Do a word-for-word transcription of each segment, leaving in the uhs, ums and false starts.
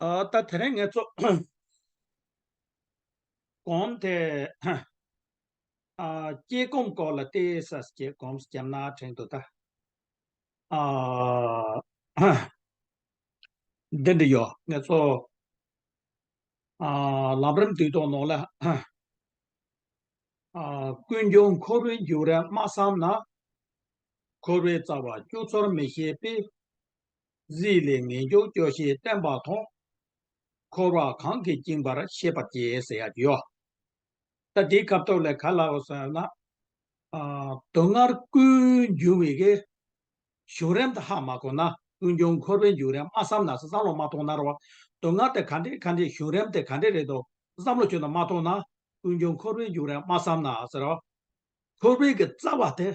ཨ། ད་དེ་རིང་ངེད་ཚོ་གོམས་དེ། ཨ། སྐྱེ་སྒོམ་སྐོར་ལ་ཏོག་ཙམ་སྐྱེ་སྒོམ་བརྒྱབ་ན་དྲན་འདུག་ད། ཨ། འདི་འདྲ་ཡོད། ངེད་ཚོ། ཨ། ལམ་རིམ་དུས་ཐོག་ནང་ལ། ཨ། ཀུན་འབྱུང་འཁོར་བའི་རྒྱུ་རེད་མ་བསམ་ན། འཁོར་བའི་རྩ་བ་བཅུ་ཚོར་མི་ཤེས་པས། གཟིགས་ལས་ངེས་འབྱུང་སྐྱོ་ཤས་བསྟན་པ་མཐོང་། འཁོར་བ་གང་གིས་བཅིངས་པར་ཤེས་པར་བྱེད་ཟེར་ཡག་ཡོད། ད་དེའི་སྐབས་ཐོག་ལ་ག་ལབ་ཟེར་ན། ཨ། སྡུག་བསྔལ་ཀུན་འབྱུང་བའི་གི་བྱུང་རིམ་དེ་ཧ་མ་གོ་ན། ཀུན་འབྱུང་འཁོར་བའི་རྒྱུ་རེད་མ་བསམ་ན་ཟེར། བསམ་བློ་མ་གཏོང་ན་རེད་བ། སྡུག་བསྔལ་དེ་ག་འདྲས་ག་འདྲས། བྱུང་རིམ་དེ་ག་འདྲས་རེད་འདུག་བསམ་བློ་བཅོས་ན་མ་གཏོང་ན། ཀུན་འབྱུང་འཁོར་བའི་རྒྱུ་རེད་མ་བསམ་ན་ཟེར་བ། འཁོར་བའི་གི་རྩ་བ་དེ་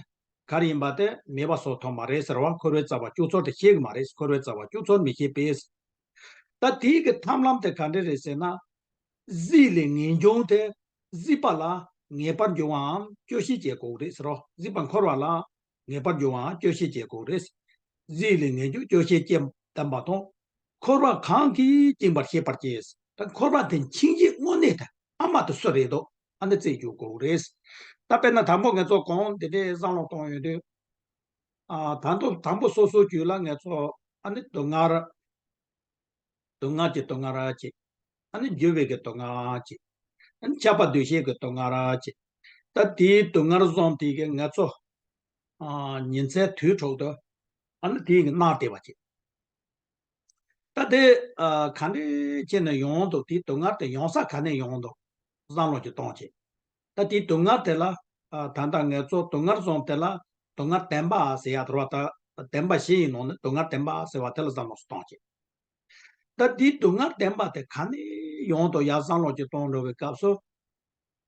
ག་རེ་ཡིན་པ་དེ་མེད་པ་བཟོ་ཐུབ་མ་རེད་ཟེར་བ། འཁོར་བའི་རྩ་བ་བཅུ་ཚོར་དེ་ཤེས་གི་མ་རེད། འཁོར་བའི་རྩ་བ་བཅུ་ཚོར་མི་ཤེས་པས། ད་དེའི་གི་ཐབས་ལམ་དེ་ག་འདྲས་རེད་ཟེར་ན། གཟིགས་ལས་ངེས་འབྱུང་དེ། གཟིགས་པ་ལ་ངེས་པར་འབྱུང་བའམ་སྐྱོ་ཤས་སྐྱེ་དགོས་རེད་ཟེར་རོ། གཟིགས་པ་འཁོར་བ་ལ་ངེས་པར་འབྱུང་བའམ་སྐྱོ་ཤས་སྐྱེ་དགོས་རེད། གཟིགས་ལས་ངེས་འབྱུང་སྐྱོ་ཤས་སྐྱེ་བསྟན་པ་དང་། འཁོར་བ་གང་གིས་བཅིངས་པར་ཤེས་པར་བྱེད། ད་འཁོར་བ་དེ་འཆིང་བྱེད་དངོས་གནས་དེ་ཨ་མ་དེ་སུ་རེད་འདུག་ཨ་ནི་རྩད་གཅོད་དགོས་རེད། ད་དཔེར་ན་དང་པོ་ངེད་ཚོ་གོང་དེ་འདྲའི་བསམ་བློ་གཏོང་ཡོང་དུས། ཨ། ད་དུང་དང་པོ་སོ་སོའི་རྒྱུད་ལ་ངེད་ཚོ་ཨ་ནི་སྡུག་བསྔལ། སྡུག་བསྔལ་གྱི་སྡུག་བསྔལ་ར་ཅིག་ཨ་ནི་འགྱུར་བའི་གི་སྡུག་བསྔལ་ཅིག་ཨ་ནི་ཆགས་པ་འདུ་ཤེས་ཀྱི་སྡུག་བསྔལ་ར་ཅིག་ད་དེའི་སྡུག་བསྔལ་བཟུང་དེ་གི་ངེད་ཚོ། ཨ། ཉིན་མཚན་དུས་དྲུག་ཏུ་ཨ་ནི་དེའི་གི་མནར་བསྡད་པ་ཅིག་ད་དེ། ཨ། ག་འདྲས་བྱས་ནས་ཡོང་འདུག་དེའི་སྡུག་བསྔལ་དེ་ཡོང་ས་ག་ནས་ཡོང་འདུག་བསམ་བློ་ཅིག་གཏོང་བྱེད། ད་དེའི་སྡུག་བསྔལ་དེ་ལ། ཨ། ད་ལྟ་ངེད་ཚོ་སྡུག་བསྔལ་བཟུང་དེ་ལ་སྡུག་བསྔལ་བདེན་པ་ཟེར་ཡག་དེ་རེད་བ། ད་བདེན་པ་བཞི་ཡི་ནང་ནས་སྡུག་བསྔལ་བདེན་པ་ཟེར་བ་དེ་ལ་བསམ་བློ་གཏོང་བྱེད། ད་དེའི་སྡུག་བསྔལ་བདེན་པ་དེ་ག་ནས་ཡོང་འདུག་ཡར་བསམ་བློ་ཅིག་གཏོང་འགྲོ་བའི་སྐབས་སུ།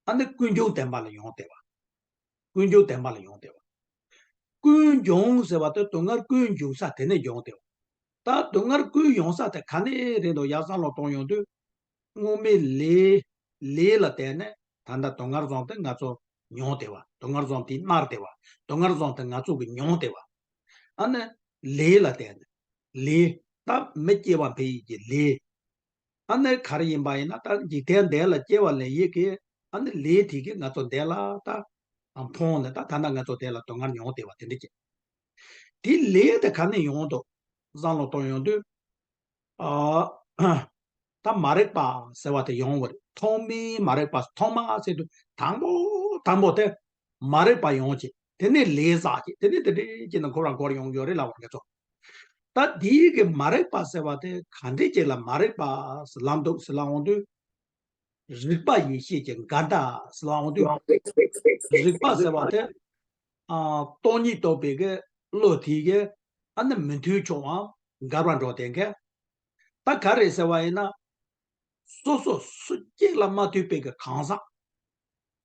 ཨ་ནི་ཀུན་འབྱུང་བདེན་པ་ལ་ཡོང་བསྡད་པ། ཀུན་འབྱུང་བདེན་པ་ལ་ཡོང་བསྡད་པ། ཀུན་འབྱུང་ཟེར་བ་དེ་སྡུག་བསྔལ་ཀུན་འབྱུང་ས་དེ་ནས་འབྱུང་བསྡད་པ། ད་སྡུག་བསྔལ་ཀུན་ཡོང་ས་དེ་ག་ནས་རེད་འདུག་ཡར་བསམ་བློ་གཏོང་ཡོང་དུས། སྔོན་མའི་ལས། ལས་ལ་བརྟེན་ནས་ད་ལྟ་སྡུག་བསྔལ་བཟུང་དེ་ང་ཚོ་མྱོང་བསྡད་པ། སྡུག་བསྔལ་བཟུང་དེ་མནར་བསྡད་པ། སྡུག་བསྔལ་བཟུང་དེ་ང་ཚོ་གི་མྱོང་བསྡད་པ། ཨ་ནི་ལས་ལ་བརྟེན་ནས། ལས། ད་མི་སྐྱེ་བ་འཕེལ་ཡས་ཀྱི་ལས། ཨ་ནི་ག་རེ་ཡིན་པ་ཡིན་ན། ད་འཇིག་རྟེན་འདི་ལ་སྐྱེ་བ་ལེན་ཡས་ཀྱི་ཨ་ནི་ལས་དེ་གིས་ང་ཚོ་འདི་ལ་ད་ཕོངས་ནས། ད་ད་ལྟ་ང་ཚོ་འདི་ལ་སྡུག་བསྔལ་མྱོང་བསྡད་པ་དེ་འདྲ་ཅིག་དེ་ལས་དེ་ག་ནས་ཡོང་འདུག་བསམ་བློ་གཏོང་ཡོང་དུས། ཨ། ད་མ་རིག་པ་ཟེར་བ་དེ་ཡོང་བ་རེད། ཐོག་མའི་མ་རིག་པ། ཐོག་མ་ཟེར་དུས་དང་པོ་དང་པོ་དེ་མ་རིག་པ་ཡོང་བྱས། དེ་ནས་ལས་བསགས་བྱས། དེ་ནས་དེ་འདྲ་བྱས་ནས་འཁོར་བར་འཁོར་ཡོང་ཡོད་རེད་ལབ་པ་ངེད་ཚོ། ད་དེའི་གི་མ་རིག་པ་ཟེར་བ་དེ་ག་འདྲས་ཅིག་ལ་མ་རིག་པ་ཟེར་ལབ་འདུག་ཟེར་ལབ་འོང་དུས། རིག་པ་ཡེ་ཤེས་ཀྱི་འགལ་ཟླ་ཟེར་ལབ་འོང་དུས། རིག་པ་ཟེར་བ་དེ། ཨ། སྟོང་ཉིད་རྟོགས་པའི་གི་བློ་དེ་གི་ཨ་ནི་མི་མཐུན་ཕྱོགས་འམ་འགལ་བ་འགྲོ་བསྡད་མཁན། ད་ག་རེ་ཟེར་བ་ཡིན་ན། སོ་སོ་སུ་གཅིག་ལ་མ་ཐུག་པའི་གི་གང་ཟག་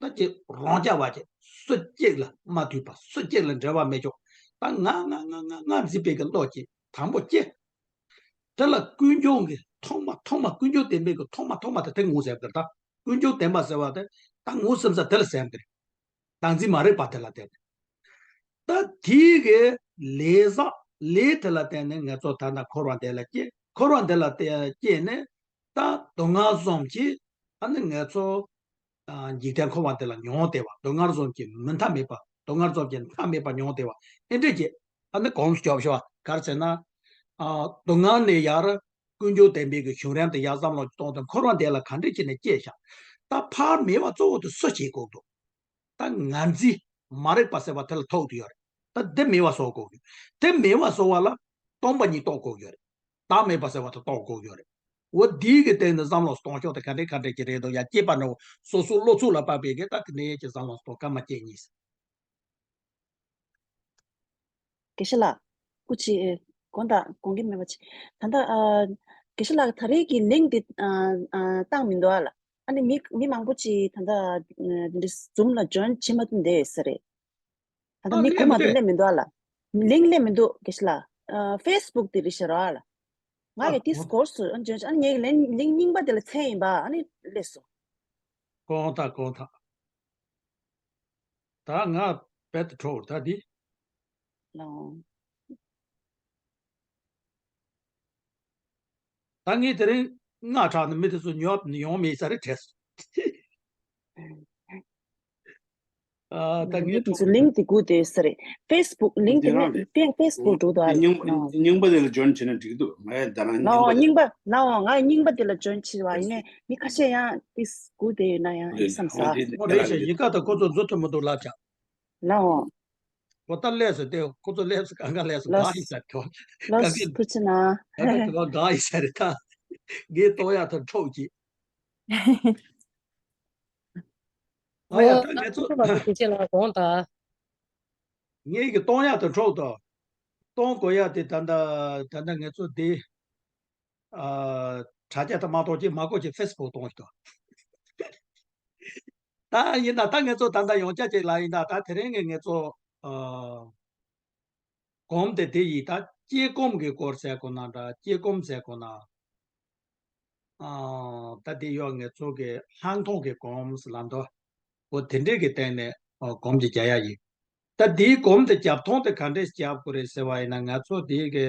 ད་ཅིག་རང་རྐྱ་བ་ཅིག་སུ་གཅིག་ལ་མ་ཐུག་པ། སུ་གཅིག་ལ་འབྲེལ་བ་མེད་ཆོག་ད་ང་ང་ང་ང་ང་འཛིན་པའི་གི་བློ་ཅིག་དང་པོ་སྐྱེ། དེ་ལ་ཀུན་འབྱུང་གི་ཐོག་མ། ཐོག་མ་ཀུན་འབྱུང་བདེན་པའི་གི་ཐོག་མ། ཐོག་མ་དེ་དེ་ངོ་ཟེར་གི་རེད། ད་ཀུན་འབྱུང་བདེན་པ་ཟེར་བ་དེ་ད་ངོ་སེམས་ས་དེ་ལ་ཟེར་གི་རེད། བདག་འཛིན་མ་རིག་པ་དེ་ལ་བརྟེན་ནས། ད་དེའི་གི་ལས་བསགས། ལས་དེ་ལ་བརྟེན་ནས་ངེད་ཚོ་ད་ལྟ་འཁོར་བ་འདི་ལ་སྐྱེས། འཁོར་བ་འདི་ལ་བརྟེན་སྐྱེས་ནས་ད་སྡུག་བསྔལ་བཟུང་བྱས། ཨ་ནི་ངེད་ཚོ་ཨ་འཇིག་རྟེན་འཁོར་བ་འདི་ལ་མྱོང་བསྡད་པ། སྡུག་བསྔལ་བཟུང་གི་མི་མཐའ་མེད་པ། སྡུག་བསྔལ་བཟུང་གི་མཐའ་མེད་པ་མྱོང་བསྡད་པ། ཨེ་འདྲ་ཅིག་ཨ་ནི་གོམས་སྐྱོབ་ཤོག་ག་རེ་ཟེར་ན། ཨ། སྡུག་བསྔལ་ནས་ཡར་ཀུན་འབྱུང་བདེན་པའི་གི་བྱུང་རིམ་དེ་ཡར་བསམ་བློ་གཏོང་དུས། འཁོར་བ་འདི་ལ་ག་འདྲ་བྱས་ནས་སྐྱེས་ཤག་ད་ཕར་མེད་པ་གཙོ་བོ་དེ་སུ་བྱེད་དགོས་འདུག་ད་ང་འཛིན་མ་རིག་པ་ཟེར་བ་དེ་ལ་ཐུག་བསྡད་ཡོད་རེད། ད་འདི་མེད་པ་བཟོ་དགོས་ཀྱི། དེ་མེད་པ་བཟོ་བ་ལ་སྟོང་པ་ཉིད་རྟོགས་དགོས་ཀྱི་ཡོད་རེད། བདག་མེད་པ་ཟེར་བ་དེ་རྟོགས་དགོས་ཀྱི་ཡོད་རེད། འོ་འདིའི་གི་སྟེང་ནས་བསམ་བློ་གཏོང་ཕྱོགས་དེ་ག་འདྲས་ག་འདྲས་ཀྱི་རེད་འདུག་ཡ། སྐྱེས་པ་ནས་སོ་སོའི་བློ་ཚུགས་ལ་དཔག་པའི་གི་ད་དེ་འདྲས་ཀྱི་བསམ་བློ་གཏོང་སྐར་མ་གཅིག་གཉིས། དགེ་བཤེས་ལགས། སྐུ་མཁྱེན། དགོངས་དག་དགོངས་ཀྱི་མེད་པ་ཅིག་ད་ལྟ་ཨ། དགེ་བཤེས་ལགས་ད་རེས་ཀྱི་ལིང་འདི་ཨ་ཨ་བཏང་མི་འདུག་ཨ་ལ། ཨ་ནི་མི་མི་མང་པོ་ཅིག་ད་ལྟ་འདི་འདྲ་ཛུམ་ལ་ཇོན་བྱེད་མ་ཐུབ་བསྡད་ཡོད་ས་རེད། ད་ལྟ་ཨ་མི་ལིང་གོ་མ་དེ་འདི་སླེབས་མི་འདུག་ཨ་ལ། ལིང་སླེབས་མི་འདུག་དགེ་བཤེས་ལགས། ཨ་ཕེ་སི་བུག་དེ་རེད་ཤག་ར་ཨ་ལ། ང་ཨ་གི་དེ་གོ་སྐོར་སུ་ཨ་ཇོན་ཨ་ནི་ངའི་ལིང་ལིང་རྙིང་པ་དེ་ལ་འཚོལ་ཡིན་པ། ཨ་ནི་སླེབས་སོང་། དགོངས་དག་དགོངས་དག་ད་ང་བེད་འགྲོ་ད་འདི། ལོང་། ད་ངས་དེ་རིང་ ང་དྲག་ནི་མི་དེ་ཚོ་ཉོ་ཡོང་མེད་ས་རེད་དྲན་སོང་། ཨ་ད་ངས་མི་དེ་ཚོ་ལིང་དེ་སྒུག་དེ་ས་རེད། ཕེ་སི་བུག་ལིང་དེ་ནས་ཕེ་སི་བུག་འགྲོ་དོ་ཨ་རེད། རྙིང་རྙིང་པ་དེ་ལ་ཇོན་བྱས་ན་འགྲིག་འདུག་ང་ཡང་ད་རང་ལའོ་རྙིང་པ་རྙིང་པ་ལའོ་ང་རྙིང་པ་དེ་ལ་ཇོན་བྱས་པ་ཡིན་ནས་མི་ཁ་ཤས་ཡང་དེ་སྒུག་དེ་ཡོད་ན་ཡང་ཡིན་བསམ་ས། ཨོ་རེད་ཤག་ཡིན་ཁ་ད་ཁོ་ཚོ་འཛུལ་ཐུབ་མི་འདུག་ལབ་ཀྱང་། ལའོ། ཁོ་ད་ལས་སུ་དེ་ཁོ་ཚོ་ལས་སུ་གང་ག་ལས་སུ་ག་ཡིན་ས་ཐོ། ལོ་ག་གི་ཐུ་ཆི་ན། ག་གི་དུ་བ་ག་ཡིན་ས་རེད་ད། ངས་གཏོང་ཡག་ཐུབ་འཕྲོག་ཅིག་ཨ་ཡ་ད་ངས་ཚོ་ང་ཡི་གི་གཏོང་ཡག་ཏུ་འཕྲོག་ཏོ། གཏོང་དགོས་ཡག་དེ་ད་ལྟ་ད་ལྟ་ངས་ཚོ་དེ་ཨ་དྲ་རྒྱ་ད་མ་གཏོང་ཅིག་མ་གོ་ཅིག་ཕེ་སི་བུག་གཏོང་ཞིག་ཏོ། ད་ཡིན་ད་ད་ངས་ཚོ་ད་ལྟ་ཡོང་ཆ་ཅིག་ལ་ཡིན་ད་ད་དེ་རིང་ངས་ངས་ཚོ་ཨ། གོམས་དེ་དེ་ཡིས་ད་སྐྱེ་གོམས་ཀྱི་སྐོར་ཟེར་དགོས་ན་འདྲ་སྐྱེ་གོམས་ཟེར་དགོས་ན། ཨ་ད་དེ་ཡོད་ངེད་ཚོ་གི་ལྷག་མཐོང་གི་གོམས་ལབ་འདུག་འོ་དེ་འདྲས་ཀྱི་སྟེང་ནས་ཨ་གོམས་ཀྱི་རྒྱག་ཡ་ཡིན། ད་དེའི་གོམས་དེ་རྒྱབ་མཐོང་དེ་ག་འདྲས་རྒྱབ་དགོས་རེད་ཟེར་བ་ཡིན་ན་ང་ཚོ་དེའི་གི་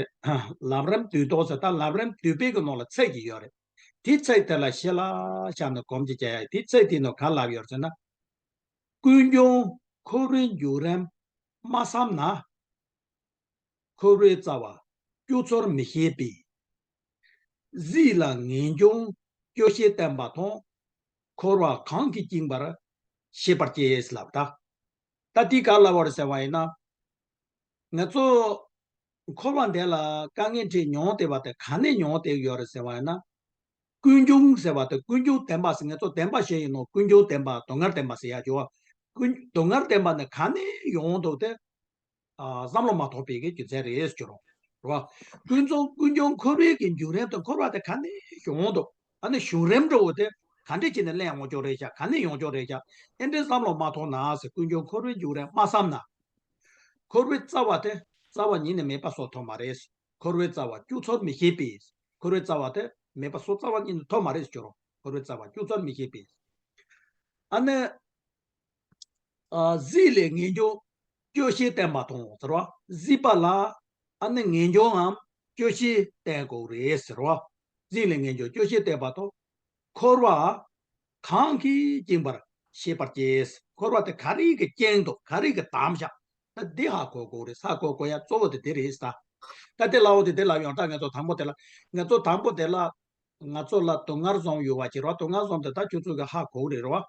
ལམ་རིམ་དུས་ཐོག་ཟེར་ད་ལམ་རིམ་དུས་དཔེ་གི་ནང་ལ་ཚད་ཀྱི་ཡོད་རེད། དེ་ཚད་དེ་ལ་ཤེས་ལ་བཞག་ནས་གོམས་ཀྱི་རྒྱག་ཡ་ཡིན་དེ་ཚད་དེའི་ནང་ག་ལབ་ཡོད་ཟེར་ན། ཀུན་འབྱུང་འཁོར་བའི་འགྱུ་རིམ་མ་བསམ་ན། འཁོར་བའི་རྩ་བ་སྐྱོ་ཚོར་མི་ཤེས་པས། གཟིགས་ལ་ངེས་འབྱུང་སྐྱོ་ཤས་བསྟན་པ་དང་། འཁོར་བ་གང་གིས་བཅིངས་པར་ཤེས་པར་གྱིས་ལབ་ད། ད་འདི་ག་ལབ་པ་རེད་ཟེར་བ་ཡིན་ན། ང་ཚོ་འཁོར་བ་འདི་ལ་དཀའ་ངལ་འཕྲད་མྱོང་བསྡད་པ་དེ་ག་ནས་མྱོང་བསྡད་ཡོད་རེད་ཟེར་བ་ཡིན་ན། ཀུན་འབྱུང་ཟེར་བ་དེ་ཀུན་འབྱུང་བདེན་པ་ཟེར་ང་ཚོ་བདེན་པ་བཤད་ཡིན་ནོ་ཀུན་འབྱུང་བདེན་པ་སྡུག་བསྔལ་བདེན་པ་ཟེར་ཡ་ཅོ། ཀུན་སྡུག་བསྔལ་བདེན་པ་ནི་ག་ནས་ཡོང་འདུག་སྟེ། ཨ་བསམ་བློ་མ་ཐོགས་པའི་གི་རྒྱུ་མཚན་རེད་ཟེར་རོ། རོ། ཀུན་རྫོང་ཀུན་འབྱུང་འཁོར་བའི་གི་འགྱུ་རིམ་དང་འཁོར་བ་དེ་ག་ནས་ཡོང་འདུག་ཨ་ནི་བྱུང་རིམ་འདྲ་བོ་དེ་ག་འདྲས་བྱས་ནས་སླེབས་ཡོང་ཆོག་རེད་ཤག་ག་ནས་ཡོང་ཆོག་རེད་ཤག་ཨེ་འདྲས་བསམ་བློ་མ་ཐོགས་ན་ཟེར་ཀུན་འབྱུང་འཁོར་བའི་འགྱུ་རིམ་མ་བསམ་ན། འཁོར་བའི་རྩ་བ་དེ་རྩ་བ་ཉིད་ནས་མེད་པ་སོགས་ཐོབ་མ་རེད། འཁོར་བའི་རྩ་བ་སྐྱོ་ཚོར་མི་ཤེས་པས། འཁོར་བའི་རྩ་བ་དེ་མེད་པ་སོགས་རྩ་བ་ཉིད་ནས་ཐོབ་མ་རེད་ཟེར་རོ། འཁོར་བའི་རྩ་བ་སྐྱོ་ཚོར་མི་ཤེས་པས། ཨ་ནི། ཨ་གཟིགས་ལས་ངེས་འབྱུང་སྐྱོ་ཤས་བསྟན་པ་དང་ཟེར་བ། གཟིགས་པ་ལ་ཨ་ནི་ངེས་འབྱུང་ངམ་སྐྱོ་ཤས་བསྟན་དགོས་རེད་ཟེར་བ། གཟིགས་ལས་ངེས་འབྱུང་སྐྱོ་ཤས་བསྟན་པ་དང་། འཁོར་བ་གང་གིས་བཅིངས་པར་ཤེས་པར་གྱིས། འཁོར་བ་དེ་ག་རེ་གིས་བཅིངས་འདུག་ག་རེ་གིས་བསྡམས་བཞག་ད་འདི་ཧ་གོ་དགོས་རེད། ཧ་གོ་དགོས་ཡ་གཙོ་བོ་དེ་དེ་རེད་ས། ད་དེ་ལའོ་དེ་དེ་ལ་ཡོང་ད་ང་ཚོ་དང་པོ་དེ་ལ་ང་ཚོ་དང་པོ་དེ་ལ་ང་ཚོ་ལ་སྡུག་བསྔལ་བཟུང་ཡོད་པ་ཅིག་རེད་བ། སྡུག་བསྔལ་བཟུང་དེ་ད་ཁྱོད་ཚོ་གི་ཧ་གོ་རེད་རེད་བ།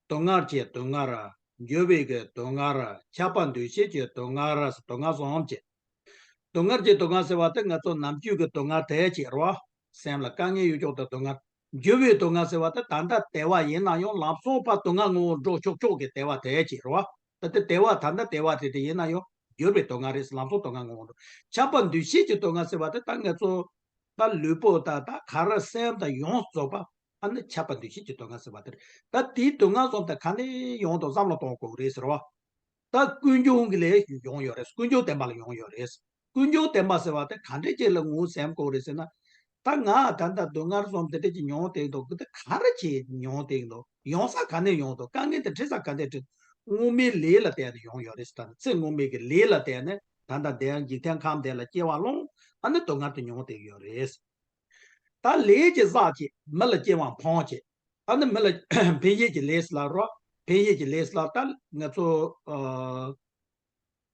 སྡུག་བསྔལ་གྱི་སྡུག་བསྔལ། འགྱུར་བའི་གི་སྡུག་བསྔལ། ཆགས་པ་འདུ་ཤེས་ཀྱི་སྡུག་བསྔལ། སྡུག་བསྔལ་གསུམ་གྱི། སྡུག་བསྔལ་གྱི་སྡུག་བསྔལ་ཟེར་བ་དེ་ང་ཚོ་ནམ་རྒྱུན་གྱི་སྡུག་བསྔལ་དེ་ཅིག་རེད་བ། སེམས་ལ་དཀའ་ངལ་ཡོད་ཀྱོག་དང་སྡུག་བསྔལ། འགྱུར་བའི་སྡུག་བསྔལ་ཟེར་བ་དེ་ད་ལྟ་བདེ་བ་ཡིན་ན་ཡང་ལམ་སང་ཕར་སྡུག་བསྔལ་ངོ་བོ་འགྲོ་ཆོག་ཆོག་གི་བདེ་བ་དེ་ཅིག་རེད་བ། ད་ལྟ་བདེ་བ་ད་ལྟ་བདེ་བ་དེ་དེ་ཡིན་ན་ཡང་འགྱུར་བའི་སྡུག་བསྔལ་རེད། ལམ་སང་སྡུག་བསྔལ་ངོ་བོ་འགྲོ། ཆགས་པ་འདུ་ཤེས་ཀྱི་སྡུག་བསྔལ་ཟེར་བ་དེ་ད་ང་ཚོ་ད་ལུས་པོ་ད་ད་ག་རེ་སེམས་དང་ཡོངས་རྫོགས་པ། ཨ་ནི་ཆགས་པ་འདུ་ཤེས་ཀྱི་སྡུག་བསྔལ་ཟེར་བ་དེ་རེད། ད་དེའི་སྡུག་བསྔལ་གསུམ་དེ་ག་ནས་ཡོང་དང་བསམ་བློ་གཏོང་དགོས་རེད་ཟེར་བ། ད་ཀུན་འབྱུང་གི་ལས་ཡོང་ཡོད་རེད། ཀུན་འབྱུང་བདེན་པ་ལ་ཡོང་ཡོད་རེད། ཀུན་འབྱུང་བདེན་པ་ཟེར་བ་དེ་ག་འདྲས་ཅིག་ལ་ངོས་ཟིན་དགོས་རེད་ཟེར་ན། ད་ང་ད་ལྟ་སྡུག་བསྔལ་གསུམ་དེ་འདྲས་ཅིག་མྱོང་བསྡད་འདུག་གི་དེ་ག་རེ་བྱས་མྱོང་བསྡད་འདུག་ཡོང་ས་ག་ནས་ཡོང་འདུག་དཀའ་ངལ་དེ་འཕྲད་ས་ག་འདྲས་འཕྲད། སྔོན་མའི་ལས་ལ་བརྟེན་ནས་ཡོང་ཡོད་རེད་ཟེར། ད་ཚེ་སྔོན་མའི་གི་ལས་ལ་བརྟེན་ནས་ད་ལྟ་འདིར་འཇིག་རྟེན་ཁམས་འདི་ལ་སྐྱེ་བ་བླངས་ཨ་ནི་སྡུག་བསྔལ་དེ་མྱོང་བསྡད་ཡོད་རེད། ད་ལས་ཀྱི་བསགས་ཀྱི་མི་ལ་སྐྱེ་བ་འཕངས་ཀྱི། ཨ་ནི་མི་ལ་འཕེན་བྱེད་ཀྱི་ལས་ལ་རོ། འཕེན་བྱེད་ཀྱི་ལས་ལ་ད་ང་ཚོ་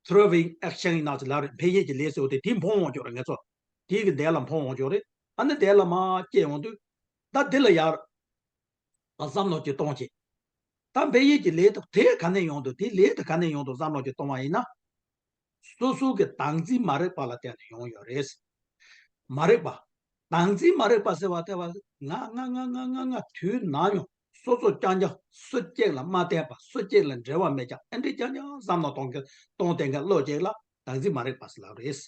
ཨ་throwing action ཡིན་ན་ཅི་ལ་རེད། འཕེན་བྱེད་ཀྱི་ལས་ཟེར་བ་དེ་དེ་འཕངས་འོང་ཀྱོག་རེད། ང་ཚོ་དེའི་གི་འདས་ལ་འཕངས་འོང་ཀྱོག་རེད། ཨ་ནི་འདས་ལ་མ་སྐྱེ་འོང་དུས་ད་འདི་ལ་ཡར་ཨ་བསམ་བློ་ཅིག་གཏོང་བྱེད། ད་འཕེན་བྱེད་ཀྱི་ལས་དེ་དེ་ག་ནས་ཡོང་འདུག་དེ་ལས་དེ་ག་ནས་ཡོང་འདུག་བསམ་བློ་ཅིག་གཏོང་བ་ཡིན་ན། སོ་སོ་གི་བདག་འཛིན་མ་རིག་པ་ལ་བརྟེན་ནས་ཡོང་ཡོད་རེད། མ་རིག་པ། བདག་འཛིན་མ་རིག་པ་ཟེར་བ་དེ་བ་ང་ང་ང་ང་ང་ང་དུས་ནམ་ཡང་སོ་སོ་རྐྱང་རྐྱང་སུ་གཅིག་ལ་མ་བརྟེན་པ་སུ་གཅིག་ལ་འབྲེལ་བ་མེད་ཀྱང་ཨེ་འདྲས་རྐྱང་རྐྱང་བསམ་བློ་གཏོང་གི་གཏོང་བསྡད་མཁན་བློ་གཅིག་ལ་བདག་འཛིན་མ་རིག་པ་ཟེར་ལབ་རེད།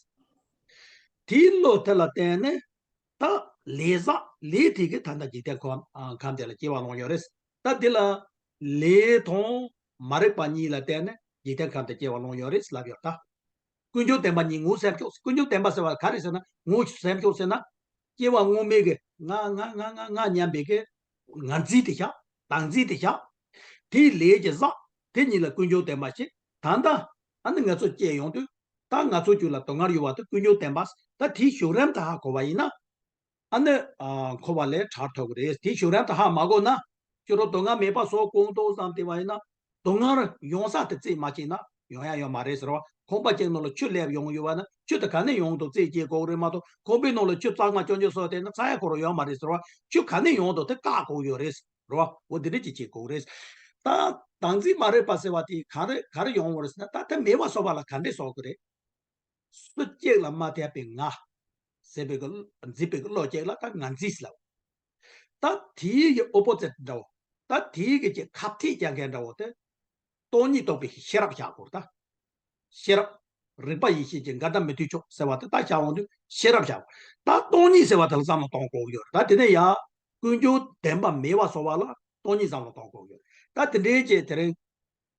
དེའི་བློ་དེ་ལ་བརྟེན་ནས་ད་ལས་བསགས་ལས་དེ་གི་ད་ལྟ་འཇིག་རྟེན་ཁམས་ཁམས་དེ་ལ་སྐྱེ་བ་ལོངས་ཡོད་རེད། ད་འདི་ལ་ལས་དང་མ་རིག་པ་གཉིས་ལ་བརྟེན་ནས་འཇིག་རྟེན་ཁམས་དུ་སྐྱེ་བ་ལོངས་ཡོད་རེད་ལབ་ཡོད་ད། ཀུན་འབྱུང་བདེན་པ་གཉིས་ངོས་ཟིན་ཆོག་ཀུན་འབྱུང་བདེན་པ་ཟེར་བ་ག་རེ་ཟེར་ན་ངོས་ཟིན་ཆོག་ཟེར་ན། སྐྱེ་བ་སྔོན་མའི་གི་ང་ང་ང་ང་ང་སྙམ་པའི་གི་ངར་འཛིན་དེ་བཞག་བདག་འཛིན་དེ་བཞག་དེའི་ལས་ཀྱི་བསགས་དེ་གཉིས་ལ་ཀུན་འབྱུང་བདེན་པ་ཞེས་ད་ལྟ་ཨ་ནི་ང་ཚོ་སྐྱེ་ཡོང་དུས་ད་ང་ཚོ་རྒྱུད་ལ་སྡུག་བསྔལ་ཡོད་པ་དེ་ཀུན་འབྱུང་བདེན་པ་ད་དེའི་བྱུང་རིམ་དེ་ཧ་གོ་བ་ཡིན་ན། ཨ་ནི་ཨ་འཁོར་བ་ལས་ཐར་ཐུབ་ཀྱི་རེད། དེ་བྱུང་རན་དུ་ཧ་མ་གོ་ན། ཁྱོད་རང་སྡུག་བསྔལ་མེད་པ་བཟོ་གོ་འདུག་བསམ་བསྡད་པ་ཡིན་ན། སྡུག་བསྔལ་ཡོང་ས་དེ་རྩིས་མ་བྱས་ན་ཡོང་ཡ་ཡོད་མ་རེད་ཟེར་བ། ཁང་པ་གཅིག་ནང་ལ་ཆུ་སླེབས་ཡོང་ཡོད་པ་ན་ཆུ་དེ་ག་ནས་ཡོང་འདུག་རྩིས་བྱེད་དགོས་རེད་མ་གཏོགས། ཁང་པའི་ནང་ལ་ཆུ་གཙང་མ་ཅོ་ཅོ་བཟོས་བསྡད་ན་ཚ་ཡ་ཁོ་རང་ཡོད་མ་རེད་ཟེར་བ། ཆུ་ག་ནས་ཡོང་འདུག་དེ་བཀག་དགོས་ཡོད་རེད་ཟེར་བ། འོ་འདི་འདྲ་ཅིག་བྱེད་དགོས་རེད། ད་བདག་འཛིན་མ་རིག་པ་ཟེར་བ་དེ་ག་རེ་ག་རེ་ཡོང་བ་རེད་ཟེར་ན། ད་དེ་མེད་པ་བཟོ་བ་ལ་ག་འདྲས་བཟོ་དགོས་རེད། སུ་གཅིག་ལ་མ་དད་པའི་ང་ཟེར་བའི་གི་འཛིན་པའི་གི་བློ་གཅིག་ལ་ད་ང་འཛིན་ཟེར་ལབ། ད་དེའི་གི་ཨོ་པོ་ཛིཊ་འདྲ་བོ། ད་དེའི་གི་ཅིག་ཁ་གཏད་རྒྱག་མཁན་འདྲ་བོ་དེ། སྟོང་ཉིད་རྟོགས་པའི་ཤེས་རབ་བཞག་དགོས་རེད་ད། ཤེས་རབ། རིག་པ་ཡེ་ཤེས་ཀྱི་འགལ་ཟླ་མི་མཐུན་ཕྱོགས་ཟེར་བ་དེ་ད་བཞག་འོང་དུས་ཤེས་རབ་བཞག་ད་སྟོང་ཉིད་ཟེར་བ་དེ་ལ་བསམ་བློ་གཏོང་དགོས་ཀྱི་ཡོད་རེད། ད་དེ་ནས་ཡང་ཀུན་འབྱུང་བདེན་པ་མེད་པ་བཟོ་བ་ལ་སྟོང་ཉིད་བསམ་བློ་གཏོང་དགོས་ཀྱི་ཡོད་རེད། ད་དེ་འདྲའི་ཅིག་དེ་རིང་།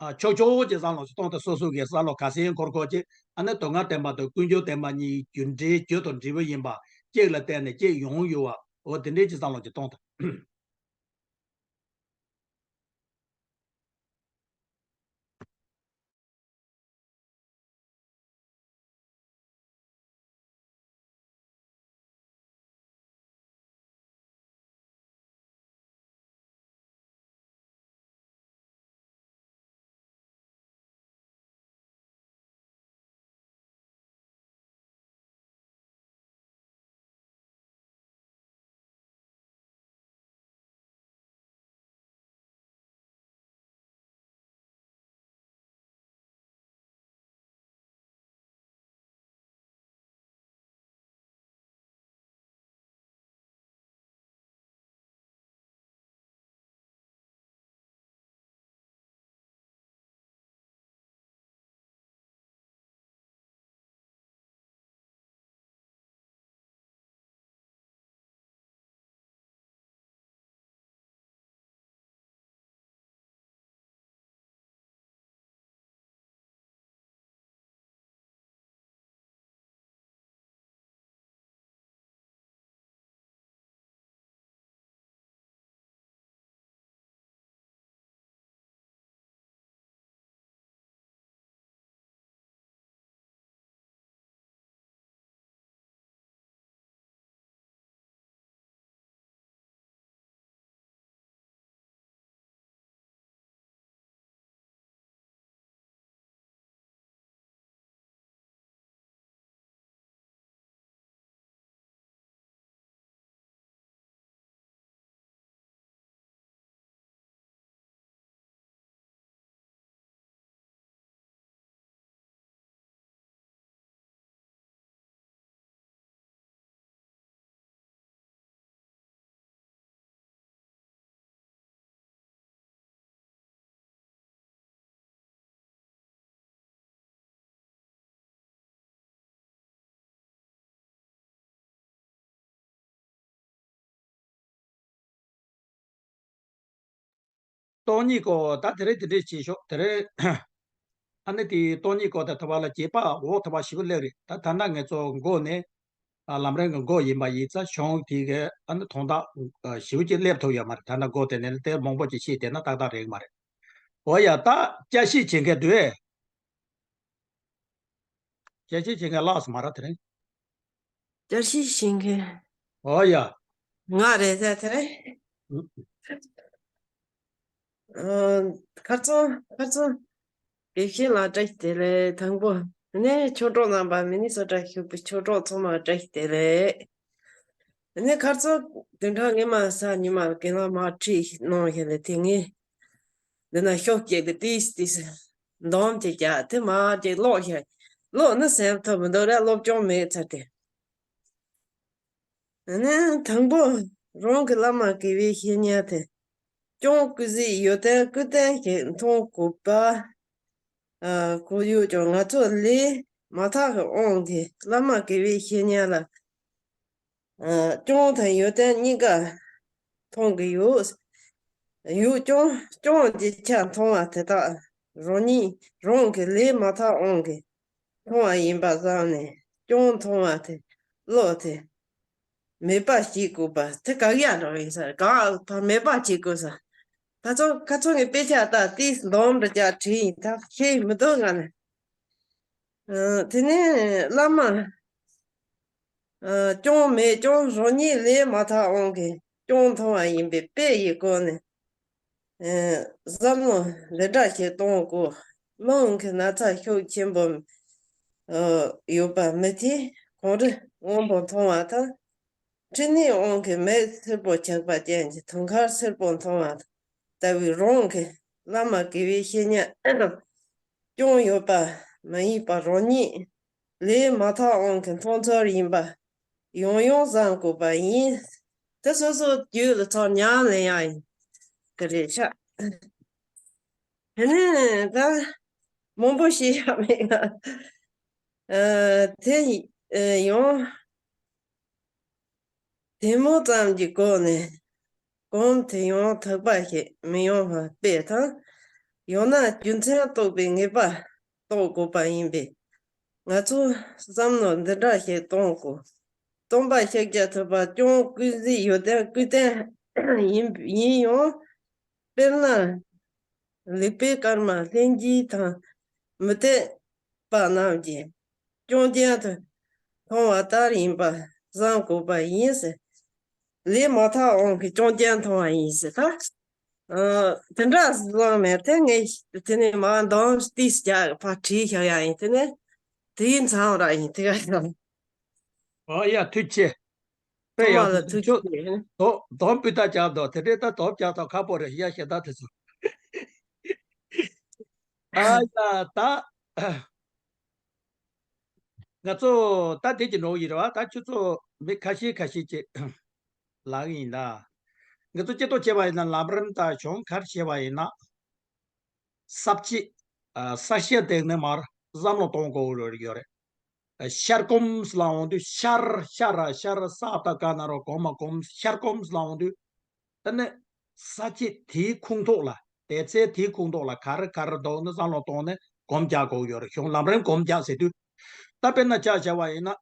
ཨ་ཆོག་ཆོག་ཅིག་བསམ་བློ་ཞིག་གཏོང་སྟེ། སོ་སོ་གི་བསམ་བློ་ག་ཚད་འཁོར་འཁོར་ཅིག་ཨ་ནི་སྡུག་བསྔལ་བདེན་པ་དང་ཀུན་འབྱུང་བདེན་པ་གཉིས་རྒྱུ་འབྲས་རྒྱུ་དང་འབྲས་བུ་ཡིན་པ་གཅིག་ལ་བརྟེན་ནས་གཅིག་ཡོང་ཡོད་པ། འོ་དེ་འདྲའི་ཅིག་བསམ་བློ་ཅིག་གཏོང་དང་། སྟོང་ཉིད་སྐོར་ད་དེ་རིང་དེ་འདྲས་བྱེད་ཤོག་དེ་རིང་ཨ་ནི་དེ་སྟོང་ཉིད་སྐོར་དང་ཐུབ་པ་ལ་དགྱེས་པ་འོག་ཐུབ་པ་ཞེ་པོ་སླེབས་རེད། ད་ད་ལྟ་ངེད་ཚོ་མགོ་ནས་ཨ་ལམ་རིམ་གྱི་མགོ་ཡིན་པ་ཡིན་ཙང་གཞུང་དེ་གའི་ཨ་ནི་དོན་དག་ཞེ་པོ་ཅིག་སླེབས་ཐུབ་ཡོད་མ་རེད། ད་ལྟ་མགོ་དེ་ནས་དེ་མང་པོ་ཅིག་ཤེས་བསྡད་ན་ཏག་ཏག་རེད་མ་རེད། འོ་ཡ། ད་བསྐྱར་ཞིབ་བྱེད་མཁན་འདུག་ཨེ། བསྐྱར་ཞིབ་བྱེད་མཁན་ལགས་སུ་མ་ར་དེ་རིང་། བསྐྱར་ཞིབ་བྱེད་མཁན། འོ་ཡ། ང་རེད་ཟེར་དེ་རིང་། ཨུ། ཨ། ཁ་རྩང་ཁ་རྩང་། དགེ་བཤེས་ལགས་བཀྲ་ཤིས་བདེ་ལེགས། དང་པོ་ནས་ཆོས་གྲོགས་རྣམ་པ། མི་ནི་སོ་ཊ་བཞུགས་པའི་ཆོས་གྲོགས་ཚང་མ་བཀྲ་ཤིས་བདེ་ལེགས། ནས་ཁ་རྩང་བདུན་ཕྲག་སྔོན་མ་གཟའ་ཉི་མ་རྒན་ལགས་མར་ཁྲིད་གནང་ཞིག་ལས་དེ་ངས་འདི་ན་ཤོག་ཅིག་གི་ཏིས་ཏིས་འདོམ་ཅིག་རྒྱག་དེ་མར་ཅིག་ཀློག་ཞིག་ཀློག་ན་སེམས་ཐོབ་མི་འདུག་ར། སློབ་སྦྱོང་མེད་ཚར་ཏེ། ནས་དང་པོ་རང་གི་བླ་མ་དགེ་བའི་བཤེས་གཉེན་དེ། སྐྱོང་སྐུལ་གཟིགས་ཡོན་ཏན་སྐུ་ལྡན་ཞིག་མཐོང་དགོས་པ། ཨ། ཁོ་ཡོད་ཀྱང་ང་ཚོ་ལས་མ་ཐག་གི་དབང་གིས་བླ་མ་དགེ་བའི་བཤེས་གཉེན་ལ། ཨ། སྐྱོང་དང་ཡོན་ཏན་གཉིས་ཀ་མཐོང་གི་ཡོད། ཡོད་ཀྱང་སྐྱོང་གི་ཆ་མཐོང་བ་དེ་དག་རང་ཉིད་རང་གི་ལས་མ་ཐག་དབང་གིས་མཐོང་བ་ཡིན་པ་བསམ་ནས་སྐྱོང་མཐོང་བ་དེ་བློ་དེ་མེད་པ་བྱེད་དགོས་པ་དེ་ག་ག་ཡང་འགྲོ་ཡིན་ས་ག་བ་མེད་པ་བྱེད་དགོས་ས། ད་ཚོ་ཁ་ཚོ་ངའི་དཔེ་ཆ་ལྟ་ཏིས་འདོམ་རེ་རྒྱག་བྲིས་ཡིན། ད་ཤེས་མི་འདུག་ང་ནི། ཨ། དེ་ནས་བླ་མ། སྐྱོན་མེད་ཀྱང་རང་ཉིད་ལས་མ་ཐག་དབང་གིས་སྐྱོན་མཐོང་བ་ཡིན་པས་དཔེ་ཡི་སྒོ་ནས། ཨེ། བསམ་བློ་འདི་འདྲ་ཞིག་གཏོང་དགོས། མི་དབང་གི་ན་ཚ་ཤུགས་ཆེན་པོ་ཨ་ཡོད་པ་མི་ཚེ་གངས་རི་སྔོན་པོ་མཐོང་བ་དང་། འཕྲིན་ལས་དབང་གིས་མེ་སེར་པོ་ཆགས་པ་ཅན་གྱི་དུང་དཀར་སེར་པོ་མཐོང་བ་ལྟ་བུའི་རང་གི་བླ་མ་དགེ་བའི་བཤེས་གཉེན་སྐྱོན་ཡོད་པ་མ་ཡིན་པ་རང་ཉིད་ལས་མ་ཐག་དབང་གིས་མཐོང་ཚུལ་ཡིན་པ་ཡང་ཡང་བསམ་དགོས་པ་ཡིན། དེ་སོ་སོའི་རྒྱུད་ལ་ཚོར་ཉམས་ལེན་ཡང་ཡིན་གྱི་རེད་ཤག་དེ་ནས་ད་མང་པོ་ཞིག་ཡང་མེད་ང་། ཨ། དེ་ཡང་དེ་མོ་ཙམ་གྱི་སྒོ་ནས་གོམས་དེ་ཡང་དག་པ་ཞིག་མི་ཡོང་བ་དཔེ་དང་། ཡང་ན་རྒྱུ་མཚན་རྟོགས་པའི་ངེས་པ་རྟོགས་དགོས་པ་ཡིན་པས། ང་ཚོས་བསམ་བློ་འདི་འདྲ་ཞིག་གཏོང་དགོས། སྟོན་པ་ཤཱཀྱ་ཐུབ་པ་སྐྱོན་ཀུན་གཟིགས་ཡོན་ཏན་ཀུན་ལྡན་ཡིན་ཡིན་ཡང་། དཔེར་ན། ལེགས་པའི་སྐར་མ་ལྷན་སྐྱེས་དང་མུ་སྟེགས་པ་རྣམས་ཀྱིས་སྐྱོན་ཅན་དུ་མཐོང་བ་ལྟར་ཡིན་པར་བཟང་དགོས་པ་ཡིན་ཟེར། ལས་མ་ཐག་དབང་གིས་སྐྱོན་ཅན་མཐོང་བ་ཡིན་ཟེར་ད། ཨ། དེ་འདྲ་བཟང་མེད་དེ་ངས་དེ་ནས་མ་འདང་ཏིས་རྒྱག་ཕར་བྲིས་བཞག་ཡ་ཡིན། དེ་ནས་དེའི་མཚམས་ར་ཡིན་དེ་ག་ཡང་། ཨོ་ཡ་ཐུགས་ཆེ། དཔེ་ཡག་པོ་ཐུགས་ཆེ། དོ་དོམ་སྤུས་དག་རྒྱག་འདུག་དེ་འདྲའི་ད་དོམ་རྒྱག་ཐོག་ཁ་པོ་རེད་ཡ་ཞེ་ད་དེ་ཚོ། ཨ་ཡ་ད། ང་ཚོ་ད་དེ་གྱི་འགྲོ་གི་ཡིན་རེད་བ། ད་ཁྱོད་ཚོ་མི་ཁ་ཤས་ཁ་ཤས་ཀྱིས་ལབ་གི་ཡིན་ད། ང་ཚོ་སྤྱིར་བཏང་བྱས་པ་ཡིན་ན་ལམ་རིམ་དང་གཞུང་ག་རེ་བྱས་པ་ཡིན་ན། ས་བཅད། ས་བཤད་སྟེང་ནས་མར་བསམ་བློ་གཏོང་དགོས་ཡོད་རེད། ཤར་སྒོམ་ལ་འོང་དུས་ཤར་ཤར་ཤར་ས་ད་ག་ན་རོ་སྒོམ་མ་སྒོམ་ཤར་སྒོམ་ལ་འོང་དུས། ཨ་ནི་ས་བཅད་དེའི་ཁུངས་ཐོག་ལ་སྡེ་ཚན་དེའི་ཁུངས་ཐོག་ལ་ག་རེ་ག་རེ་འདུག་ནི་བསམ་བློ་གཏོང་ནས་སྒོམ་རྒྱག་དགོས་ཡོད་རེད། གཞུང་ལམ་རིམ་སྒོམ་རྒྱག་ཟེར་དུས། ད་དཔེར་ན་ཆ་བཞག་པ་ཡིན་ན།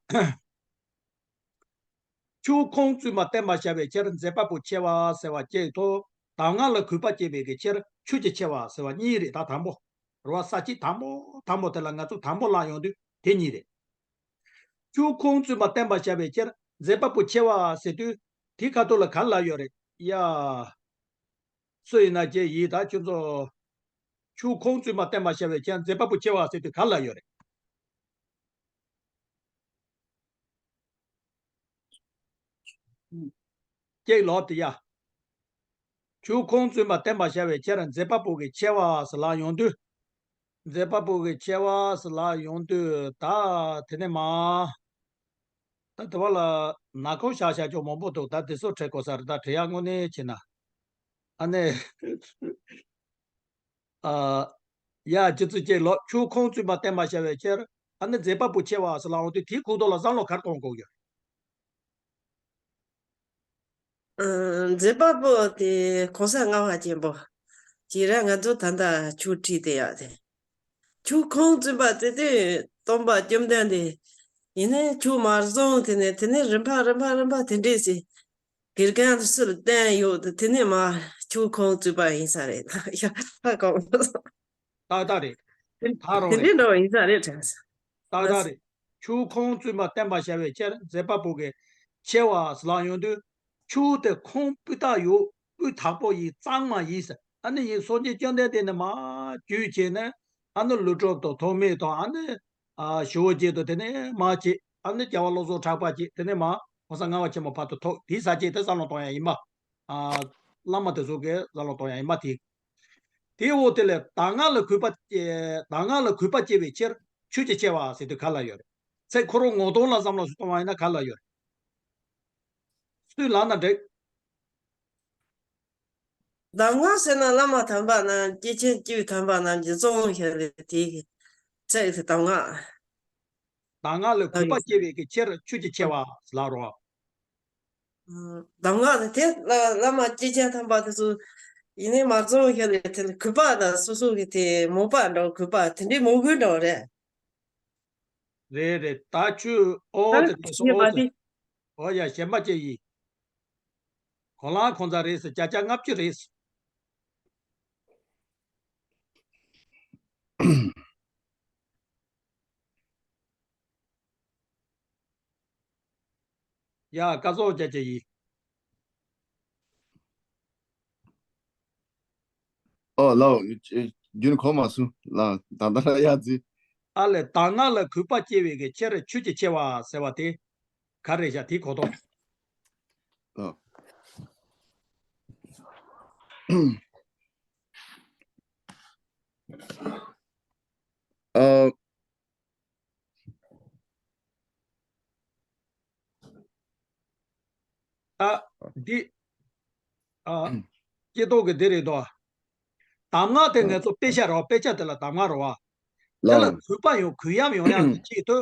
ཆོས་ཁུངས་བཙུན་མ་བསྟན་པར་བྱ་བའི་ཕྱིར་མཛད་པ་པོ་ཆེ་བ་ཟེར་བ་གཅིག་དང་། གདམས་ངག་ལ་གུས་པ་བསྐྱེད་པའི་གི་ཕྱིར་ཆོས་ཀྱི་ཆེ་བ་ཟེར་བ་གཉིས་རེད། ད་དང་པོ། རེད་བ། ས་བཅད་དང་པོ་དང་པོ་དེ་ལ་ང་ཚོ་དང་པོ་ལ་ཡོང་དུས་དེ་གཉིས་རེད། ཆོས་ཁུངས་བཙུན་མ་བསྟན་པར་བྱ་བའི་ཕྱིར་མཛད་པ་པོ་ཆེ་བ་ཟེར་དུས་དེའི་ཁ་ཐུག་ལ་ག་རེ་ལབ་ཡོད་རེད་ཡ། སུ་ཡིན་ན་ཅི་ཡིན་ད་ཁྱོད་ཚོ། ཆོས་ཁུངས་བཙུན་མ་བསྟན་པར་བྱ་བའི་ཕྱིར་མཛད་པ་པོ་ཆེ་བ་ཟེར་དུས་ག་རེ་ལབ་ཡོད་རེད། ཀྱེ་ལོ་དེ་ཡ། ཆོས་ཁུངས་བཙུན་མ་བསྟན་པར་བྱ་བའི་ཕྱིར་མཛད་པ་པོ་གི་ཆེ་བ་ཟེར་ལབ་ཡོང་དུས། མཛད་པ་པོ་གི་ཆེ་བ་ཟེར་ལབ་ཡོང་དུས་ད་དེ་ནས་མ། ད་དེ་བ་ལ་ན་ཁོ་ཤ་ཤ་ཅོ་མང་པོ་འདུག་ད་དེ་ཚོ་བྲིས་དགོས་ས་རེད། ད་བྲིས་ཡ་དངོས་གནས་བྱས་ན། ཨ་ནི། ཨ། ཡ་ཅི་ཙི་ཅེ་ལོ། ཆོས་ཁུངས་བཙུན་མ་བསྟན་པར་བྱ་བའི་ཕྱིར་ཨ་ནི་མཛད་པ་པོ་ཆེ་བ་ཟེར་ལབ་འོང་དུས་དེའི་ཁུངས་ཐོག་ལ་བསམ་བློ་ག་རེ་གཏོང་དགོས་ཡོད། ཨ། མཛད་པ་པོ་དེ་གོང་ས་ལྔ་པ་ཆེན་པོ། ཅི་ར་ང་ཚོ་ད་ལྟ་ཆོས་ཁྲིད་དེ་ཡག་དེ། ཆོས་ཁུངས་བཙུན་པ་དེ་དུས་སྟོན་པ་བཅོམ་ལྡན་འདས། ཡིན་ནའི་ཆོས་མ་བཟུང་དེ་ནས་དེ་ནས་རིམ་པ་རིམ་པ་རིམ་པ་དེ་འདྲས་སེ། དགེ་རྒན་སུ་ལ་བསྟན་ཡོད་དེ་དེ་ནས་མ་ཆོས་ཁུངས་བཙུན་པ་ཡིན་ས་རེད་ད་ཡ་ཧ་གོ། ཏག་ཏག་རེད། དེ་ད་རུང་དེ་རེད། འདྲས་འདྲ་བ་ཡིན་ས་རེད་དྲན་སོང་། ཏག་ཏག་རེད། ཆོས་ཁུངས་བཙུན་པ་བསྟན་པར་བྱ་བའི་ཕྱིར་མཛད་པ་པོ་གི་ཆེ་བ་ཟེར་ལབ་ཡོང་དུས། ཆོས་དེ་ཁུངས་སྤུས་དག་ཡོད། སྤུས་དག་པོ་ཡིན། གཙང་མ་ཡིན་ཟེར། ཨ་ནི་ཡིན་སངས་རྒྱས་བཅོམ་ལྡན་འདས་ནས་མར་བརྒྱུད་བྱས་ནས་ཨ་ནི་ཀླུ་སྒྲུབ་དང་ཐོགས་མེད་དང་ཨ་ནི། ཨ། ཞི་བ་རྒྱས་དང་དེ་ནས་མར་བྱས། ཨ་ནི་རྒྱལ་བ་བློ་བཟང་གྲགས་པ་བྱས། དེ་ནས་མར་གོང་ས་ལྔ་པ་ཆེན་པོ་བར་དུ་ཐོགས། དེའི་ས་བཅད་དེ་བསམ་བློ་གཏོང་ཡ་ཡིན་པ། ཨ། བླ་མ་དེ་ཚོ་གིས་བསམ་བློ་གཏོང་ཡ་ཡིན་པ་དེ། དེའི་འོག་དེ་ལས་གདམས་ངག་ལ་གུས་པ་བསྐྱེད། གདམས་ངག་ལ་གུས་པ་བསྐྱེད་པའི་ཕྱིར་ཆོས་ཀྱི་ཆེ་བ་ཟེར་དུས་ག་ལ་ཡོད་རེད། ཚེ་འཁོར་བའི་ངོ་གདོང་ལ་བསམ་བློ་ཞིག་གཏོང་བ་ཡིན་ན་ག་ལ་ཡོད་རེད། སུས་ལབ་ན་འགྲིག་གདམས་ངག་ཟེར་ན་བླ་མ་དམ་པ་རྣམས། སྐྱེས་ཆེན་སྐྱེས་བུ་དམ་པ་རྣམས་ཀྱིས་གསུངས་བཞག་པའི་དེའི་ཚིག་གི་གདམས་ངག་གདམས་ངག་ལ་གུས་པ་བསྐྱེད་པའི་གི་ཕྱིར་ཆོས་ཀྱི་ཆེ་བ་ལབ་རོགས། གདམས་ངག་དེ་བླ་བླ་མ་སྐྱེས་ཆེན་དམ་པ་དེ་ཚོ་ཡིན་ནའི་མ་གསུངས་བཞག་པའི་དེ་ལ་གུས་པ་དང་སོ་སོ་གི་དེ་མོས་པ་འདྲ་བོ་གུས་པ་དེ་འདྲའི་མོས་གུས་འདྲ་བོ་རེད། རེད་རེད། ད་ཁྱོད་ཨོ་ད་ཙི་དེ་སོ་ཞེས་ཨོ་པ་ཙི། དེ། ཨོ་ཡ་གཞན་པ་ཅི་ཡིན། གོ་ལ་གང་ཚ་རེད་ཟེར། བརྒྱ་ཆ་ལྔ་བཅུ་རེད། ཡ་སྐལ་བཟང་རྒྱལ་གྱི་ཡིན། ཨོ་ལགས། རྒྱུན་གོ་མ་སོང་ལགས། ད་ལྟ་ར་ཡ་རྫི། ཨ་ལས། ད་ང་ལ་གུས་པ་སྐྱེ་བའི་གི་ཕྱིར་ཆོས་ཀྱི་ཆེ་བ་ཟེར་བ་དེ་ག་རེ་བཞག་དེ་གོ་ཐོག་ཨ། ཨ། ཨ། འདི། ཨ། སྐྱེ་ཐོག་གི་འདི་རེད་དོ། གདམས་ངག་དེ་ང་ཚོ་དཔེ་ཆ་རེད་བ། དཔེ་ཆ་དེ་ལ་གདམས་ངག་རེད་བ། དེ་ལ་ལགས། གུས་པ་ཡོང་གུས་ཡམ་ཡོང་ཡག་གི་ཆེད་དུ།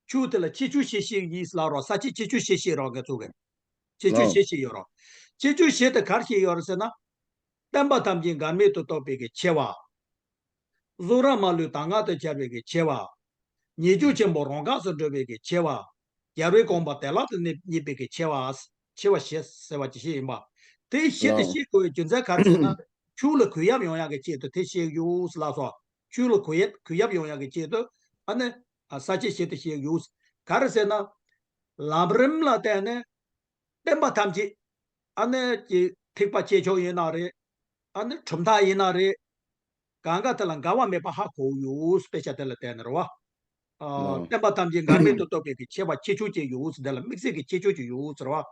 ཆོས་དེ་ལ་ཁྱད་ཆོས་བཞི་བཤད་ཡིན་ལབ་རོ། ས་བཅད་ཁྱད་ཆོས་བཞི་བཤད་རོ་ང་ཚོ་གི། ཁྱད་ཆོས་བཞི་བཤད་ཡོད་རོ། ཁྱད་ཆོས་བཞི་དེ་ག་རེ་བཤད་ཡོད་རེད་ཟེར་ན། བསྟན་པ་ཐམས་ཅད་འགལ་མེད་དུ་རྟོགས་པའི་གི་ཆེ་བ། གཟུགས་རབ་མ་ལུས་གདམས་ངག་ཏུ་འཆར་བའི་གི་ཆེ་བ། ཉེས་སྤྱོད་ཆེན་པོ་རང་འགགས་སུ་འགྲོ་བའི་གི་ཆེ་བ། རྒྱལ་བའི་དགོངས་པ་བདེ་བླག་ཏུ་རྙེད་པའི་གི་ཆེ་བ། ཆེ་བ་བཞི་ཟེར་བ་ཅིག་བཤད་ཡིན་པ། དེ་བཞི་དེ་བཤད་དགོས་པའི་རྒྱུ་མཚན་ག་རེ་ཟེར་ན། ཆོས་ལ་གུས་ཡམ་ཡོང་ཡག་གི་ཆེད་དུ་དེ་བཤད་ཡོད་ལབ་སོ། ཆོས་ལ་གུས་ཡ་གུས་ཡམ་ཡོང་ཡག་གི་ཆེད་དུ། ཨ་ནི། ས་བཅད་བཞི་དེ་བཤད་ཡོད། ག་རེ་ཟེར་ན། ལམ་རིམ་ལ་བརྟེན་ནས། བསྟན་པ་ཐམས་ཅད། ཨ་ནི་ཀྱི་ཐེག་པ་ཆེ་ཆུང་ཡིན་ན་རེད། ཨ་ནི་གྲུབ་མཐའ་ཡིན་ན་རེད། གང་ག་དེ་ལ་འགལ་བ་མེད་པ་ཧ་གོ་ཡོད། དཔེ་ཆ་དེ་ལ་བལྟས་ནས་རེད་བ། ཨ། ལགས། བསྟན་པ་ཐམས་ཅད་འགལ་མེད་དུ་རྟོགས་པའི་གི་ཆེ་བ་ཁྱད་ཆོས་ཅིག་ཡོད། དེ་ལ་དམིགས་བསལ་གྱི་ཁྱད་ཆོས་ཅིག་ཡོད་ཟེར་བ།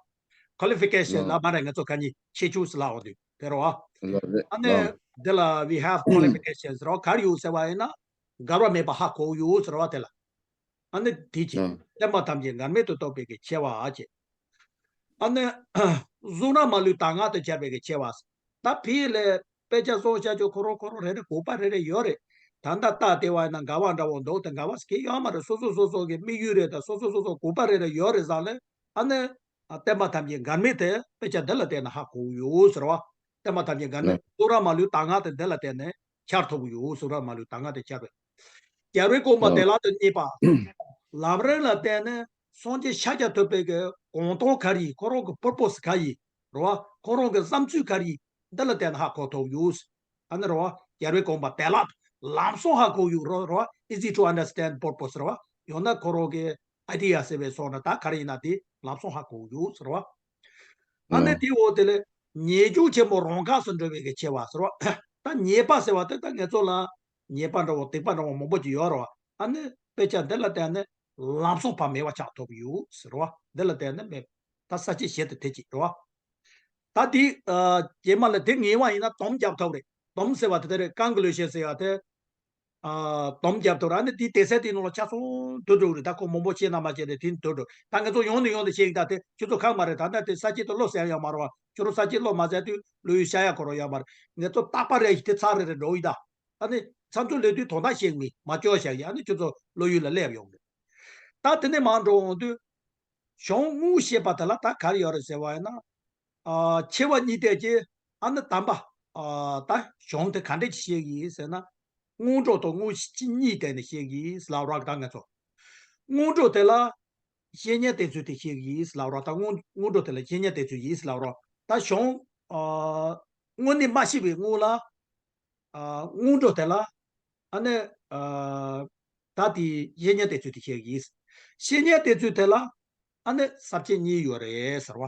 ཀོ་ལི་ཕི་ཀེ་ཤན་ལ་ལགས། མ་རེད། ང་ཚོ་ག་ནི་ཁྱད་ཆོས་ཟེར་ལབ་འོང་དུས་དེ་རེད་བ། ལགས་རེད། ཨ་ནི། ལགས། དེ་ལ་we have qualifications ཟེར་བ་ག་རེ་ཡོད་ཟེར་བ་ཡིན་ན། འགལ་བ་མེད་པ་ཧ་གོ་ཡོད་ཟེར་བ་དེ་ལ། ཨ་ནི་དེ་ཅི། ཨ། བསྟན་པ་ཐམས་ཅད་འགལ་མེད་དུ་རྟོགས་པའི་གི་ཆེ་བ་ཅེས། ཨ་ནི། གཟུགས་རབ་མ་ལུས་གདམས་ངག་ཏུ་འཆར་བའི་གི་ཆེ་བ། ད་ཕི་ལས་དཔེ་ཆ་སོགས་བྱ་ཆོག་ཁོ་རང་ཁོ་རང་རེ་རེ་གོ་བ་རེ་རེ་ཡོད་རེད། ད་ལྟ་ལྟ་བལྟས་པ་ཡིན་ན་འགལ་བ་འདྲ་བོ་འདུག་དེ་འགལ་བ་ཟེར་གི་ཡོད་མ་རེད། སོ་སོ་སོ་སོ་གི་དམིགས་ཡུལ་རེད། ད་སོ་སོ་སོ་སོ་གོ་བ་རེ་རེ་ཡོད་རེད་ཟེར་ལེ། ཨ་ནི། ཨ། བསྟན་པ་ཐམས་ཅད་འགལ་མེད་དེ་དཔེ་ཆ་འདི་ལ་བལྟས་ན་ཧ་གོ་ཡོད་ཟེར་བ། བསྟན་པ་ཐམས་ཅད་འགལ་མེད། ལགས། གཟུགས་རབ་མ་ལུས་གདམས་ངག་དེ་འདི་ལ་བལྟས་ནས་འཆར་ཐུབ་ཡོད། གཟུགས་རབ་མ་ལུས་གདམས་ངག་དེ་འཆར་བས། རྒྱལ་བའི་དགོངས་པ་ལགས། བདེ་བླག་ཏུ་རྙེད་པ། ལམ་རིམ་ལ་བརྟེན་ནས་སངས་རྒྱས་ཤཱཀྱ་ཐུབ་པའི་གི་དགོངས་དོན་ག་རེ་ཡིན། ཁོ་རང་གི་པུར་པོ་སི་ག་རེ་ཡིན། རེད་བ། ཁོ་རང་གི་བསམ་ཚུལ་ག་རེ་ཡིན། འདི་ལ་བརྟེན་ནས་ཧ་གོ་ཐུབ་ཡོད། ཨ་ནི་རེད་བ། རྒྱལ་བའི་དགོངས་པ་བདེ་བླག་ལམ་སང་ཧ་གོ་ཡོད། རེད་བ། Easy to understand purpose རེད་བ། ཡང་ན་ཁོ་རང་གི་ཨའི་ཌི་ཡ་ཟེར་བའི་སོགས་ན་ད་ག་རེ་ཡིན་ན་དེ་ལམ་སང་ཧ་གོ་ཡོད་ཟེར་བ། ཨ་ནི་ཨ་དེའི་འོག་དེ་ལས་ཉེས་སྤྱོད་ཆེན་པོ་རང་འགགས་སུ་འགྲོ་བའི་གི་ཆེ་བ་ཟེར་བ། ད་ཉེས་པ་ཟེར་བ་དེ་ད་ངེད་ཚོ་ལ་ཉེས་པ་འདྲ་བོ་སྡིག་པ་འདྲ་བོ་མང་པོ་ཅིག་ཡོད་རེད་བ། ཨ་ནི་དཔེ་ཆ་འདི་ལ་བརྟེན་ནས་ལམ་སང་ཕར་མེད་པ་ཆགས་ཐུབ་ཡོད་ཟེར་བ། འདི་ལ་བརྟེན་ནས་མེད། ད་ས་བཅད་བཞི་དེ་དེ་གཅིག་རེད་བ། ད་དེ། ཨ། རྗེས་མ་ལ་དེ་ངེས་པ་ཡིན་ན་སྡོམ་རྒྱབ་ཐུབ་རེད། སྡོམ་ཟེར་བ་དེ་དེ་རེད། ཀོན་ཀུ་ལུ་ཤན་ཟེར་བ་དེ། ཨ། སྡོམ་རྒྱབ་ཐུབ་རེད། ཨ་ནི་དེའི་དེ་ཚེ་དེའི་ནང་ལ་ཆ་ཚང་དུ་འགྲོ་རེད། ད་ཁོ་མང་པོ་བཤད་ན་མ་བཤད་རེད། དེ་དུ་འགྲོ། ད་ང་ཚོ་ཡོང་ནས་ཡོང་དུ་བཤད་ཡིན། ད་དེ་ཁྱོད་ཚོ་ཁག་མ་རེད། ད་ལྟ་དེ་ས་བཅད་དུ་བློ་གསལ་ཡོད་མ་རེད་བ། ཁྱོད་རང་ས་བཅད་བློ་མ་གསལ་དུས་བློ་ཡུལ་བཤད་ཡ་ཁོ་རང་ཡོད་མ་རེད། ངེད་ཚོ་རྟག་པ་རེ་ཞིག་དེ་ཚར་རེ་རེ་འགྲོ་ཡི་ད། ཨ་ནི་མཚམས་མཚམས་སླེབས་དུས་དོན་དག་ཤེས་མི་མ་ལྕོགས་བཞག་ཡ། ཨ་ནི་ཁྱོད་ཚོ་བློ་ཡུལ་ལ་སླེབས་ཡོང་གི། ད་དེ་ནས་མར་འགྲོ་འོང་དུས། གཞུང་དངོས་བཤད་པ་དེ་ལ་ད་ག་རེ་ཡོད་རེད་ཟེར་བ་ཡིན་ན། ཨ། ཆེ་བ་གཉིས་བསྡད་ཀྱི། ཨ་ནི་དམ་པ། ཨ། ད་གཞུང་དེ་ག་འདྲས་ཀྱི་བཤད་ཀྱི་ཡིན་ཟེར་ན། སྔོན་འགྲོ་དང་དངོས་གཞི་གཉིས་བསྡད་ནས་བཤད་ཀྱི་ཡིན་ལབ་རོགས། ད་ང་ཚོ་སྔོན་འགྲོ་དེ་ལ་བཤེས་གཉེན་བསྟེན་ཚུལ་དེ་བཤད་ཀྱི་ཡིན་ལབ་རོགས། ད་སྔོན་སྔོན་འགྲོ་དེ་ལ་བཤེས་གཉེན་བསྟེན་ཚུལ་ཡིན་ལབ་རོགས། ད་གཞུང་། ཨ། དངོས་གནས་མ་ཤེས་པའི་སྔོན་ལ། ཨ། སྔོན་འགྲོ་དེ་ལ། ཨ་ནི། ཨ། ད་དེ་བཤེས་གཉེན་བསྟེན་ཚུལ་དེ་བཤད་ཀྱི་ཡིན། བཤེས་གཉེན་བསྟེན་ཚུལ་དེ་ལ། ཨ་ནི་ས་བཅད་གཉིས་ཡོད་རེད་ཟེར་བ།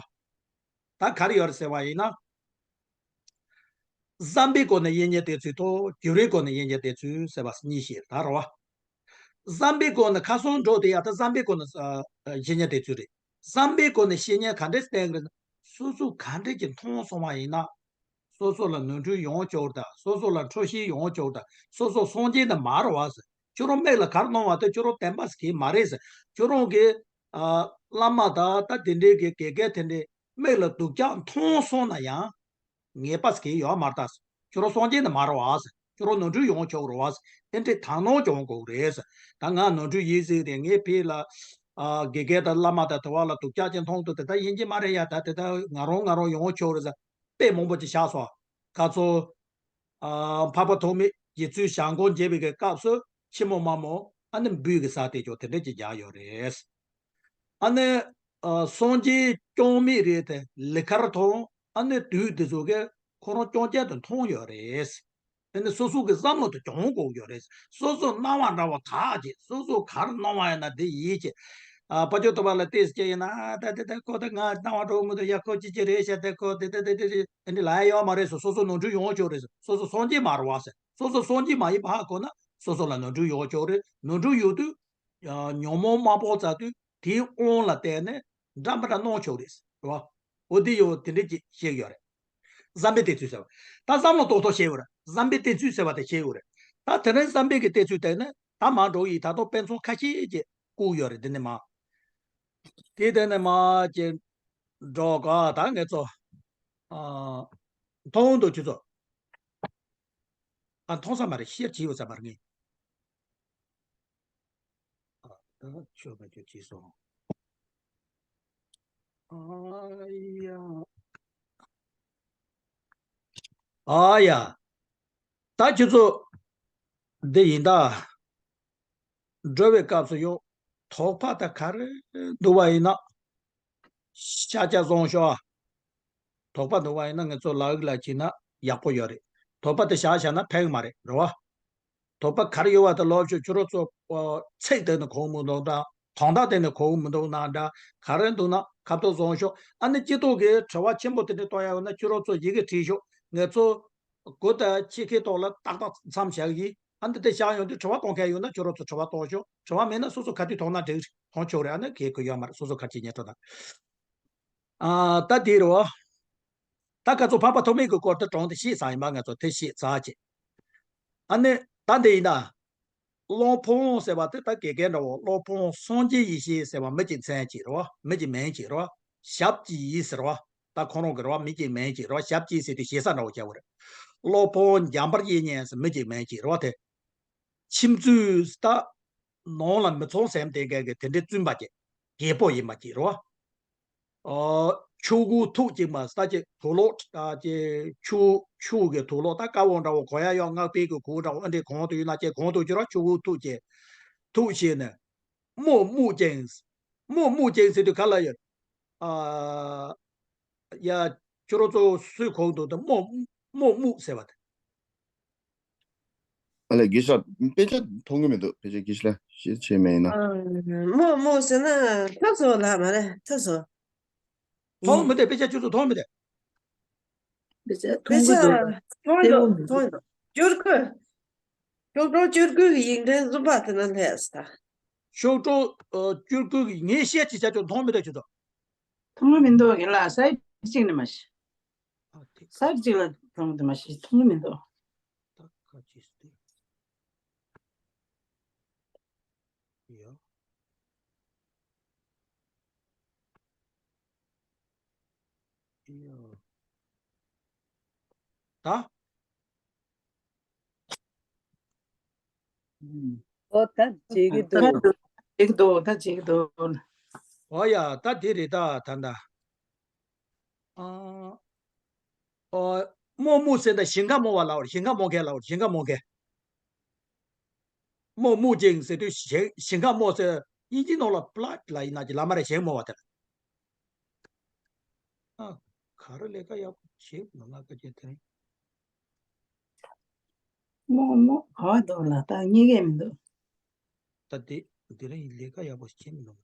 ད་ག་རེ་ཡོད་རེད་ཟེར་བ་ཡིན་ན། བསམ་པའི་སྒོ་ནས་བཤེས་གཉེན་བསྟེན་ཚུལ་དང་བསྒྱུར་བའི་སྒོ་ནས་བཤེས་གཉེན་བསྟེན་ཚུལ་ཟེར་བ་གཉིས་བཤད་ད་རེད་བ། བསམ་པའི་སྒོ་ནས་ཁ་སང་འགྲོ་དེ་ཡ་ད་བསམ་པའི་སྒོ་ནས། ཨ། བཤེས་གཉེན་བསྟེན་ཚུལ་རེད། བསམ་པའི་སྒོ་ནས་བཤེས་གཉེན་ག་འདྲས་བསྟེན་དགོས་ན། སོ་སོ་ག་འདྲས་ཀྱི་མཐོང་སོང་བ་ཡིན་ན། སོ་སོ་ལ་ནོར་འཁྲུལ་ཡོང་ཆོག་ད། སོ་སོ་ལ་འཁྲུལ་ཞིག་ཡོང་ཆོག་ད། སོ་སོ་སངས་རྒྱས་ནི་མ་རེད་བ་ཟེར། ཁྱོད་རང་མིག་ལ་ག་རེ་སྣང་བ་དེ་ཁྱོད་རང་བདེན་པ་ཟེར་གྱི་མ་རེད་ཟེར། ཁྱོད་རང་གི། ཨ། བླ་མ་དང་ད་དེ་འདྲའི་གི་དགེ་རྒན་དེ་འདྲའི་མིག་ལ་སྡུག་ཅག་མཐོང་སོང་ན་ཡང་། ངེས་པ་ཟེར་གྱི་ཡོད་མ་རེད་ད་ཟེར། ཁྱོད་རང་སངས་རྒྱས་ནི་མ་རེད་བ་ཟེར། ཁྱོད་རང་ནོར་འཁྲུལ་ཡོང་ཆོག་རེད་བ་ཟེར། དེ་འདྲའི་དག་སྣང་སྦྱོང་དགོས་རེད་ཟེར། ད་ང་ནོར་འཁྲུལ་ཡིན་ཟེར་དེ་ངའི་ཕི་ལ། ཨ། དགེ་རྒན་དང་བླ་མ་དང་དེ་བ་ལ་སྡུག་ཅག་ཅིག་མཐོང་འདུག་དེ་ད་ཡིན་གྱི་མ་རེད་ཡ། ད་དེ་ད་ང་རང་ང་རང་ཡོང་ཆོག་རེད་ཟེར། དཔེ་མང་པོ་ཅིག་བཞག་སོང་། ཁ་ཚོ། ཨ། འཕགས་པ་ཐོགས་མེད་རྗེ་བཙུན་ཞལ་འཁོར་མཇལ་བའི་གི་སྐབས་སུ་ཕྱི་མོ་དམའ་མོ། ཨ་ནི་འབུལ་གི་ས་དེ་ཅོག་དེ་འདྲ་ཅིག་རྒྱག་ཡོད་རེད། ཨ་ནི། ཨ། སངས་རྒྱས་རྐྱང་མེད་རེད་དེ་ལི་ཁར་མཐོང་། ཨ་ནི་དུས་དེ་ཚོ་གི་ཁོ་རང་རྐྱང་རྐྱང་དུ་མཐོང་ཡོད་རེད། ཨ་ནི་སོ་སོ་གི་བསམ་བློ་དེ་སྦྱོང་དགོས་ཡོད་རེད། སོ་སོ་སྣང་བ་འདྲ་བ་དག་ཅིག་སོ་སོ་ག་རེ་སྣང་བ་ཡིན་ན་དེ་ཡིན་ཅིག་ཨ་དཔལ་འབྱོར་ཐོབ་པ་ལ་ཏོག་ཙམ་སྐྱེ་ཡིན་ན། ཨ་ད་དེ་ད་ཁོ་ད་ང་སྣང་བ་འགྲོ་མི་འདུག་ཡ། ཁོ་ཅི་ཅི་རེད་ཤག་ད་ཁོ་དེ་ད་དེ་དེ་དེ་འདི་ལ་ཡོད་མ་རེད་ཟེར། སོ་སོ་ནོར་འཁྲུལ་ཡོང་ཆོག་རེད་ཟེར། སོ་སོ་སངས་རྒྱས་མ་རེད་བ་ཟེར། སོ་སོ་སངས་རྒྱས་མ་ཡིན་པ་ཧ་གོ་ན་སོ་སོ་ལ་ནོར་འཁྲུལ་ཡོང་ཆོག་རེད། ནོར་འཁྲུལ་ཡོད་དུས་ཉོན་མོངས་དམག་དཔུང་བཙལ་དུས་དེའི་དབང་ལ་བརྟེན་ནས་འདྲ་མི་འདྲ་གནང་ཆོག་རེད་ཟེར་བ། འོ་དེ་ཡོད། དེ་འདྲ་ཅིག་བཤད་ཡོད་རེད། བསམ་པའི་གཏེར་མཛོད་ཟེར་བ། ད་བསམ་བློ་ཏོག་ཏོག་བཤད་ཡོད་རེད། བསམ་པའི་གཏེར་མཛོད་ཟེར་བ་དེ་བཤད་ཡོད་རེད། ད་དེ་རིང་བསམ་པའི་གི་གཏེར་མཛོད་དེ་ནི་ད་མར་འགྲོ་ཡི། ད་དུང་དཔེ་མཚོན་ཁ་ཤས་ཅིག་བཀོད་ཡོད་རེད། འདི་ནས་མར། དེ་དེ་ནས་མར་ཅིག་འགྲོ་ག་ད་ངས་ཚོ། ཨ། མཐོང་འདུག་ཁྱོད་ཚོ། ཨ། མཐོང་ས་མ་རེད། ཤེར་བྱས་ཡོད་ས་མ་རེད་ངས། ཨ། ད་ཆོས་པ་ཁྱོད་ཅི་སོང་། ཨ་ཡ། ཨ་ཡ། ད་ཁྱོད་ཚོ་འདི་ཡིན་ད། འགྲོ་བའི་སྐབས་སུ་ཡང་དོགས་པ་དང་ག་རེ་འདུག་པ་ཡིན་ན། ཤ་ཆ་བཟུང་ཤོག་དོགས་པ་འདུག་པ་ཡིན་ན་ངེད་ཚོ་ལག་ལ་བྱིན་ན་ཡག་པོ་ཡོད་རེད། དོགས་པ་དེ་བཞག་བཞག་ན་ཕན་གི་མ་རེད། རེད་བ། དོགས་པ་ག་རེ་ཡོད་པ་དེ་ལབ་ཤོག་ཁྱོད་རང་ཚོ་ཚིག་དེ་ནི་གོ་གི་མི་འདུག་འདྲ། དོན་དག་དེ་ནི་གོ་གི་མི་འདུག་ན་འདྲ། ག་རེ་འདུག་ན་ཁ་ཐུག་བཟང་ཤོག་ཨ་ནི་སྤྱི་ཚོགས་ཀྱི་དྲི་བ་ཆེན་པོ་དེ་འདྲ་གཏོང་ཡ་ཡོད་ན་ཁྱོད་རང་ཚོ་ཡི་གེ་བྲིས་ཤོག་ངེད་ཚོ་གོ་ད་ཕྱི་ཁའི་ཐོག་ལ་ཏག་ཏག་མཚམས་བཞག་གི། ཨ་ནི་དེ་བཞག་ཡོང་དུས་དྲི་བ་གཏོང་མཁན་ཡོད་ན་ཁྱོད་རང་ཚོ་དྲི་བ་གཏོང་ཤོག་དྲི་བ་མེད་ན་སོ་སོ་ག་དུས་མཐོང་ན་འགྲིག་མཐོང་ཆོག་རེད། ཨ་ནི་གལ་གི་ཡོད་མ་རེད། སོ་སོ་ག་ཅིག་ཉན་སྤྲོ་དང་། ཨ། ད་དེ་རེད་བ། ད་ག་ཚོད་འཕགས་པ་ཐོགས་མེད་ཀྱི་སྐོར་དེ་དྲངས་ཏེ་བཤད་ཚར་ཡིན་པ། ང་ཚོ་དེ་བཤད་ཚར་བྱས། ཨ་ནི་ད་འདི་ཡིན་ན། སློབ་དཔོན་ཟེར་བ་དེ་ད་དགེ་རྒན་འདྲ་བོ། སློབ་དཔོན་སངས་རྒྱས་ཡེ་ཤེས་ཟེར་བ་མི་གཅིག་མཚན་གཅིག་རེད་བ། མི་གཅིག་མིང་གཅིག་རེད་བ། ཞབས་ཀྱི་ཡིག་ཟེར་བ། ད་ཁོང་རང་གི་རེད་བ། མི་གཅིག་མིང་གཅིག་རེད་བ། ཞབས་ཀྱི་ཟེར་དུས་ཞེ་ས་འདྲ་བོ་བྱ་བ་རེད། སློབ་དཔོན་འཇམ་དཔལ་དབྱིག་གཉེན་ཟེར་མི་གཅིག་མིང་གཅིག་རེད་བ། དེ་ཁྱིམ་མཚེས་ད་ནང་ལ་མི་ཚང་ཟེར་མཁན་དེ་འགའ་གི་དེ་འདྲའི་བཙུན་པ་གཅིག་རྒད་པོ་ཡིན་པ་གཅིག་རེད་བ། ཨོ། ཆུ་གུ་ཐུག་ཅིག་མ་ས་ཅིག་དུག་ལོག་ཨ་ཅེ་ཆུ་ཆུ་གི་དུག་ལོག་ད་ཀ་བོ་འདྲ་བོ་གོ་ཡ་ཡོད། སྔགས་པའི་གི་གུ་འདྲ་བོ་ཨ་འདྲའི་གོང་དུ་ཡོད་ན་ཅེ་གོང་དུ་ཅི་རོ་ཆུ་གུ་ཐུག་ཅེ་ཐུག་ཤེས་ནས་རྨོ་རྨོ་ཅན། རྨོ་རྨོ་ཅན་ཟེར་དུས་ག་ལ་ཡོད། ཨ་ཡ་ཁྱོད་རོ་ཚོ་སུས་གོང་དུ་ད་རྨོ་རྨོ་རྨོ་ཟེར་བ་དེ། ཨ་ལས་དགེ་བཤེས་དཔེ་ཆ་མཐོང་གི་མི་འདུག་དཔེ་ཆ་དགེ་བཤེས་ལ་ཞིབ་བྱས་མེད་ཡིན་ན། ཨ། རྨོ་རྨོ་ཟེར་ན་ཐབས་སོ་ལ་མ་རེད། ཐབས་སོ། མཐོང་མི་འདུག་དཔེ་ཆ་ཁྱོད་ཚོ་མཐོང་མི་འདུག་དཔེ་ཆ་མཐོང་གི་འདུག་མཐོང་གི་འདུག་མཐོང་གི་འདུག་སྤྱོད་སྒོ། ཤོག་གྲོགས་སྤྱོད་སྒོ་གི་ཡིག་ཕྲེང་གསུམ་པ་དེ་ན་སླེབས་ད། ཤོག་གྲོགས་ཨ་སྤྱོད་སྒོ་གི་ངས་བཤད་ཅི་བྱ་ཁྱོད་མཐོང་མི་འདུག་ཁྱོད་ཚོ། མཐོང་གི་མི་འདུག་ཡིན་ལ་སའི་གཅིག་ནས་མ་ཤེས། ཨ་དེ་ས་གཅིག་ལ་གཏོང་དུ་མ་ཤེས། མཐོང་གི་མི་འདུག་ད་ཁ་ཅིག་སྟེ། ཡ། ཡ། ད། ཨོ་ད་བྱེད་ཀྱི་འདུག་བྱེད་ཀྱི་འདུག་ད་བྱེད་ཀྱི་འདུག་ཨོ་ཡ་ད་དེ་རེད་ད་ད་ད། ཨ། ཨོ། རྨོ་རྨོ་ཟེར་ད་ཞིང་ཁ་རྨོ་བ་ལབ་པ་རེད། ཞིང་ཁ་རྨོ་མཁན་ལབ་པ་རེད། ཞིང་ཁ་རྨོ་མཁན། རྨོ་རྨོ་ཅན་ཟེར་དུས་ཞིང་ཞིང་ཁ་རྨོ་ཟེར། དབྱིན་ཇིའི་ནང་ལ་པླཊ་ལབ་ཡིན་ན་ཅི་ལབ་མ་རེད། ཞིང་རྨོ་བ་དེ་ལ། ཨ། ག་རེ་ལས་ཀ་ཡག་པོ་བྱེད་མི་ང་སྐད་ཆ་དེ་རིང་། རྨོ་རྨོ་ག་བ་འདུག་ལ་ད་རྙེད་ཀྱི་མི་འདུག་ད་དེ་དེ་རིང་ལས་ཀ་ཡག་པོ་བྱེད་མི་འདུག་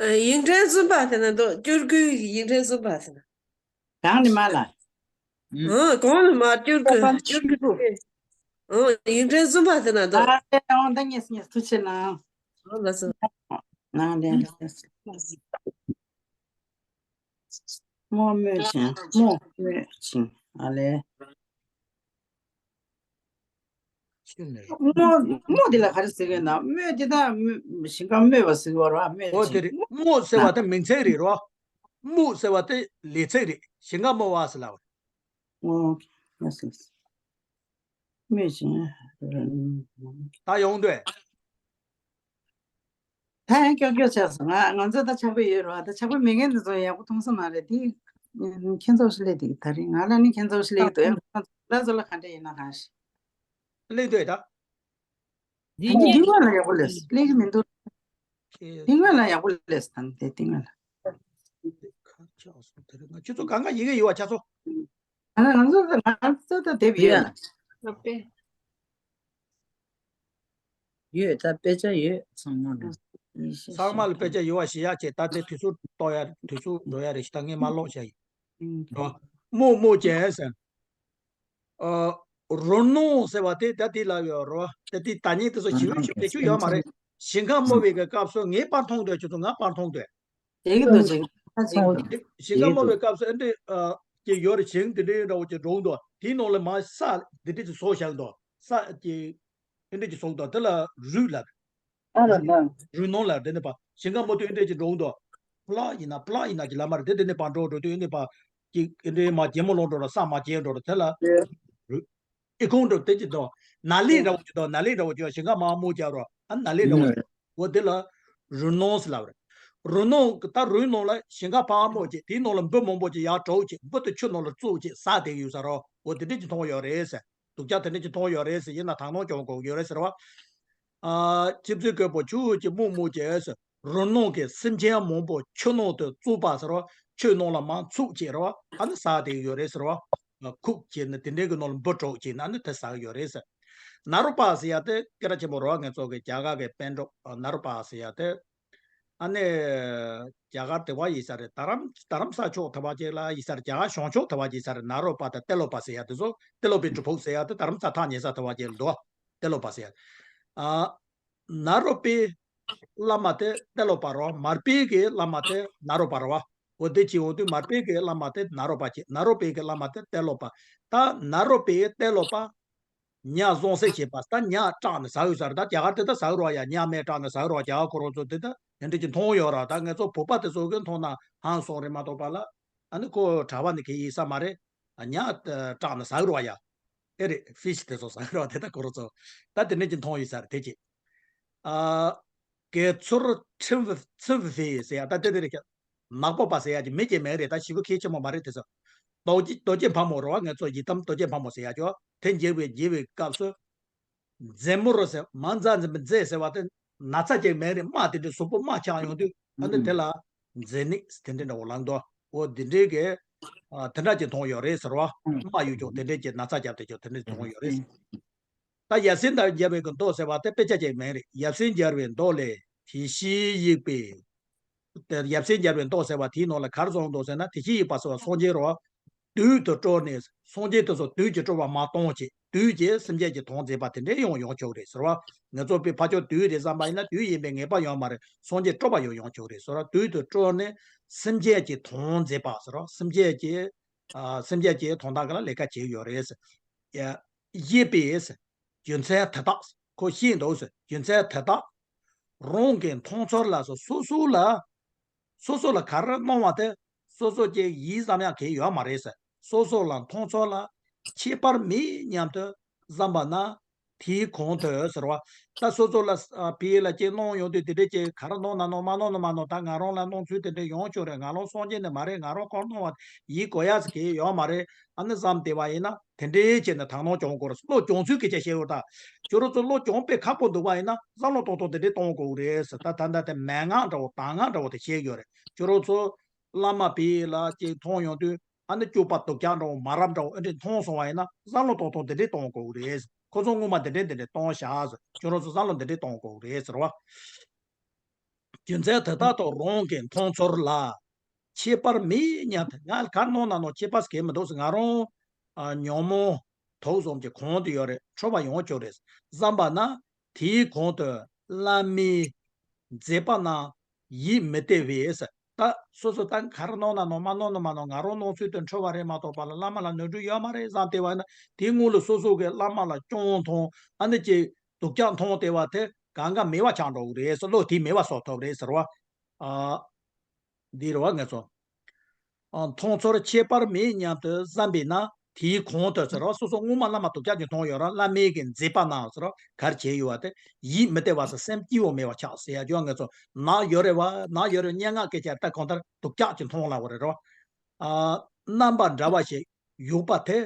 ཨ། ཡིག་ཕྲེང་གསུམ་པ་དེ་ན་འདུག་སྤྱོད་སྒོའི་ཡིག་ཕྲེང་གསུམ་པ་དེ་ན། གང་ནས་མ་ལ། ཨང་། གང་ནས་མ་སྤྱོད་སྒོ་སྤྱོད་སྒོ། ཨང་། ཡིག་ཕྲེང་གསུམ་པ་དེ་ན་འདུག་ཨ་ལས་ཨང་། ད་ངས་ངས་ཐུགས་ཆེ་གནང་། ཨང་། ལགས་སོ། ནང་ལས་རྨོ་རྨོ་ཅན། རྨོ་རྨོ་ཅན། ཨ་ལས། རྨོ་རྨོ་འདི་ལ་ག་རེ་ཟེར་གི་ན། རྨོ་འདི་དག་རྨོ་ཞིང་ཁ་རྨོ་བ་ཟེར་བ་རེད་བ། རྨོ་ཨོ་དེ་ཅན། རེད། རྨོ་ཟེར་བ་དེ་མིང་ཚིག་རེད་རོ། རྨོ་ཟེར་བ་དེ་ལས་ཚིག་རེད། ཞིང་ཁ་རྨོ་བ་ཟེར་ལབ་པ་རེད། ཨོ། ལགས་སོ། རྨོ་ཅན། ད་ཡོང་དུས། ད་ཡང་ཀྱོག་ཀྱོག་ཆགས་སོང་། ང་ང་ཚོ་ད་ཆག་པ་ཡོད་རེད་བ། ད་ཆག་པ་མེད་མཁན་འདི་ཚོ་ཡག་པོ་མཐོང་ས་མ་རེད་དེ། ཁྱེད་ཚོ་ཞིག་སླེབས་དེ་ད་རིང་ང་ལ་ནི་ཁྱེད་ཚོ་ཞིག་སླེབས་འདུག་ཡང་ཁོང་ཚོ་ལ་ཚོ་ལ་ག་འདྲ་ཡིན་ན་གང་ཞིག་སླེབས་འདུག་ད། འདི་ད་ནི་འདི་སྔོན་ལ་ཡག་པོ་སླེབས། སླེབས་ཀྱི་མི་འདུག་འདི་སྔོན་ལ་ཡག་པོ་སླེབས། ད་ནི་དེ་འདི་སྔོན་ལ། ཁ་ཆགས་སོང་། དེ་རིང་ང་ཁྱེད་ཚོ་གང་ག་ཡི་གེ་ཡོད་བ་ཆགས་སོང་། ང་ང་ཚོ་ང་ཚོ་ད་དེབ་ཡོད་ཡོད་ལ། ཡོད། ད་དཔེ་ཆ་ཡོད་ཚང་མ་ལ། ཚང་མ་ལ་དཔེ་ཆ་ཡོད་པ་ཞིག་ཡག་ཆེ། ད་དེ་དུས་ཚོད་གཏོང་ཡ་དུས་ཚོད་འགྲོ་ཡ་རེད་ཤག་ད་ངས་མ་ཀློག་བྱ་ཡིན། རོ། རྨོ་རྨོ་ཅན་ཟེར། ཨ། རུ་ནོང་ཟེར་བ་དེ་ད་དེ་ལ་ཡོད་རོ། ད་དེ་ད་ཉིད་དེ་ཚོ་ཞིབ་ཞིབ་དེ་ཆུ་ཡོད་མ་རེད། ཞིང་ཁ་རྨོ་བའི་གི་སྐབས་སུ་ངའི་པར་མཐོང་འདོད་ཁྱོད་ཚོ་ང་པར་མཐོང་འདོད། དེ་གི་འདུག་ཅིག་ད་ཅིག་ཞིང་ཁ་རྨོ་བའི་སྐབས་སུ་ཨེ་འདྲས་ཨ་ཅིག་ཡོད་རེད། ཞིང་དེ་འདྲའི་འདྲ་བོ་ཅིག་འགྲོ་འདུག་དེའི་ནང་ལ་མ་ས་དེ་འདྲས་ཅིག་བཟོ་བཞག་འདུག་ས་ཅིག་ཨེ་འདྲས་ཅིག་བཟོ་འདུག་དེ་ལ་རུས་ལབ། ཨ་ལ་ལ། རུས་ནོང་ལ་དེ་ནས་པ་ཞིང་ཁ་རྨོ་དུས་ཨེ་འདྲས་ཅིག་འགྲོ་འདུག་ཕ་ལ་ཡིན་ན་ཕ་ལ་ཡིན་ན་ཅིག་ལ་མ་རེད། དེ་དེ་ནས་པ་འགྲོ་འགྲོ་དུས་ཨེ་འདྲས་པ་ཅིག་ཨེ་འདྲས་མ་ཇེ་མོ་ལོང་འགྲོ་ར་ས་མ་ཇེ་འགྲོ་ར་དེ་ལ་རུས། ཨི་ཁུང་འདྲ་དེ་ཅི་དང་ན་ལི་འདྲ་བོ་ཅི་དང་ན་ལི་འདྲ་བོ་ཅི་ཞིང་ཁ་མང་མོ་རྒྱབ་རོགས་ཨ་ན་ལི་འདྲ་བོ་ཅི་འོ་དེ་ལ་རུ་ནོང་ཟེར་ལབ་རེད། རུ་ནོང་ད་རུས་ནོང་ལ་ཞིང་ཁ་ཕ་མོ་ཅི་དེའི་ནང་ལ་འབུ་མང་པོ་ཅི་ཡར་གྲོག་ཅི་འབུ་དེ་ཆུ་ནང་ལ་བཙུགས་ཅི་ཟ་དེ་ཡོད་ས་རོ། འོ་དེ་འདྲས་ཅི་མཐོང་ཡོད་རེད་ཟེར། སྡུག་ཅག་དེ་འདྲས་ཅི་མཐོང་ཡོད་རེད་ཟེར། ཡིན་ན་དག་སྣང་སྐྱོང་དགོས་ཡོད་རེད་ཟེར་བ། ཨ། ཆིབས་བསྒྱུར་དཀོན་པོ་ཆུ་ཅི་སྨུག་སྨུག་ཅི་ཟེར། རུ་ནོང་གི་སེམས་ཅན་མང་པོ་ཆུ་ནང་དུ་བཙུགས་པ་ཟེར་བ། ཆུ་ནང་ལ་མར་ཚུགས་བྱས་རེད་བ། ཨ་ནི་ཟ་དེ་ཡོད་རེད་ཟེར་བ། ཁུག་བྱས་ནས་དེ་འདྲའི་གི་ནང་ལ་འབུ་གྲོག་བྱས་ནས་ཨ་ནི་དེ་ཟ་གི་ཡོད་རེད་ཟེར། ན་རོ་པ་ཟེར་ཡ་དེ་སྐད་གྲགས་ཆེན་པོ་རེད་བ། ང་ཚོ་གི་རྒྱ་གར་གི་པཎ་གྲུབ་ན་རོ་པ་ཟེར་ཡ་དེ། ཨ་ནི་རྒྱ་གར་དེ་བ་ཡིན་ས་རེད། རྡ་རམ་རྡ་རམ་ས་ཕྱོགས་དེ་བ་ཅིག་ལ་ཡིན་ས་རེད། རྒྱ་གར་བྱང་ཕྱོགས་དེ་བ་ཅིག་ཡིན་ས་རེད། ན་རོ་པ་དང་ཏེ་ལོ་པ་ཟེར་ཡ་དེ་ཚོ་ཏེ་ལོ་པའི་གྲུབ་ཕུག་ཟེར་ཡ་དེ་རྡ་རམ་ས་ཐག་ཉེ་ས་དེ་བ་ཅིག་ལ་འདུག་ཏེ་ལོ་པ་ཟེར་ཡ། ཨ། ན་རོ་པའི་བླ་མ་དེ་ཏེ་ལོ་པ་རོ། མར་པའི་གི་བླ་མ་དེ་ན་རོ་པ་རོ། འོ་དེ་ཅི་འོ་དུས་མར་པའི་གི་བླ་མ་དེ་ན་རོ་པ་ཅི། ན་རོ་པའི་གི་བླ་མ་དེ་ཏེ་ལོ་པ། ད་ན་རོ་པའི་ཏེ་ལོ་པ་ཉ་བཟང་སེ་བྱེད་པ། ད་ཉ་སྐྲག་ནས་ཟ་འོས་ས་རེད། ད་རྒྱ་གར་དེ་ད་ཟ་འོས་རོ་ཡ། ཉ་མེད་སྐྲག་ནས་ཟ་འོས་རོ། རྒྱ་གར་ཁོ་རང་ཚོ་དེ་ད་དེ་འདྲ་ཅིག་མཐོང་ཡོད་ར། ད་ང་ཚོ་བོད་པ་དེ་ཚོ་གི་མཐོང་ན་ཧང་སང་རེད་མ་གཏོགས་པ་ལ། ཨ་ནི་ཁོ་གྲྭ་པ་ནི་གི་ཡིན་ས་མ་རེད། ཉ་སྐྲག་ནས་ཟ་འོས་རོ་ཡ། ཨེ་རེད། ཕིཤ་དེ་ཚོ་ཟ་འོས་རོ། དེ་ད་ཁོ་རང་ཚོ་ད་དེ་འདྲ་ཅིག་མཐོང་ཡོད་ས་རེད། དེ་ཅི། ཨ། གེ་ཚུར་ཁྲིམས་ཁྲིམས་ཕེ་ཟེར་ཡ་ད་དེ་དེ་རེད་ཀྱ། ནག་པོ་པ་ཟེར་ཡ་ཀྱི་མི་སྐྱེ་མེད་རེད། ད་ཞི་བ་ཁས་ཆེན་མོ་མ་རེད་དེ་ཚོ། རྡོ་རྗེ་རྡོ་རྗེ་ཕག་མོ་རེད་བ། ང་ཚོ་ཡི་དམ་རྡོ་རྗེ་ཕག་མོ་ཟེར་ཡ་ཀྱོ། དེ་འཇིགས་པའི་འཇིགས་པའི་སྐབས་སུ། མཛེ་མོ་རོ་ཟེར་མ་མཛའ་མཛེ་མཛེ་ཟེར་བ་དེ་ན་ཚ་ཅིག་མེད་རེད། རྨ་དེ་འདྲའི་གཟུགས་པོ་རྨ་ཆགས་ཡོང་དུས་ཨ་ནི་དེ་ལ་མཛེ་ནད་དེ་འདྲའི་འདྲ་བོ་ལངས་འདུག་འོ་དེ་འདྲའི་གི་ཨ་དེ་འདྲ་ཅིག་མཐོང་ཡོད་རེད་ཟེར་བ། རྨ་ཡོད་ཀྱོ་དེ་འདྲའི་གི་ན་ཚ་རྒྱབ་དེ་ཀྱོ་དེ་འདྲའི་མཐོང་ཡོད་རེད། ད་ཡབ་སྲས་དང་མཇལ་བའི་གི་མདོ་ཟེར་བ་དེ་དཔེ་ཆ་ཅིག་མེད་རེད། ཡབ་སྲས་མཇལ་བའི་མདོ་ལས། དེ་བཞིན་གཤེགས་པས། དེ་ཡབ་སྲས་མཇལ་བའི་མདོ་ཟེར་བ་དེའི་ནང་ལ་ག་རེ་གསུངས་འདུག་ཟེར་ན། དེ་བཞིན་གཤེགས་པ་ཟེར་བ་སངས་རྒྱས་རེད་བ། བདུད་དུ་སྤྲོ་ནས་སངས་རྒྱས་དེ་ཚོ་བདུད་ཀྱིས་སྤྲོ་བ་མ་གཏོང་བྱེད། བདུད་ཀྱིས་སེམས་ཅན་གྱི་དོན་མཛད་པ་དེ་འདྲའི་ཡང་ཡོང་ཆོག་རེད་ཟེར་བ། ང་ཚོ་པའི་ཕ་ཆོས་བདུད་རེད་བསམ་པ་ཡིན་ན་བདུད་ཡིན་པའི་ངེས་པ་ཡོད་མ་རེད། སངས་རྒྱས་སྤྲོ་བ་ཡང་ཡོང་ཆོག་རེད་ཟེར་བ། བདུད་དུ་སྤྲོ་ནས་སེམས་ཅན་གྱི་དོན་མཛད་པ་ཟེར་བ། སེམས་ཅན་གྱི་ཨ་སེམས་ཅན་གྱི་དོན་དག་གི་ལ་ལས་ཀ་བྱེད་ཡོད་རེད་ཟེར། ཡ། གཤེགས་པས་ཟེར། རྒྱུ་མཚན་དེ་དག་ཁོ་ཤེས་འདུག་ཟེར། རྒྱུ་མཚན་དེ་དག་རང་གིས་མཐོང་ཚོར་ལ་སོ་སོ་སོ་ལ། སོ་སོ་ལ་ག་རེ་གནང་བ་དེ་སོ་སོ་ཀྱི་ཡིད་བསམ་ཡག་གི་ཡོད་མ་རེད་ཟེར། སོ་སོ་ལ་མཐོང་ཚོར་ལ་ཁྱད་པར་མེད་སྙམ་དུ་བསམ་པ་ན། དེའི་གོང་དུ་ཟེར་བ། ད་སོ་སོ་ལ་ཨ་བི་ལ་ཅིག་གནང་ཡོང་དུས་དེ་འདྲས་ཅིག་ག་རེ་གནང་ན་གནང་མ་གནང་ན་མ་གནང་། ད་ང་རང་ལ་གནང་ཚུལ་དེ་འདྲས་ཡོང་ཆོག་རེད། ང་རང་སངས་རྒྱས་ནི་མ་རེད། ང་རང་སྐོར་གནང་བ་ཡིད་གོ་ཡག་ཟེར་གི་ཡོད་མ་རེད། ཨ་ནི་བསམ་བསྡད་པ་ཡིན་ན་དེ་འདྲས་བྱས་ནས་དག་སྣང་སྐྱོང་དགོས་རེད། བློ་སྦྱོང་ཚུལ་གི་ཅིག་བཤད་ཡོད་ད། ཁྱོད་རང་ཚོ་བློ་སྦྱོང་དཔེ་ཁག་པོ་འདུག་པ་ཡིན་ན་བསམ་བློ་གཏོང་སྟངས་དེ་འདྲས་གཏོང་དགོས་རེད་ཟེར། ད་ད་ལྟ་དེ་མན་ངག་འདྲ་བོ་གདམས་ངག་འདྲ་བོ་དེ་བཤད་ཡོད་རེད། ཁྱོད་རང་ཚོ་བླ་མ་བི་ལ་ཅིག་མཐོང་ཡོང་དུས། ཨ་ནི་སྐྱུག་པ་སྡུག་ཅག་འདྲ་བོ་མ་རབས་འདྲ་བོ་ཨེ་འདྲས་མཐོང་སོང་བ་ཡིན་ན་བསམ་བློ་གཏོང་སྟངས་དེ་འདྲས་གཏོང་དགོས་རེད། ཁོ་ཚོ་སྔོན་མ་དེ་འདྲས་དེ་འདྲས་གཏོང་བཞག་ཟེར། ཁྱོད་རང་ཚོ་བསམ་བློ་དེ་འདྲས་གཏོང་དགོས་རེད་ཟེར་བ། རྒྱུ་མཚན་དེ་དག་ཐོག་རང་གིས་མཐོང་ཚོར་ལ་ཁྱད་པར་མེད་སྙམ་དུ། ང་ལ་ག་རེ་གནང་ན་གནང་། ཁྱད་པར་གང་ཡང་མི་འདུག་ཟེར། ང་རང་ཨ་ཉོན་མོངས་དུག་གསུམ་གྱི་གོང་དུ་ཡོད་རེད། འཕྲོ་བརླག་ཡོང་ཆོག་རེད་བསམ་པ་ན། དེའི་གོང་དུ་བླ་མའི་མཛད་པ་རྣམས་ཡིད་མི་བདེ་བས་ཟེར། ད་སོ་སོ་ད་ག་རེ་གནང་ན་གནང་། མ་གནང་ན་མ་གནང་། ང་རང་གནང་ཚུལ་དེ་འཕྲོ་བརླག་རེད་མ་གཏོགས་པ་ལ་བླ་མ་ལ་ནོར་འཁྲུལ་ཡོད་མ་རེད་བསམ་བསྡད་པ་ཡིན་ན། དེའི་སྔོན་ལ་སོ་སོ་གིས་བླ་མ་ལ་སྐྱོན་མཐོང་། ཨ་ནི་ཅིག་སྡུག་ཅག་མཐོང་བསྡད་པ་དེ་གང་ག་མེད་པ་ཆགས་འགྲོ་གི་རེད་ཟེར། བློ་དེ་མེད་པ་བཟོ་ཐུབ་རེད་ཟེར་བ། ཨ། འདི་རེད་བ། ང་ཚོ། ཨ། མཐོང་ཚོར་ཁྱད་པར་མེད་སྙམ་དུ་བསམ་པས་ན། དེའི་གོང་དུ་ཟེར་བ། སོ་སོ་སྔོན་མ་བླ་མ་སྡུག་ཅག་ཅིག་མཐོང་ཡོད་ར། བླ་མའི་གི་མཛད་པ་རྣམས་ཟེར་བ་ག་རེ་བྱས་ཡོད་པ་དེ་ཡིད་མི་བདེ་བ་ཟེར། སེམས་སྐྱིད་པོ་མེད་པ་ཆགས་ཟེར་ཡ་ཅོ། ང་ཚོ་ནག་ཡོད་རེད་བ། ནག་ཡོད་རེད། སྙན་ངག་སྐད་ཆ་ད་གང་ལྟར་སྡུག་ཅག་ཅིག་མཐོང་ལབ་པ་རེད་ར། ཨ། རྣམ་པ་འདྲ་བ་ཞིག་ཡོད་པ་དེ།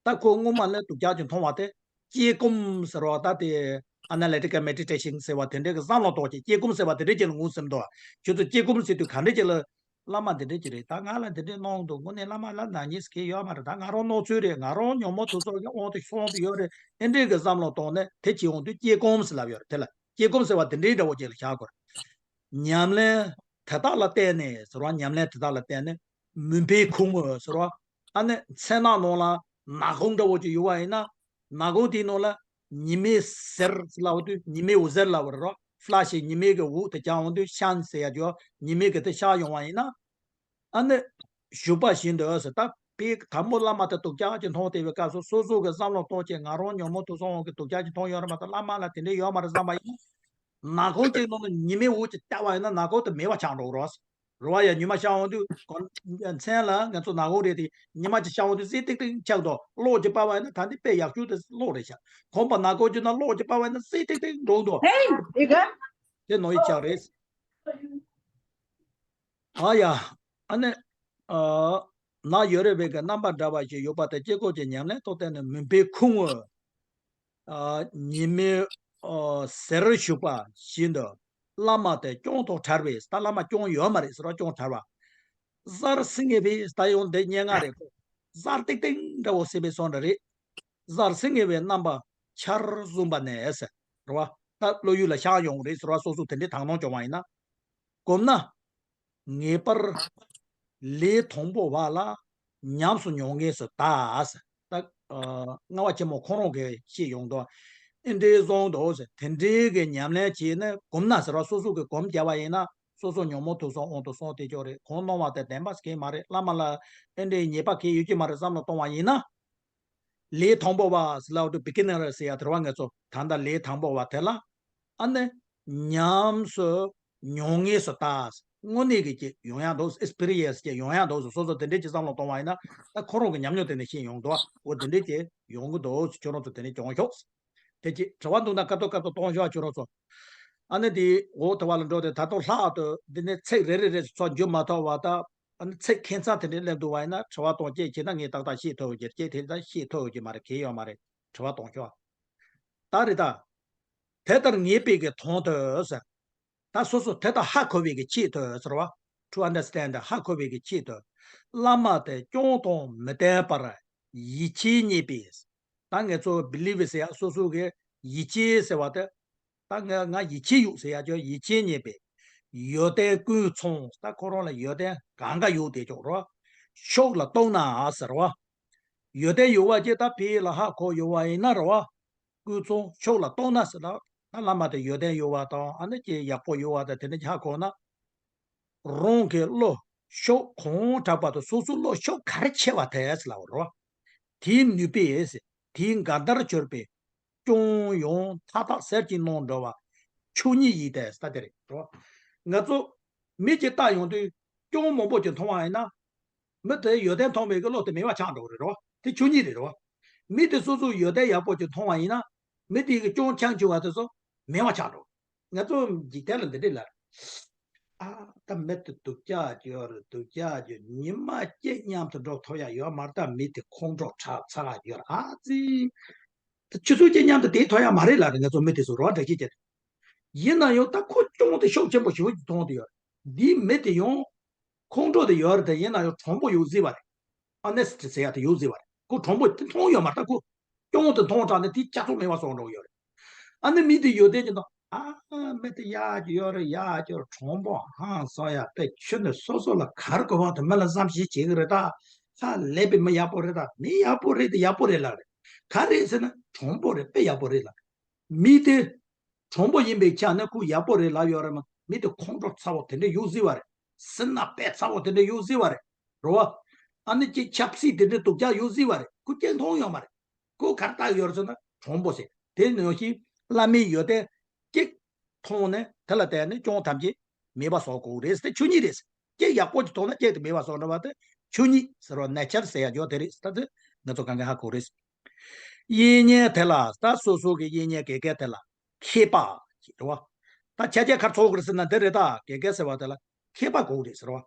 ད་ཁོ་སྔོན་མ་ལས་སྡུག་ཅག་ཅིག་མཐོང་བ་དེ་དཀྱིལ་འཁོར་ཟེར་བ། ད་དེ་Analytical Meditation ཟེར་བ་དེ་འདྲའི་གི་བསམ་བློ་གཏོང་བྱེད། དཀྱིལ་འཁོར་ཟེར་བ་དེ་འདྲའི་ཅིག་ལ་ངོས་ཟིན་འདུག་ཁྱོད་ཚོ་དཀྱིལ་འཁོར་ཟེར་དུས་ག་འདྲའི་ཅིག་ལ། བླ་མ་འདི་འདྲའི་ཅིག་རེད། ད་ང་ལ་འདི་འདྲའི་གནང་འདུག་དངོས་གནས་བླ་མ་ལ་ནག་ཉེས་གང་ཡང་ཡོད་མ་རེད། ད་ང་རང་གནང་ཚུལ་རེད། ང་རང་ཉོན་མོངས་དུག་གསུམ་གྱི་དབང་དུ་སོང་དུ་ཡོད་རེད། ཨེ་འདྲའི་གི་བསམ་བློ་གཏོང་ནས་དེ་ཅིག་འོང་དུས་དཀྱིལ་འཁོར་ཟེར་ལབ་ཡོད་རེད། དེ་ལ་དཀྱིལ་འཁོར་ཟེར་བ་འདི་འདྲའི་འདྲ་བོ་ཅིག་ལ་བཞག་དགོས་རེད། ཉམས་ལེན་དེ་དག་ལ་བརྟེན་ནས་ཟེར་བ། ཉམས་ལེན་དེ་དག་ལ་བརྟེན་ནས་མུན་པའི་ཁུང་བུ་ཟེར་བ། ཨ་ནི་མཚན་ནག་ནང་ལ་ནག་ཁུང་འདྲ་བོ་ཅིག་ཡོད་པ་ཡིན་ན། ནག་ཁུང་དེའི་ནང་ལ་ཉི་མའི་ཟེར་ལབ་དུས། ཉི་མའི་འོད་ཟེར་ལབ་པ་རེད་རོ། ཕ་ལ་ཤི་ཉི་མའི་གི་འོད་དེ་རྒྱག་འོང་དུས། ཤན་ཟེར་ཡ་ཅིག་ཡོད། ཉི་མའི་གི་དེ་ཤར་ཡོང་བ་ཡིན་ན། ཨ་ནི་བཞུགས་པ་བཞིན་དུ་ཟེར། ད་དཔེ་དང་པོ་བླ་མ་དེ་སྡུག་ཅག་ཅིག་མཐོང་བསྡད་པའི་སྐབས་སུ། སོ་སོ་གི་བསམ་བློ་གཏོང་བྱས། ང་རང་ཉོན་མོངས་དུག་གསུམ་དབང་གིས་སྡུག་ཅག་ཅིག་མཐོང་ཡོད་རེད་མ་གཏོགས། བླ་མ་ལ་དེ་འདྲ་ཡོད་མ་རེད་བསམ་པ་ཡིན་ན། ནག་ཁུང་གཅིག་ནང་ལ་ཉི་མའི་འོད་ཅིག་བལྟས་པ་ཡིན་ན། ནག་ཁུང་དེ་མེད་པ་ཆགས་འགྲོ་གི་རེད། རེད་བ། ཡ། ཉི་མ་ཤར་འོང་དུས་གོ་མཚན་ལ་ང་ཚོ་ནག་ཁུང་རེད་དེ། ཉི་མ་ཅིག་ཤར་འོང་དུས་གསལ་ཏིག་ཏིག་ཆགས་འདུག་གློག་ཅིག་སྤར་བ་ཡིན་ན། ད་འདི་དཔེ་ཡག་ཤོས་དེ་གློག་རེད་ཤག་གོམ་པ་ནག་ཁུང་གཅིག་ནང་གློག་ཅིག་སྤར་བ་ཡིན་ན་གསལ་ཏིག་ཏིག་འགྲོ་འདུག་དེ་ནོར་ཡིག་ཆགས་རེད། ཨ་ཡ། ཨ་ནི། ཨ། ནག་ཡོད་རེད་པའི་གི་རྣམ་པ་འདྲ་བ་ཞིག་ཡོད་པ་དེ། དཀྱིལ་འཁོར་གྱི་ཉམས་ལེན་ཐོག་བརྟེན་ནས་མུན་པའི་ཁུང་བུ། ཨ། ཉི་མའི། ཨ། ཟེར་བཞུགས་པ་བཞིན་དུ། བླ་མ་དེ་སྐྱོན་དང་བྲལ་བའི། ད་བླ་མ་སྐྱོན་ཡོད་མ་རེད་ཟེར་བ། སྐྱོན་བྲལ་བ། གཟར་སིང་ངེ་བའི། ད་ཡང་འདི་སྙན་ངག་རེད་ཁོ། གཟར་ཏིག་ཏིག་འདྲ་བོ་སིང་བའི་བཟོ་འདྲ་རེད། གཟར་སིང་ངེ་བའི་རྣམ་པ་ཆར་བཟུང་བ་ནས་ཟེར་བ། ད་བློ་ཡུལ་ལ་ཤར་ཡོང་རེད་ཟེར་བ། སོ་སོ་དེ་འདྲའི་དག་སྣང་བྱུང་བ་ཡིན་ན། གོམས་ན། ངེས་པར་ལས་དང་པོ་བ་ལ་ཉམས་སུ་མྱོང་ངེས་སུ་གདའ་ཟེར། ད། ཨ། ལྔ་པ་ཆེན་མོ་ཁོང་རང་གིས་བཤད་ཡོང་དོ། ཨེ་འདྲའི་བཟང་དོ་ཟེར། དེ་འདྲའི་གི་ཉམས་ལེན་བྱས་ནས་གོམས་ན་ཟེར་བ། སོ་སོ་གིས་གོམས་བརྒྱབ་པ་ཡིན་ན། སོ་སོ་ཉོན་མོངས་དུག་གསུམ་དབང་དུ་སོང་བསྡད་ཀྱོག་རེད། གོང་སྣང་བ་དེ་བདེན་པ་གང་ཡང་མ་རེད། བླ་མ་ལ་ཨེ་འདྲའི་ཉེས་པ་གང་ཡང་ཡོད་ཀྱི་མ་རེད་བསམ་བློ་གཏོང་བ་ཡིན་ན། ལས་དང་པོ་བ་ཟེར་ལབ་དུས། བི་གི་ནར་ཟེར་ཡ་དེ་རེད་བ། ང་ཚོ་ད་ལྟ་ལས་དང་པོ་བ་དེ་ལ། ཨ་ནི་ཉམས་སུ་མྱོང་ངེས་སུ་གདའ། དངོས་གནས་ཀྱི་ཅིག་ཡོང་ཡག་འདུག་ཨེག་སི་པི་རི་ཡན་སི་ཅིག་ཡོང་ཡག་འདུག་སོ་སོ་དེ་འདྲའི་ཅིག་བསམ་བློ་གཏོང་བ་ཡིན་ན། ད་ཁོ་རང་གི་ཉམས་མྱོང་དེ་ནས་ཤེས་ཡོང་འདུག་འོ། དེ་འདྲའི་ཅིག་ཡོང་གི་འདུག་ཁྱོད་རང་ཚོ་དེ་ནས་སྦྱོང་ཤོག་དེ་ཅིག་དྲི་བ་འདུག་ན་སྐབས་ཐོག་སྐབས་ཐོག་གཏོང་ཤོག་ཁྱོད་རང་ཚོ། ཨ་ནི་དེ་འོག་དེ་བ་ལ་འགྲོ་དེ། ད་དུང་ལྷག་ཏུ་འདི་ནས་ཚིག་རེ་རེ་རེ་ཚོ་འཇུ་མ་ཐུབ་པ་དང་། ཨ་ནི་ཚིག་ཁྱད་མཚར་དེ་འདྲའི་སླེབས་འདུག་བ་ཡིན་ན། དྲི་བ་གཏོང་བྱེད་ཀྱི་ན་ངས་ཏག་ཏག་ཤེས་ཐུབ་ཀྱི་རེད། དེ་ད་ཤེས་ཐུབ་ཀྱི་མ་རེད། གལ་ཡོད་མ་རེད། དྲི་བ་གཏོང་ཤོག་ད་རེད་ད། དེ་ལྟར་ངེས་པའི་གི་དོན་དུ་ཟེར། ད་སོ་སོ་དེ་ལྟར་ཧ་གོ་བའི་གི་ཆེད་དུ་ཟེར་བ། To understand. ཧ་གོ་བའི་གི་ཆེད་དུ། བླ་མ་དེ་སྐྱོན་དང་མི་ལྡན་པར་ཡིད་ཆེས་རྙེད་པས། ད་ངས་ཚོ་བི་ལི་བི་ཟེར་ཡ། སོ་སོ་གི་ཡིད་ཆེས་ཟེར་བ་དེ། ད་ང་ང་ཡིད་ཆེས་ཡོད་ཟེར་ཡ་ཅོ། ཡིད་ཆེས་རྙེད་པས། ཡོན་ཏན་ཀུན་ཚང་། ད་ཁོ་རང་ལ་ཡོན་ཏན་གང་ག་ཡོད་དེ་ཅོག་རོ། ཕྱོགས་ལ་གཏོང་ན་ཟེར་བ། ཡོན་ཏན་ཡོད་པ་ཅིག་ད་ཕི་ལ་ཧ་གོ་ཡོད་པ་ཡིན་ན་རོ། ཀུན་ཚང་ཕྱོགས་ལ་གཏོང་ན་ཟེར་ན། ད་བླ་མ་དེ་ཡོན་ཏན་ཡོད་པ་དང་། ཨ་ནི་ཅིག་ཡག་པོ་ཡོད་པ་དང་། དེ་འདྲ་ཅིག་ཧ་གོ་ན། རང་གི་བློ་ཕྱོགས་གང་དྲག་པ་དང་། སོ་སོའི་བློ་ཕྱོགས་ག་རེ་ཆེ་བ་དེ་ཟེར་ལབ་རོ། དེའི་ནུས་པས་ཟེར། དེའི་འགལ་ཟླར་གྱུར་པའི་སྐྱོན་ཡང་མཐའ་དག་སེལ་གྱིས་ནོར་འགྲོ་བ། ཆོས་ཉིད་ཡིན་ཏེ་ཟེར། ད་དེ་རེད་རོ། ང་ཚོ་མི་གཅིག་ལྟ་ཡོང་དུས་སྐྱོན་མང་པོ་ཅིག་མཐོང་བ་ཡིན་ན། མི་དེ་ཡོན་ཏན་མཐོང་བའི་གི་བློ་དེ་མེད་པ་ཆགས་འགྲོ་གི་རེད་རོ། དེ་ཆོས་ཉིད་རེད་རོ། མི་དེ་སོ་སོ་ཡོན་ཏན་ཡག་པོ་ཅིག་མཐོང་བ་ཡིན་ན། མི་དེ་གི་སྐྱོན་ཆང་ཆུང་བ་དེ་ཚོ་མེད་པ་ཆགས་འགྲོ། ང་ཚོ་འཇིག་རྟེན་ལ་འདི་འདྲས་ལ། ཨ། ད་མི་དེ་སྡུག་ཅག་ཅིག་ཡོད་རེད། སྡུག་ཅག་ཅིག་ཉི་མ་གཅིག་མཉམ་དུ་འགྲོ་ཐུབ་ཡ་ཡོད་མ་རེད། ད་མི་དེ་ཁོང་ཁྲོ་ཚ་ཚ་ཡོད་རེད། ཨ་ཙི། ད་ཆུ་ཚོད་གཅིག་མཉམ་དུ་བསྡད་ཐུབ་ཡ་མ་རེད་ལབ་རེད། ང་ཚོ་མི་དེ་ཚོ་རོ་འདྲ་ཅིག་བྱས། ཡིན་ན་ཡང་ད་ཁོ་སྐྱོན་དེ་ཤུགས་ཆེན་པོ་ཞེ་པོ་ཅིག་མཐོང་དེ་ཡོད་རེད། འདིའི་མི་དེ་ཡང་ཁོང་ཁྲོ་དེ་ཡོད་རེད་དེ། ཡིན་ན་ཡང་དྲང་པོ་ཡོད་ཟེར་བ་རེད། ཨོ་ནེ་སི་ཊི་ཟེར་ཡ་དེ་ཡོད་ཟེར་བ་རེད། ཁོ་དྲང་པོ་དེ་མཐོང་ཡོད་མ་རེད། ད་ཁོ་སྐྱོན་དེ་མཐོང་དྲགས་ནས་དེ་ལྕགས་ཚོགས་མེད་པ་བཟོ་འགྲོ་གི་ཡོད་རེད། ཨ་ནི་མི་དེ་ཡོད་དེ་ཅི་དང་། ཨ། མི་དེ་ཡག་གི་ཡོད་རེད། ཡག་གི་ཡོད་རེད། དྲང་པོ་ཧང་སང་ཡ། དཔེ་ཁྱོད་ནི་སོ་སོ་ལ་ག་རེ་དགོས་པ་དེ་མི་ལ་བསམ་ཤེས་བྱེད་གི་རེད། ད་ཧ་ལས་པའི་མི་ཡག་པོ་རེད། ད་མི་ཡག་པོ་རེད་དེ་ཡག་པོ་རེད་ལབ་རེད། ག་རེ་ཟེར་ན་དྲང་པོ་རེད། དཔེ་ཡག་པོ་རེད་ལབ་རེད། མི་དེ་དྲང་པོ་ཡིན་པའི་ཆ་ནས་ཁོ་ཡག་པོ་རེད་ལབ་ཡོད་རེད་མ། མི་དེ་ཁོང་ཁྲོ་ཚ་བོ་དེ་འདྲ་ཡོད་ཟེར་བ་རེད། སེམས་ནང་དཔེ་ཚ་བོ་དེ་འདྲ་ཡོད་ཟེར་བ་རེད། རེད་བ། ཨ་ནི་ཅིག་ཆབ་སྲིད་དེ་འདྲ་སྡུག་ཅག་ཡོད་ཟེར་བ་རེད། ཁོ་སྐྱེ་མཐོང་ཡོད་མ་རེད། ཁོ་ག་རེ་ལྟ་གི་ཡོད་རེད་ཟེར་ན་དྲང་པོ་ཟེར། དེ་ནང་བཞིན་བླ་མའི་ཡོན་ཏན་གཅིག་མཐོང་ནས་དེ་ལ་བརྟེན་ནས་སྐྱོན་ཐམས་ཅད་མེད་པ་བཟོ་དགོས་རེད་ཟེར། དེ་ཆོས་ཉིད་རེད་ཟེར། གཅིག་ཡག་པོ་ཅིག་མཐོང་ན་གཅིག་དེ་མེད་པ་བཟོ་འདྲ་བ་དེ་ཆོས་ཉིད་ཟེར་བ། ནེ་ཅར་ཟེར་ཡ་ཡོད་དེ་རེད་ཟེར། ད་དེ་ང་ཚོ་གང་ག་ཧ་གོ་རེད་ཟེར། གཡས་གཉེན་དེ་ལ། ད་སོ་སོ་གི་གཡས་གཉེན་དགེ་རྒན་དེ་ལ་མཁས་པ་ཅིག་རེད་བ། ད་ཆ་རྐྱེན་ག་རེ་ཚོགས་དགོས་རེད་ཟེར་ན་འདི་རེད། ད་དགེ་རྒན་ཟེར་བ་དེ་ལ་མཁས་པ་དགོས་རེད་ཟེར་བ།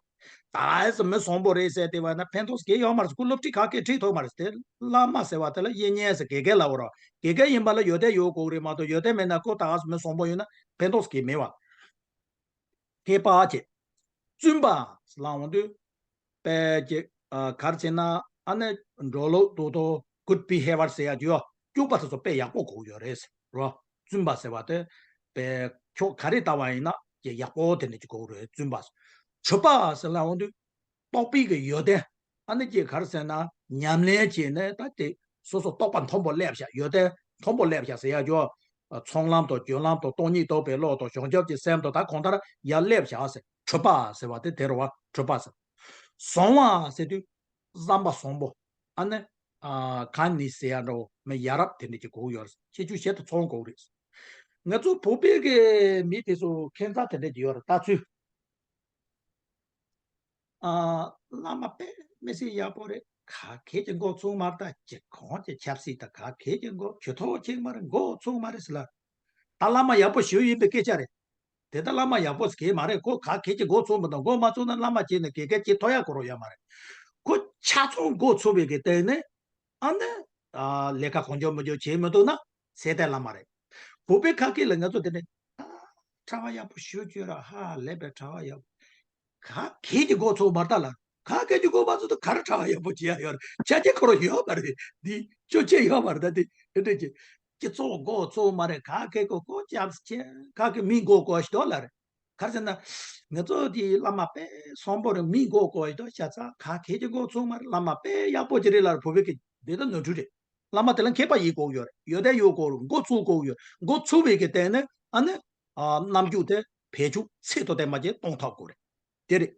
ད་ཨེ་ཟེར་མི་བཟང་པོ་རེད་ཟེར་བསྡད་པ་ན་ཕན་ཐོགས་གང་ཡང་ཡོད་མ་རེད། ཁོ་སློབ་ཁྲིད་ག་གེ་ཁྲིད་ཐུབ་མ་རེད། དེ་བླ་མ་ཟེར་བ་དེ་ལ་གཡས་གཉེན་ཟེར། དགེ་རྒན་ལབ་པ་རེད། དགེ་རྒན་ཡིན་པ་ལ་ཡོན་ཏན་ཡོད་དགོས་རེད་མ་གཏོགས། ཡོན་ཏན་མེད་ན་ཁོ་ད་ཨེ་ཟེར་མི་བཟང་པོ་ཡིན་ན་ཕན་ཐོགས་གང་ཡང་མེད་བ། མཁས་པ་ཅིག་བཙུན་པ་ལབ་འོང་དུས་དཔེ་ཅིག་ཨ། ག་རེ་བྱས་ན། ཨ་ནི་འགྲོ་ལུགས་ལྟར་དུ་good behavior ཟེར་ཡ་ཅིག་ཡོད། སྤྱོད་པ་དེ་ཚོ་དཔེ་ཡག་པོ་དགོས་ཡོད་རེད་ཟེར་རོ། བཙུན་པ་ཟེར་བ་དེ་དཔེ་ཕྱོགས་ག་རེ་ལྟ་བ་ཡིན་ན། ཀྱི་ཡག་པོ་དེ་འདྲ་ཅིག་དགོས་རེད། བཙུན་པ། གྲུབ་པ་ཟེར་ལབ་ཡོང་དུས་རྟོགས་པའི་གི་ཡོན་ཏན། ཨ་ནི་ཅིག་ག་རེ་ཟེར་ན་ཉམས་ལེན་བྱས་ནས་ད་དེ་སོ་སོ་རྟོགས་པ་མཐོན་པོ་སླེབས་ཤག་ཡོན་ཏན་མཐོན་པོ་སླེབས་ཤག་ཟེར་ཡ་ཅོ། ཚོགས་ལམ་དང་སྦྱོར་ལམ་དང་སྟོང་ཉིད་རྟོགས་པའི་བློ་དང་བྱང་ཆུབ་ཀྱི་སེམས་དང་ད་གང་ལྟར་ཡར་སླེབས་ཤག་ཟེར། གྲུབ་པ་ཟེར་བ་དེ་དེ་རེད་བ། གྲུབ་པ་ཟེར། བཟང་བ་ཟེར་དུས་བསམ་པ་བཟང་པོ། ཨ་ནི་ཨ་ག་ནི་ཟེར་ཡ་འདྲ་བོ་མི་ཡ་རབས་དེ་འདྲ་ཅིག་དགོས་ཡོད་རེད། ཁྱད་ཆོས་གཞན་དུ་ཚང་དགོས་རེད། ང་ཚོ་བོད་པའི་གི་མི་དེ་ཚོ་ཁྱད་མཚར་དེ་འདྲ་ཅིག་ཡོད་རེད། ལྟ་ཚུལ། ཨ། བླ་མ་དཔེ་མི་སྲིད་ཡག་པོ་རེད། ག་གེ་གི་མགོ་ཚོས་མ་རེད། ད་ཅི་གང་གི་ཆབ་སྲིད་ད་ག་གེ་གི་མགོ་ཇུས་གཏོགས་བྱེད་མ་རེད། མགོ་ཚོས་མ་རེད་ཟེར་ལ། ད་བླ་མ་ཡག་པོ་ཞིག་ཡིན་པའི་སྐད་ཆ་རེད། དེ་ད་བླ་མ་ཡག་པོ་ཟེར་གི་མ་རེད། ཁོ་ག་གེ་གི་མགོ་ཚོས་མི་འདུག་མགོ་མ་ཚོས་ན་བླ་མ་བྱས་ནས་དགེ་རྒན་བྱེད་ཐུབ་ཡག་གོ་རོགས་ཡོད་མ་རེད། ཁོ་ཆ་ཚང་མགོ་ཚོས་པའི་གི་སྟེང་ནས་ཨ་ནི་ཨ་ལས་ཀ་གང་མགྱོགས་མི་མགྱོགས་བྱེད་མི་འདུག་ན་ཟེར་དེ་བླ་མ་རེད། བོད་པའི་ཁ་སྐད་ལ་ང་ཚོ་དེ་ནས་ཨ་གྲྭ་པ་ཡག་པོ་ཞིག་བྱོས་ར། ཧ་ལས་པའི་གྲྭ་པ་ཡག་པོ། ག་གེ་གི་མགོ་ཚོས་མ་རེད་ད་ལ། ག་གེ་གི་མགོ་མ་ཚོས་ད་ག་རེ་གྲྭ་པ་ཡག་པོ་བྱེད་ཡག་ཡོད་རེད། ཆ་རྐྱེན་ཁོ་རང་ཡོད་མ་རེད། འདི་ཆོ་ཆེ་ཡོད་མ་རེད། ད་དེ་དེ་འདྲ་ཅིག་སྤྱི་ཚོགས་མགོ་ཚོས་མ་རེད། ག་གེ་གི་མགོ་ཅམས་ཆེ། ག་གེ་མི་མགོ་སྐོར་ཞིག་འདུག་ལ་རེད། ག་རེ་ཟེར་ན། ང་ཚོ་དེ་བླ་མ་དཔེ་བཟང་པོ་རེད། མི་མགོ་སྐོར་ཞིག་འདུག་ཤ་ཚ། ག་གེ་གི་མགོ་ཚོས་མ་རེད། བླ་མ་དཔེ་ཡག་པོ་ཅིག་རེད་ལ་རེད། བོད་པའི་གི་འདི་ད་ནོར་འཁྲུལ་རེད། བླ་མ་དེ་ལ་མཁས་པ་ཡིན་དགོས་ཡོད་རེད། ཡོན་ཏན་ཡོད་དགོས་རེད། མགོ་ཚོས་དགོས་ཡོད། མགོ་ཚོས་པའི་གི་སྟེང་ནས་ཨ་ནི་ཨ་རྣམ་འགྱུར་དེ་བེད་སྤྱོད་ཚད་དང་ལྡན་པ་ཅིག་གཏོང་ཐུབ་དགོས་རེད། དེ་རེད།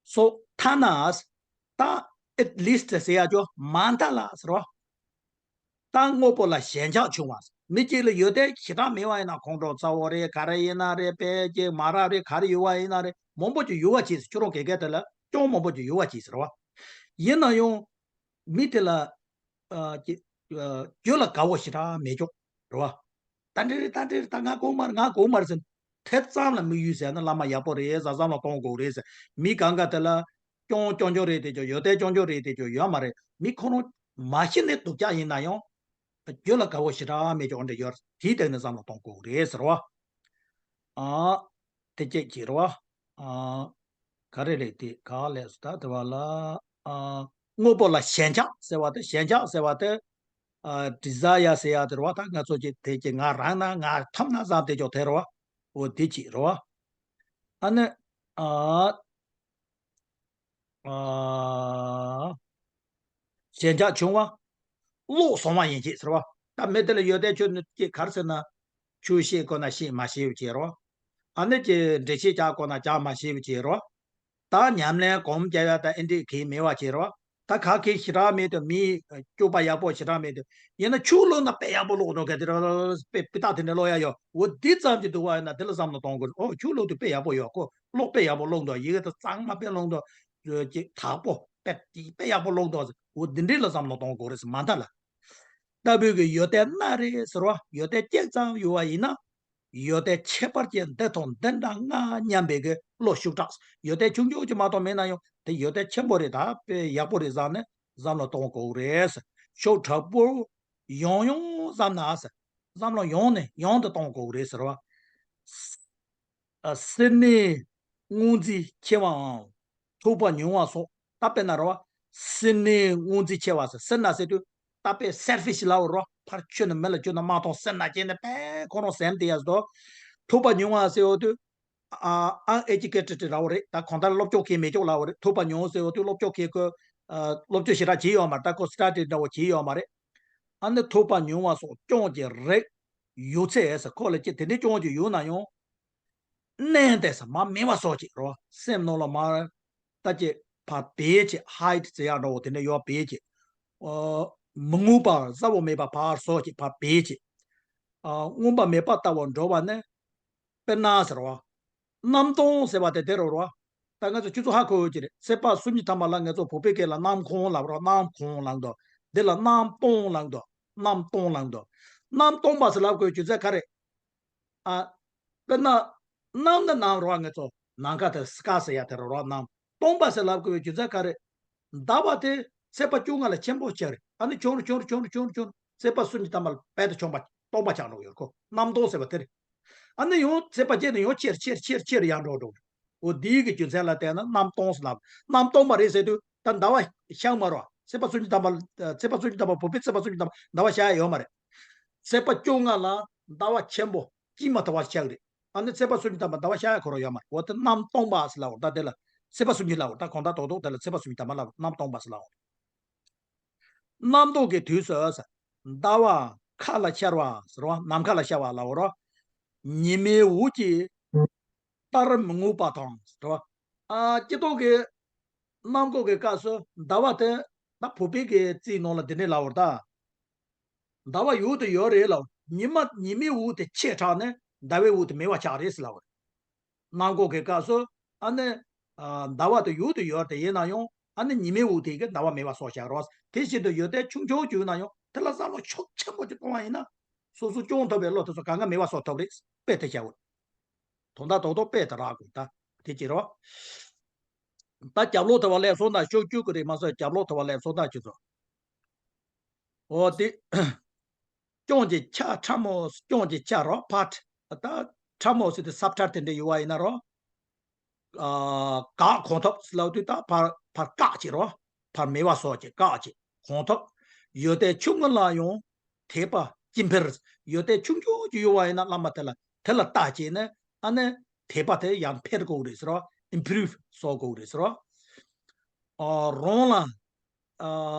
སོ་ཐ་ན་ད་at least ཟེར་ཡ་ཅོ་མ་མཐའ་ལ་ཟེར་བ། ད་དངོས་པོ་ལ་ཞེན་ཆགས་ཆུང་བ། མི་གཅིག་ལ་ཡོན་ཏན་ཞེ་དྲག་མེད་པ་ཡིན་ན། ཁོང་ཁྲོ་ཚ་བོ་རེད། ག་རེ་ཡིན་ན་རེད། དཔེ་ཅིག་མ་རབས་རེད། ག་རེ་ཡོད་པ་ཡིན་ན་རེད། མང་པོ་ཅིག་ཡོད་པ་བྱས། ཁྱོད་རང་དགེ་རྒན་དེ་ལ་སྐྱོན་མང་པོ་ཅིག་ཡོད་པ་བྱས་ཟེར་བ། ཡིན་ན་ཡང་མི་དེ་ལ་ཨ་ཅི་ཨ་རྒྱུ་ལ་དགའ་བོ་ཞེ་དྲག་མེད་ཀྱོག་རེད་བ། ད་འདྲ་རེད། ད་འདྲ་རེད། ད་ང་དགོས་མ་རེད། ང་དགོས་མ་རེད་ཟེར། དེ་ཙམ་ལ་དམིགས་ཡུལ་ཟེར་ན་བླ་མ་ཡག་པོ་རེད་ཟེར། བསམ་བློ་གཏོང་དགོས་རེད་ཟེར། མི་གང་ག་དེ་ལ་སྐྱོན་སྐྱོན་ཅོ་རེད་དེ་ཅོ། ཡོན་ཏན་སྐྱོན་ཅོ་རེད་དེ་ཅོ་ཡོད་མ་རེད། མི་ཁོ་རང་མ་གཞི་ནས་སྡུག་ཅག་ཡིན་ན་ཡང་རྒྱུ་ལ་དགའ་བོ་ཞེ་དྲག་མེད་ཀྱོག་འདྲ་ཡོད་རེད། དེའི་སྟེང་ནས་བསམ་བློ་གཏོང་དགོས་རེད་ཟེར་བ། ཨ། དེ་སྐད་ཅིག་རེད་བ། ཨ། ག་རེ་རེད་དེ། ག་ལས་སུ་ད་དེ་བ་ལ། ཨ། དངོས་པོ་ལ་ཞེན་ཆགས་ཟེར་བ་དེ། ཞེན་ཆགས་ཟེར་བ་དེ། ཨ། desire ཟེར་ཡ་དེ་རེད་བ། ད་ང་ཚོ་ཀྱི་དེ་ཀྱི་ང་རང་ན་ང་ཐོབ་ན་བསམ་དེ་ཅོག་དེ་རེད་བ། འོ་དེ་ཅིག་རེད་བ། ཨ་ནི། ཨ། ཨ། ཞེན་ཆགས་ཆུང་བ། བློ་བཟང་བ་ཡིན་ཅིག་ཟེར་བ། ད་མི་དེ་ལ་ཡོད་དེ་ཁྱོད་ནི་ཅིག་ག་རེ་ཟེར་ན། ཆོས་བཤད་དགོས་ན་བཤད་མ་ཤེས་པ་ཅིག་རེད་བ། ཨ་ནི་ཅིག་འགྲེལ་བཤད་རྒྱག་དགོས་ན་རྒྱག་མ་ཤེས་པ་ཅིག་རེད་བ། ད་ཉམས་ལེན་གོམས་རྒྱག་ཡ་ད་ཨེ་འདྲས་གི་མེད་པ་ཅིག་རེད་བ། ད་ག་གི་ཞེ་དྲག་མེད་དུ་མི་སྐྱོ་པ་ཡག་པོ་ཞེ་དྲག་མེད་དུ། ཡིན་ན་ཆོས་ཀློག་ན་དཔེ་ཡག་པོ་ཀློག་འགྲོ་གི་དེ་རེད། དཔེ་དཔེ་རྟགས་དེ་འདྲ་ཀློག་ཡ་ཡོད། འོ་འདི་ཙམ་གྱི་འདུག་བ། ཡིན་ན་དེ་ལ་བསམ་བློ་གཏོང་དགོས། ཨོ་ཆོས་ཀློག་དུས་དཔེ་ཡག་པོ་ཡོད། ཁོ་ཀློག་དཔེ་ཡག་པོ་ཀློག་འདུག་ཡི་གེ་དེ་གཙང་མ་དཔེ་ཀློག་འདུག་ཅིག་དག་པོ་དཔེ་དཔེ་ཡག་པོ་ཀློག་འདུག་འོ་འདི་འདྲས་ལ་བསམ་བློ་གཏོང་དགོས་རེད་ཟེར། མ་མཐའ་ལ། ལྟ་བུའི་གི་ཡོན་ཏན་སྣ་རེ་ཟེར་བ། ཡོན་ཏན་གཅིག་ཙམ་ཡོད་པ་ཡིན་ན། ཡོན་ཏན་ཁྱད་པར་ཅན་འདི་དང་འདི་འདྲ་ལྔ་སྙམ་པའི་གི་བློ་ཤུགས་དྲག་ཡོན་ཏན་ཆུང་ཆུང་ཅིག་མ་གཏོགས་མེད་ན་ཡང་དེ་ཡོན་ཏན་ཆེན་པོ་རེད། ད་དཔེ་ཡག་པོ་རེད་བསམ་ནས་བསམ་བློ་གཏོང་དགོས་རེད་ཟེར། ཕྱོགས་དྲག་པོ་ཡང་ཡང་བསམ་ན་ཟེར། བསམ་བློ་ཡང་ནས་ཡང་དུ་གཏོང་དགོས་རེད་ཟེར་བ། ཨ། སེར་སྣའི་སྔོ་འཛིན་ཆེ་བའམ་ཐོགས་པ་ཉུང་བ་སོགས། ད་དཔེར་ན་རེད་བ། སེར་སྣའི་སྔོ་འཛིན་ཆེ་བ་ཟེར། སེར་སྣ་ཟེར་དུས་ད་དཔེ་selfish ལབ་པ་རེད་བ། ཕར་ཁྱོད་ནི་མི་ལ་ཁྱོད་ནི་མ་མཐོང་སེར་སྣ་སྐྱེས་ནས་དཔེ་ཁོ་རང་སེམས་དེ་ཡ་ཟེར་དོ། ཐོགས་པ་ཉུང་བ་ཟེར་བ་དུས། ཨ། uneducated ལབ་པ་རེད། ད་གང་ལྟར་སློབ་སྦྱོང་མཁན་མེད་ཀྱོག་ལབ་པ་རེད། ཐོགས་པ་ཉུང་ཟེར་བ་དུས་སློབ་སྦྱོང་མཁན་ཁོ། ཨ། སློབ་སྦྱོང་ཞེ་དྲག་བྱས་ཡོད་མ་རེད། ད་ཁོ་study འདྲ་བོ་བྱས་ཡོད་མ་རེད། ཨ་ནི་ཐོགས་པ་ཉུང་བ་སོགས་སྐྱོན་གྱི་རིགས་ཡོད་ཚད་ཟེར། ཁོ་ལ་ཅི་དེ་འདྲའི་སྐྱོན་གྱི་ཡོད་ན་ཡང་། མནན་ཏེ་ས་མ་མེད་པ་སོགས་ཀྱི་རོ། སེམས་ནང་ལ་མ་ལྟ་ཅི་ཕར་བེད་ཅི་hide ཟེར་ཡག་འདྲ་བོ་དེ་འདྲ་ཡོད་བེད་ཅི། ཨོ། མི་མངོན་པ་གསལ་བོ་མེད་པ་ཕར་སོགས་ཀྱི་ཕར་བེད་ཅི། ཨ། མངོན་པ་མེད་པ་ལྟ་བུར་འགྲོ་བ་ནི། དཔེར་ན་ཟེར་བ། གནམ་སྟོང་ཟེར་བ་དེ་དེ་རུ་རོ། ད་ང་ཚོ་ཁྱོད་ཚོ་ཧ་གོ་ཡོད་ཀྱི་རེད། ཚེས་པ་སུམ་ཅུ་ཐམ་པ་ལ་ང་ཚོ་བོད་པའི་སྐད་ལ་གནམ་གང་ལབ་རོ། གནམ་གང་ལབ་འདུག་འདི་ལ་གནམ་སྟོང་ལབ་འདུག་གནམ་སྟོང་ལབ་འདུག་གནམ་སྟོང་པ་ཟེར་ལབ་དགོས་རྒྱུ་མཚན་ག་རེ། ཨ། དཔེར་ན། གནམ་ནི་གནམ་རོ། ང་ཚོ་ནམ་མཁའ་དེ་sky ཟེར་ཡ་དེ་རོ་རོ། གནམ་སྟོང་པ་ཟེར་ལབ་དགོས་པའི་རྒྱུ་མཚན་ག་རེ། ཟླ་བ་དེ་ཚེས་པ་བཅོ་ལྔ་ལ་ཆེན་པོ་ཆགས་རེད། ཨ་ནི་ཆུང་རུ་ཆུང་རུ་ཆུང་རུ་ཆུང་རུ་ཆུང་རུ་ཚེས་པ་སུམ་ཅུ་ཐམ་པ་ལ་དཔལ་དུ་བྱུང་བ་སྟོང་པ་ཆགས་འགྲོ་ཡོད་ཁོ། གནམ་སྟོང་ཟེར་བ་དེ་རེད། ཨ་ནི་ཡང་ཚེས་པ་བརྒྱད་ནས་ཡང་ཆེར་ཆེར་ཆེར་ཆེར་ཡར་འགྲོ་འགྲོ་རེད། འོ་འདིའི་གི་རྒྱུ་མཚན་ལ་བརྟེན་ནས་གནམ་སྟོང་ཟེར་ལབ། གནམ་སྟོང་པ་རེད་ཟེར་དུས་ད་ཟླ་བ་ཤར་མ་རོ། ཚེས་པ་སུམ་ཅུ་ཐམ་པ། ཚེས་པ་སུམ་ཅུ་ཐམ་པ་བོད་པའི་ཚེས་པ་སུམ་ཅུ་ཐམ་པ་ཟླ་བ་ཤར་ཡ་ཡོད་མ་རེད། ཚེས་པ་བཅོ་ལྔ་ལ་ཟླ་བ་ཆེན་པོ་དཀྱིལ་མ་ཐུབ་པ་ཆགས་རེད། ཨ་ནི་ཚེས་པ་སུམ་ཅུ་ཐམ་པ་ཟླ་བ་ཤར་ཡ་ཁོ་རང་ཡོད་མ་རེད། འོ་དེ་གནམ་སྟོང་པ་ཟེར་ལབ་པ་རེད། ད་དེ་ལ་ཚེས་པ་སུམ་ཅུ་ལབ་པ་རེད། ད་གང་ལྟར་རྡོག་རྡོག་དེ་ལ་ཚེས་པ་སུམ་ཅུ་ཐམ་པ་ལབ་གནམ་སྟོང་པ་ཟེར་ལབ་པ་རེད། གནམ་ལྡོག་གི་དུས་སུ་ཟླ་བ་མཁའ་ལ་ཤར་བ་ཟེར་བ། ནམ་མཁའ་ལ་ཤར་བ་ལབ་པ་རེད། ཉི་མའི་འོད་ཀྱིས་བལྟར་མི་ནུས་པ་དང་ཟེར་བ། ཨ་སྤྱི་ལྡོག་གི་གནམ་སྐོར་གྱི་སྐབས་སུ་ཟླ་བ་དེ་ད་བོད་པའི་གི་རྩིས་ནང་ལ་འདི་འདྲ་ལབ་པ་རེད་ད། ཟླ་བ་ཡུལ་དུ་ཡོད་རེད་ལ། ཉི་མ་ཉི་མའི་འོད་དེ་ཆད་དྲགས་ནས་ཟླ་བའི་འོད་དེ་མེད་པ་ཆགས་རེད་ཟེར་ལབ་པ་རེད། གནམ་སྐོར་གྱི་སྐབས་སུ་ཨ་ནི་ཨ་ཟླ་བ་དེ་ཡུལ་དུ་ཡོད་དེ་ཡིན་ན་ཡང་ཨ་ནི་ཉི་མའི་འོད་དེ་གིས་ཟླ་བ་མེད་པ་བཟོས་བཞག་རེད། དེ་བཞིན་དུ་ཡུལ་དེ་ཆུང་ཆུང་ཅིག་ཡིན་ན་ཡང་དེ་ལ་བསམ་བློ་ཤུགས་ཆེན་པོ་ཅིག་གཏོང་བ་ཡིན་ན་སོ་སོ་སྐྱོང་ཐུབ་པའི་བློ་དེ་ཚོ་གང་ག་མེད་པ་བཟོ་ཐུབ་རེད། དཔེ་དེ་བཞག་པ་རེད། དོན་དག་རྡོག་རྡོག་དཔེ་དེ་རག་དགོས་ད། དེ་ཅི་རེད་བ། ད་རྒྱབ་ལོགས་དེ་བ་ལས་སོང་ད་ཤོག་བཅུ་གི་རེད་མ་ཟད་རྒྱབ་ལོགས་དེ་བ་ལས་སོང་ད་ཅི་ཚོ། འོ་དེ། སྐྱོང་གི་ཆ་ཕྲ་མོ། སྐྱོང་གི་ཆ་རོ་ཕཊ། ད་ཕྲ་མོ་ཟེར་དུས་སབ་ཊར་དེ་འདྲ་ཡོད་པ་ཡིན་ན་རོ། ཨ་བཀག་གང་ཐུབ་ཟེར་ལབ་དུས་ད་ཕར་ཕར་བཀག་བྱེད་རོ། ཕར་མེད་པ་བཟོ་བྱེད་བཀག་བྱེད་གང་ཐུབ། ཡོད་དེ་ཆུང་ངུ་ལ་ཡང་དད་པ་ཅི་འཕེལ། ཡོད་དེ་ཆུང་ཆུང་ཅིག་ཡོད་པ་ཡིན་ན་བླ་མ་དེ་ལ་དེ་ལ་བལྟ་བྱས་ནས་ཨ་ནི་དད་པ་དེ་ཡང་འཕེལ་དགོས་རེད་ཟེར་རོ། ཨིམ་པུ་རུབ་བཟོ་དགོས་རེད་ཟེར་རོ། ཨ་རང་ལ་ཨ་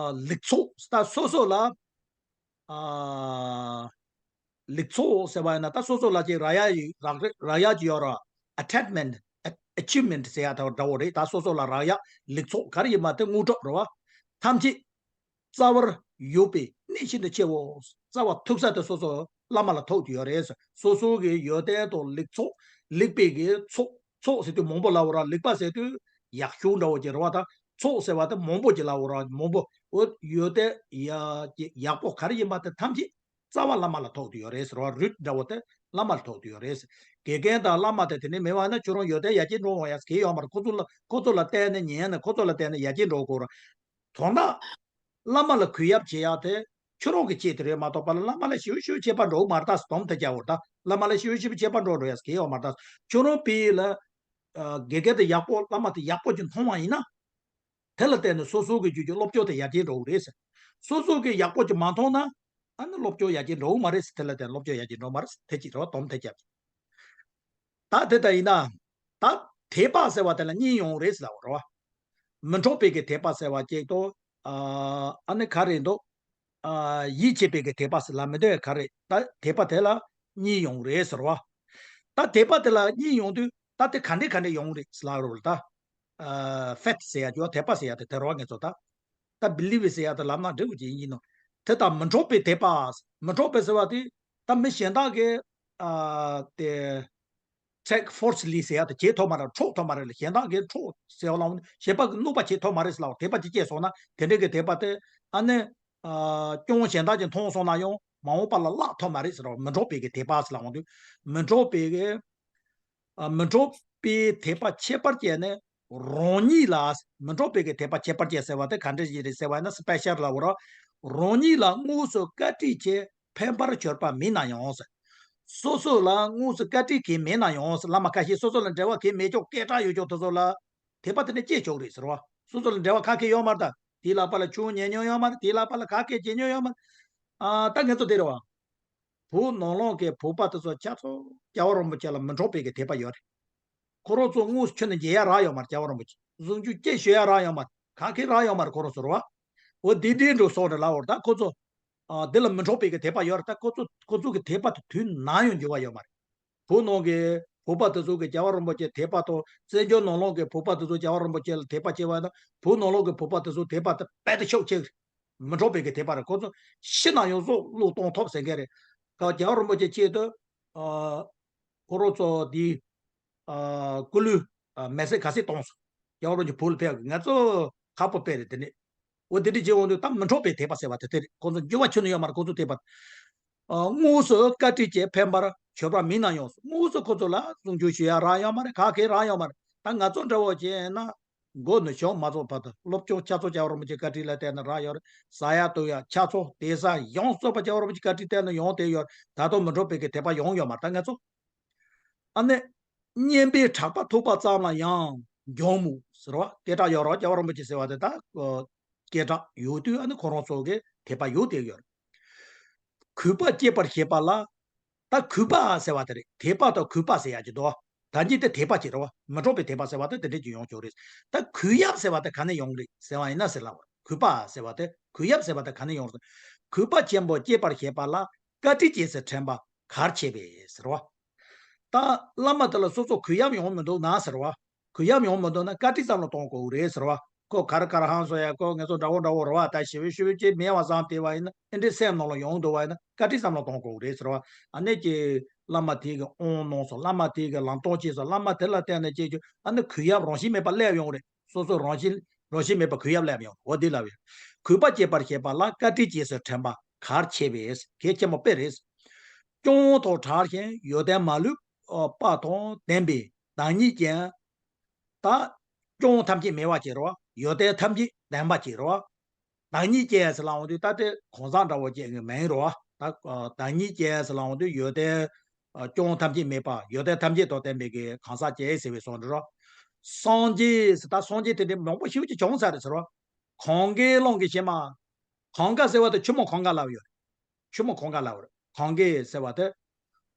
ལེགས་ཚོགས་ད་སོ་སོ་ལ་ཨ་ལེགས་ཚོགས་ཟེར་བ་ཡིན་ན་ད་སོ་སོ་ལ་ཅིག་རག་ཡ་ཡི་རག་རེ་རག་ཡ་ཅིག་ཡོད་ར། ཨ་ཊེཆ་མེན་ཊི་ཨ་ཨ་ཆིབ་མེན་ཊི་ཟེར་ཡ་དང་འདྲ་བོ་རེད། ད་སོ་སོ་ལ་རག་ཡ་ལེགས་ཚོགས་ག་རེ་ཡིན་མ་དེ་དངོས་གྲུབ་རེད་བ། ཐམས་ཅད་རྩ་བར་ཡོད་པའི་གནས་ཤིན་ཏུ་ཆེའོ། རྩ་བ་ཐུག་ས་དེ་སོ་སོ་བླ་མ་ལ་ཐུག་གི་ཡོད་རེད། སོ་སོ་གི་ཡོན་ཏན་དང་ལེགས་ཚོགས་ལེགས་པའི་གི་ཚོགས་ཚོགས་ཟེར་དུས་མང་པོ་ལབ་པ་ར། ལེགས་པ་ཟེར་དུས་ཡག་ཤོས་འདྲ་བོ་ཅིག་རེད་བ། ད་ཚོགས་ཟེར་བ་དེ་མང་པོ་ཅིག་ལབ་པ་ར། མང་པོ་འོ་ཡོན་ཏན་ཡ་ཡག་པོ་ག་རེ་ཡིན་པ་དེ་ཐམས་ཅད་རྩ་བ་བླ་མ་ལ་ཐུག་གི་ཡོད་རེད་ཟེར་བ། རུད་འདྲ་བོ་དེ་བླ་མ་ལ་ཐུག་གི་ཡོད་རེད། དགེ་རྒན་དང་བླ་མ་དེ་དེ་ནས་མེད་པ་ན་ཁྱོད་རང་ཡོན་ཏན་ཡར་རྒྱས་འགྲོ་འོང་ཡ་གི་ཡོད་མ་རེད། ཁོ་ཚོ་ལ་ཁོ་ཚོ་ལ་བརྟེན་ནས་ཉན་ནས་ཁོ་ཚོ་ལ་བརྟེན་ནས་ཡར་རྒྱས་འགྲོ་དགོས་རེད། དོན་དག་བླ་མ་ལ་གུས་ཡབ་བྱེད་ཡག་དེ་ཁྱོད་རང་གི་ཆེད་དུ་རེད་མ་གཏོགས་པ་ལ་བླ་མ་ལ་ཞེ་པོ་ཞེ་པོ་ཁྱད་པར་འགྲོ་གི་མ་རེད། ད་སྡོམ་དེ་རྒྱག་དགོས་རེད། ད་བླ་མ་ལ་ཞེ་པོ་ཞེ་པོ་ཁྱད་པར་འགྲོ་འགྲོ་ཡག་གི་ཡོད་མ་རེད། ད་ཁྱོད་རང་དཔེ་ལ་ཨ་དགེ་རྒན་དེ་ཡག་པོ་བླ་མ་དེ་ཡག་པོ་ཅིག་མཐོང་བ་ཡིན་ན་དེ་ལ་བརྟེན་ནས་སོ་སོ་གི་རྒྱུད་ཀྱི་སློབ་སྦྱོང་དེ་ཡར་རྒྱས་འགྲོ་གི་རེད་ཟེར། སོ་སོ་གི་ཡག་པོ་ཅིག་མ་མཐོང་ན་ཨ་ནི་སློབ་སྦྱོང་ཡར་རྒྱས་འགྲོ་གི་མ་རེད་ཟེར། དེ་ལ་བརྟེན་སློབ་སྦྱོང་ཡར་རྒྱས་འགྲོ་མ་རེད་ཟེར། དེ་ཅི་རེད་བ། སྡོམ་དེ་རྒྱག་ད་དེ་ལྟ་ཡིན་ན། ད་དད་པ་ཟེར་བ་དེ་ལ་གཉིས་ཡོང་རེད་ཟེར་ལབ་པ་རེད་བ། མི་འཕྲོག་པའི་གི་དད་པ་ཟེར་བ་གཅིག་དང་། ཨ་ཨ་ནི་ག་རེ་འདུག་ཨ་ཡིད་ཆེས་པའི་གི་དད་པ་ཟེར་ལབ་མི་འདོད་ག་རེ། ད་དད་པ་དེ་ལ་གཉིས་ཡོང་རེད་ཟེར་བ། ད་དད་པ་དེ་ལ་གཉིས་ཡོང་དུས་ད་དེ་ག་འདྲས་ག་འདྲས་ཡོང་རེད་ཟེར་ལབ་རོགས་ལ་ད། ཨ་ཕེཐ་ཟེར་ཡ་ཅོ་དད་པ་ཟེར་ཡ་དེ་དེ་རོགས་ངེས་ཚོ་ད། ད་བི་ལི་བི་ཟེར་ཡ་དེ་ལབ་ན་འགྲིག་གི་ཡིན་ནོ། དེ་ད་མི་འཕྲོག་པའི་དད་པ། མི་འཕྲོག་པའི་ཟེར་བ་དེ་ད་མི་གཞན་དག་གི་ཨ་དེ་ཊེག་ཕོར་སི་ལི་ཟེར་ཡ་དེ་བྱེད་ཐུབ་མ་རེད། འཕྲོག་ཐུབ་མ་རེད་ལ། གཞན་དག་གིས་འཕྲོག་ཟེར་བ་ལ་གཞན་པ་གི་གནོད་པ་བྱེད་ཐུབ་མ་རེད་ཟེར་ལ་དད་པ་ཅིག་སྐྱེས་སོང་ན་དེ་འདྲའི་གི་དད་པ་དེ་ཨ་ནི་ཨ་སྐྱོན་གཞན་དག་གིས་མཐོང་སོང་ན་ཡང་མ་འོངས་པ་ལ་བརླག་ཐུབ་མ་རེད་ཟེར་བ། མི་འཕྲོག་པའི་གི་དད་པ་ཟེར་ལ་འོང་དུས་མི་འཕྲོག་པའི་གི་ཨ་མི་འཕྲོག་པའི་དད་པ་ཁྱད་པར་བཅས་ནི་རང་ཉིད་ལ། མི་འཕྲོག་པའི་གི་དད་པ་ཁྱད་པར་བཅས་ཟེར་བ་དེ་ག་འདྲ་ཞིག་རེད་ཟེར་བ་ན་སི་པེ་ཤལ་ལབ་པ་རེད། རང་ཉིད་ལ་དངོས་སུ་བཀའ་དྲིན་གྱིས་ཕན་པར་གྱུར་པ་མིན་ན་ཡང་ཟེར། སོ་སོ་ལ་དངོས་སུ་བཀའ་དྲིན་གྱིས་མིན་ན་ཡང་ཟེར། བླ་མ་ཁ་ཤས་སོ་སོ་ལ་འབྲེལ་བ་གང་ཡང་མེད་ཀྱོག་སྐད་གྲགས་ཡོད་ཀྱོག་དེ་ཚོ་ལ་དད་པ་དེ་འདྲ་སྐྱེ་ཆོག་རེད་ཟེར་བ། སོ་སོ་ལ་འབྲེལ་བ་ག་གེ་ཡོད་མ་རེད། ད་དེའི་ལག་པ་ལ་ཆུ་ཉན་མྱོང་ཡོད་མ་རེད། དེའི་ལག་པ་ལ་ག་གེ་བྱེད་མྱོང་ཡོད་མ་རེད། ཨ་ད་ངེད་ཚོ་དེ་རེད་བ། བོད་ནང་ལོགས་ཀྱི་བོད་པ་དེ་ཚོ་ཆ་ཚང་རྒྱལ་བ་རིན་པོ་ཆེ་ལ་མི་འཕྲོག་པའི་གི་དད་པ་ཡོད་རེད། ཁོ་རང་ཚོ་དངོས་སུ་ཁྱོན་ནས་མཇལ་ཡ་རག་ཡོད་མ་རེད། རྒྱལ་བ་རིན་པོ་ཆེ་གཟུངས་ཆུ་སྐྱེ་ཞུ་ཡ་རག་ཡོད་མ་རེད། ག་གེ་རག་ཡོད་མ་རེད། ཁོ་རང་ཚོ་རེད་བ། འོ་དེ་འདྲའི་འགྲོ་སོང་རེད་ལབ་པ་རེད། ད་ཁོ་ཚོ་ཨ་དེ་ལ་མི་འཕྲོག་པའི་གི་དད་པ་ཡོད་རེད། ད་ཁོ་ཚོ་ཁོ་ཚོ་གི་དད་པ་དེ་དུས་ནམ་ཡང་འགྱུར་བ་ཡོད་མ་རེད། བོད་ནང་གི་བོད་པ་དེ་ཚོ་གི་རྒྱལ་བ་རིན་པོ་ཆེ་དད་པ་དང་། བཙན་བྱོལ་ནང་ལོགས་ཀྱི་བོད་པ་དེ་ཚོ་རྒྱལ་བ་རིན་པོ་ཆེ་ལ་དད་པ་བྱེད་པ་ཡིན་ན་བོད་ནང་ལོགས་ཀྱི་བོད་པ་དེ་ཚོ་དད་པ་དེ་རྦད་དེ་ཤུགས་ཆེ་གི་རེད། མི་འཕྲོག་པའི་གི་དད་པ་རེད། ཁོ་ཚོ་ཤི་ན་ཡང་སྲོག་བློས་གཏོང་ཐུབ་ཟེར་མཁན་རེད། ད་རྒྱལ་བ་རིན་པོ་ཆེ་ཆེད་དུ་ཨ་ཁོ་རང་ཚོ་འདི་ཨ་སྐུ་ལུས་ཨ་མེ་སྲེག་ག་ཚད་གཏོང་སོང་། རྒྱལ་བ་རིན་པོ་ཆེ་བོད་ལ་ཕེབས་གི། ང་ཚོ་ཁག་པོ་དཔེ་རེད་དེ་ནི། འོ་དེ་འདྲ་བྱེད་འོང་དུས་ད་མི་འཕྲོག་པའི་དད་པ་ཟེར་བ་དེ་དེ་རེད། ཁོ་ཚོ་འགྱུར་བ་ཁྱོན་ནས་ཡོད་མ་རེད། ཁོ་ཚོ་དད་པ། ཨ་དངོས་སུ་བཀའ་དྲིན་གྱིས་ཕན་པར་གྱུར་པ་མིན་ན་ཡང་། དངོས་སུ་ཁོ་ཚོ་ལ་གཟུངས་ཆུ་ཞུ་ཡ་རག་ཡོད་མ་རེད། ག་གེ་རག་ཡོད་མ་རེད། ད་ང་ཚོ་འདྲ་བོ་བྱས་ན་མགོ་ནས་གཞུག་མ་རྫོགས་བར་དུ་སློབ་སྦྱོང་ཆ་ཚང་རྒྱལ་བ་རིན་པོ་ཆེ་བཀའ་དྲིན་ལ་བརྟེན་ནས་རག་ཡོད་རེད། ཟ་ཡ་འཐུང་ཡ་ཆ་ཚང་བསྡད་ས་ཡོངས་སུ་རྫོགས་པ་རྒྱལ་བ་རིན་པོ་ཆེ་བཀའ་དྲིན་བརྟེན་ནས་ཡོང་བསྡད་ཡོད་རེད། ད་དུང་མི་འཕྲོག་པའི་གི་དད་པ་ཡོང་ཡོད་མ་རེད། ད་ང་ཚོ་ཨ་ནི་སྙན་པའི་གྲགས་པ་ཐོས་པ་ཙམ་ལ་ཡང་འཇོམས་མོད་ཟེར་བ། སྐད་གྲགས་ཡོད་རེད། རྒྱལ་བ་རིན་པོ་ཆེ་ཟེར་བ་དེ་ད་སྐད་གྲགས་ཡོད་དུས་ཨ་ནི་ཁོ་རང་ཚོ་གི་དད་པ་ཡོད་བསྡད་ཡོད་རེད། གུས་པ་སྐྱེད་པར་བྱེད་པ་ལ་ ད་གུས་པ་ཟེར་བ་དེ་རེད། དད་པ་དང་གུས་པ་ཟེར་ཡག་གི་འདུག་ད་གཉིས་དེ་དད་པ་གཅིག་རེད་བ། མི་འཕྲོགས་པའི་དད་པ་ཟེར་བ་དེ་དེ་འདྲས་ཀྱི་ཡོང་ཆོག་རེད། ད་གུས་ཡབ་ཟེར་བ་དེ་ག་ནས་ཡོང་རེད་ཟེར་བ་ཡིན་ན་ཟེར་ལབ་པ། གུས་པ་ཟེར་བ་དེ་གུས་ཡབ་ཟེར་བ་དེ་ག་ནས་ཡོང་རེད། གུས་པ་ཆེན་པོ་སྐྱེད་པར་བྱེད་པ་ལ། བཀའ་དྲིན་རྗེས་སུ་དྲན་པ་གལ་ཆེ་བས་ཟེར་བ། ད་བླ་མ་དེ་ལ་སོ་སོ་གུས་ཡབ་ཡོང་མི་འདུག་ན་ཟེར་བ། གུས་ཡབ་ཡོང་མི་འདུག་ན་བཀའ་དྲིན་བསམ་བློ་གཏོང་དགོས་རེད་ཟེར་བ། ཁོ་ག་རེ་ག་རེ་ཧང་སོ་ཡ། ཁོ་ངེད་ཚོ་འདྲ་བོ་འདྲ་བོ་རེད་བ། ད་ཞི་བའི་ཞུ་བའི་ཅེས་མེད་པ་བཟང་དེ་བ་ཡིན་ན། ཨེ་འདྲའི་སེམས་ནང་ལ་ཡོང་འདུག་བ་ཡིན་ན་བཀའ་དྲིན་བསམ་བློ་གཏོང་དགོས་རེད་ཟེར་བ། ཨ་ནེ་ཀྱི་བླ་མ་དེ་གི་དབང་གནང་སོང་། བླ་མ་དེ་གི་ལམ་སྟོན་བྱས་སོང་། བླ་མ་དེ་ལ་བརྟེན་ནས་སྐྱེས་ཀྱི་ཨ་ནེ་གུས་ཡབ་རང་བཞིན་མེད་པ་སླེབས་ཡོང་རེད། སོ་སོ་རང་བཞིན་རང་བཞིན་མེད་པ་གུས་ཡབ་སླེབས་ཡོང་འོ་དེ་ལབ་ཡོད། གུས་པ་སྐྱེད་པར་བྱེད་པ་ལ། བཀའ་དྲིན་རྗེས་སུ་དྲན་པ་གལ་ཆེ་བས། གལ་ཆེན་པོ་དཔེ་རེད། སྐྱོང་དང་བྲལ་ཞིང་ཡོན་ཏན་མ་ལུས་པ་དང་ལྡན་པའི་བདག་ཉིད་ཀྱི། ད་སྐྱོན་ཐམས་ཅད་མེད་པ་ཅིག་རེད་བ། ཡོན་ཏན་ཐམས་ཅད་ལྡན་པ་ཅིག་རེད་བ། བདག་ཉིད་ཅན་ཟེར་ལབ་ཡོང་དུས་ད་དེ་གང་ཟག་འདྲ་བོ་ཅིག་གི་མིང་རེད་བ། ད་བདག་ཉིད་ཅན་ཟེར་ལབ་ཡོང་དུས་ཡོན་ཏན་སྐྱོན་ཐམས་ཅད་མེད་པ། ཡོན་ཏན་ཐམས་ཅད་དང་ལྡན་པའི་གི་གང་ཟག་ཅན་ཟེར་བའི་བཟོ་འདྲ་རེད། སངས་རྒྱས་ཟེར། ད་སངས་རྒྱས་དེ་འདྲའི་མང་པོ་ཞེ་པོ་ཅིག་བྱུང་ཚར་རེད་ཟེར་བ། གང་གཱའི་ཀླུང་གི་བྱེ་མ། གངྒཱ་ཟེར་བ་དེ་ཆུ་མོ་གངྒཱ་ལབ་ཡོད་རེད། ཆུ་མོ་གངྒཱ་ལབ་རེད། གངྒཱ་ཟེར་བ་དེ།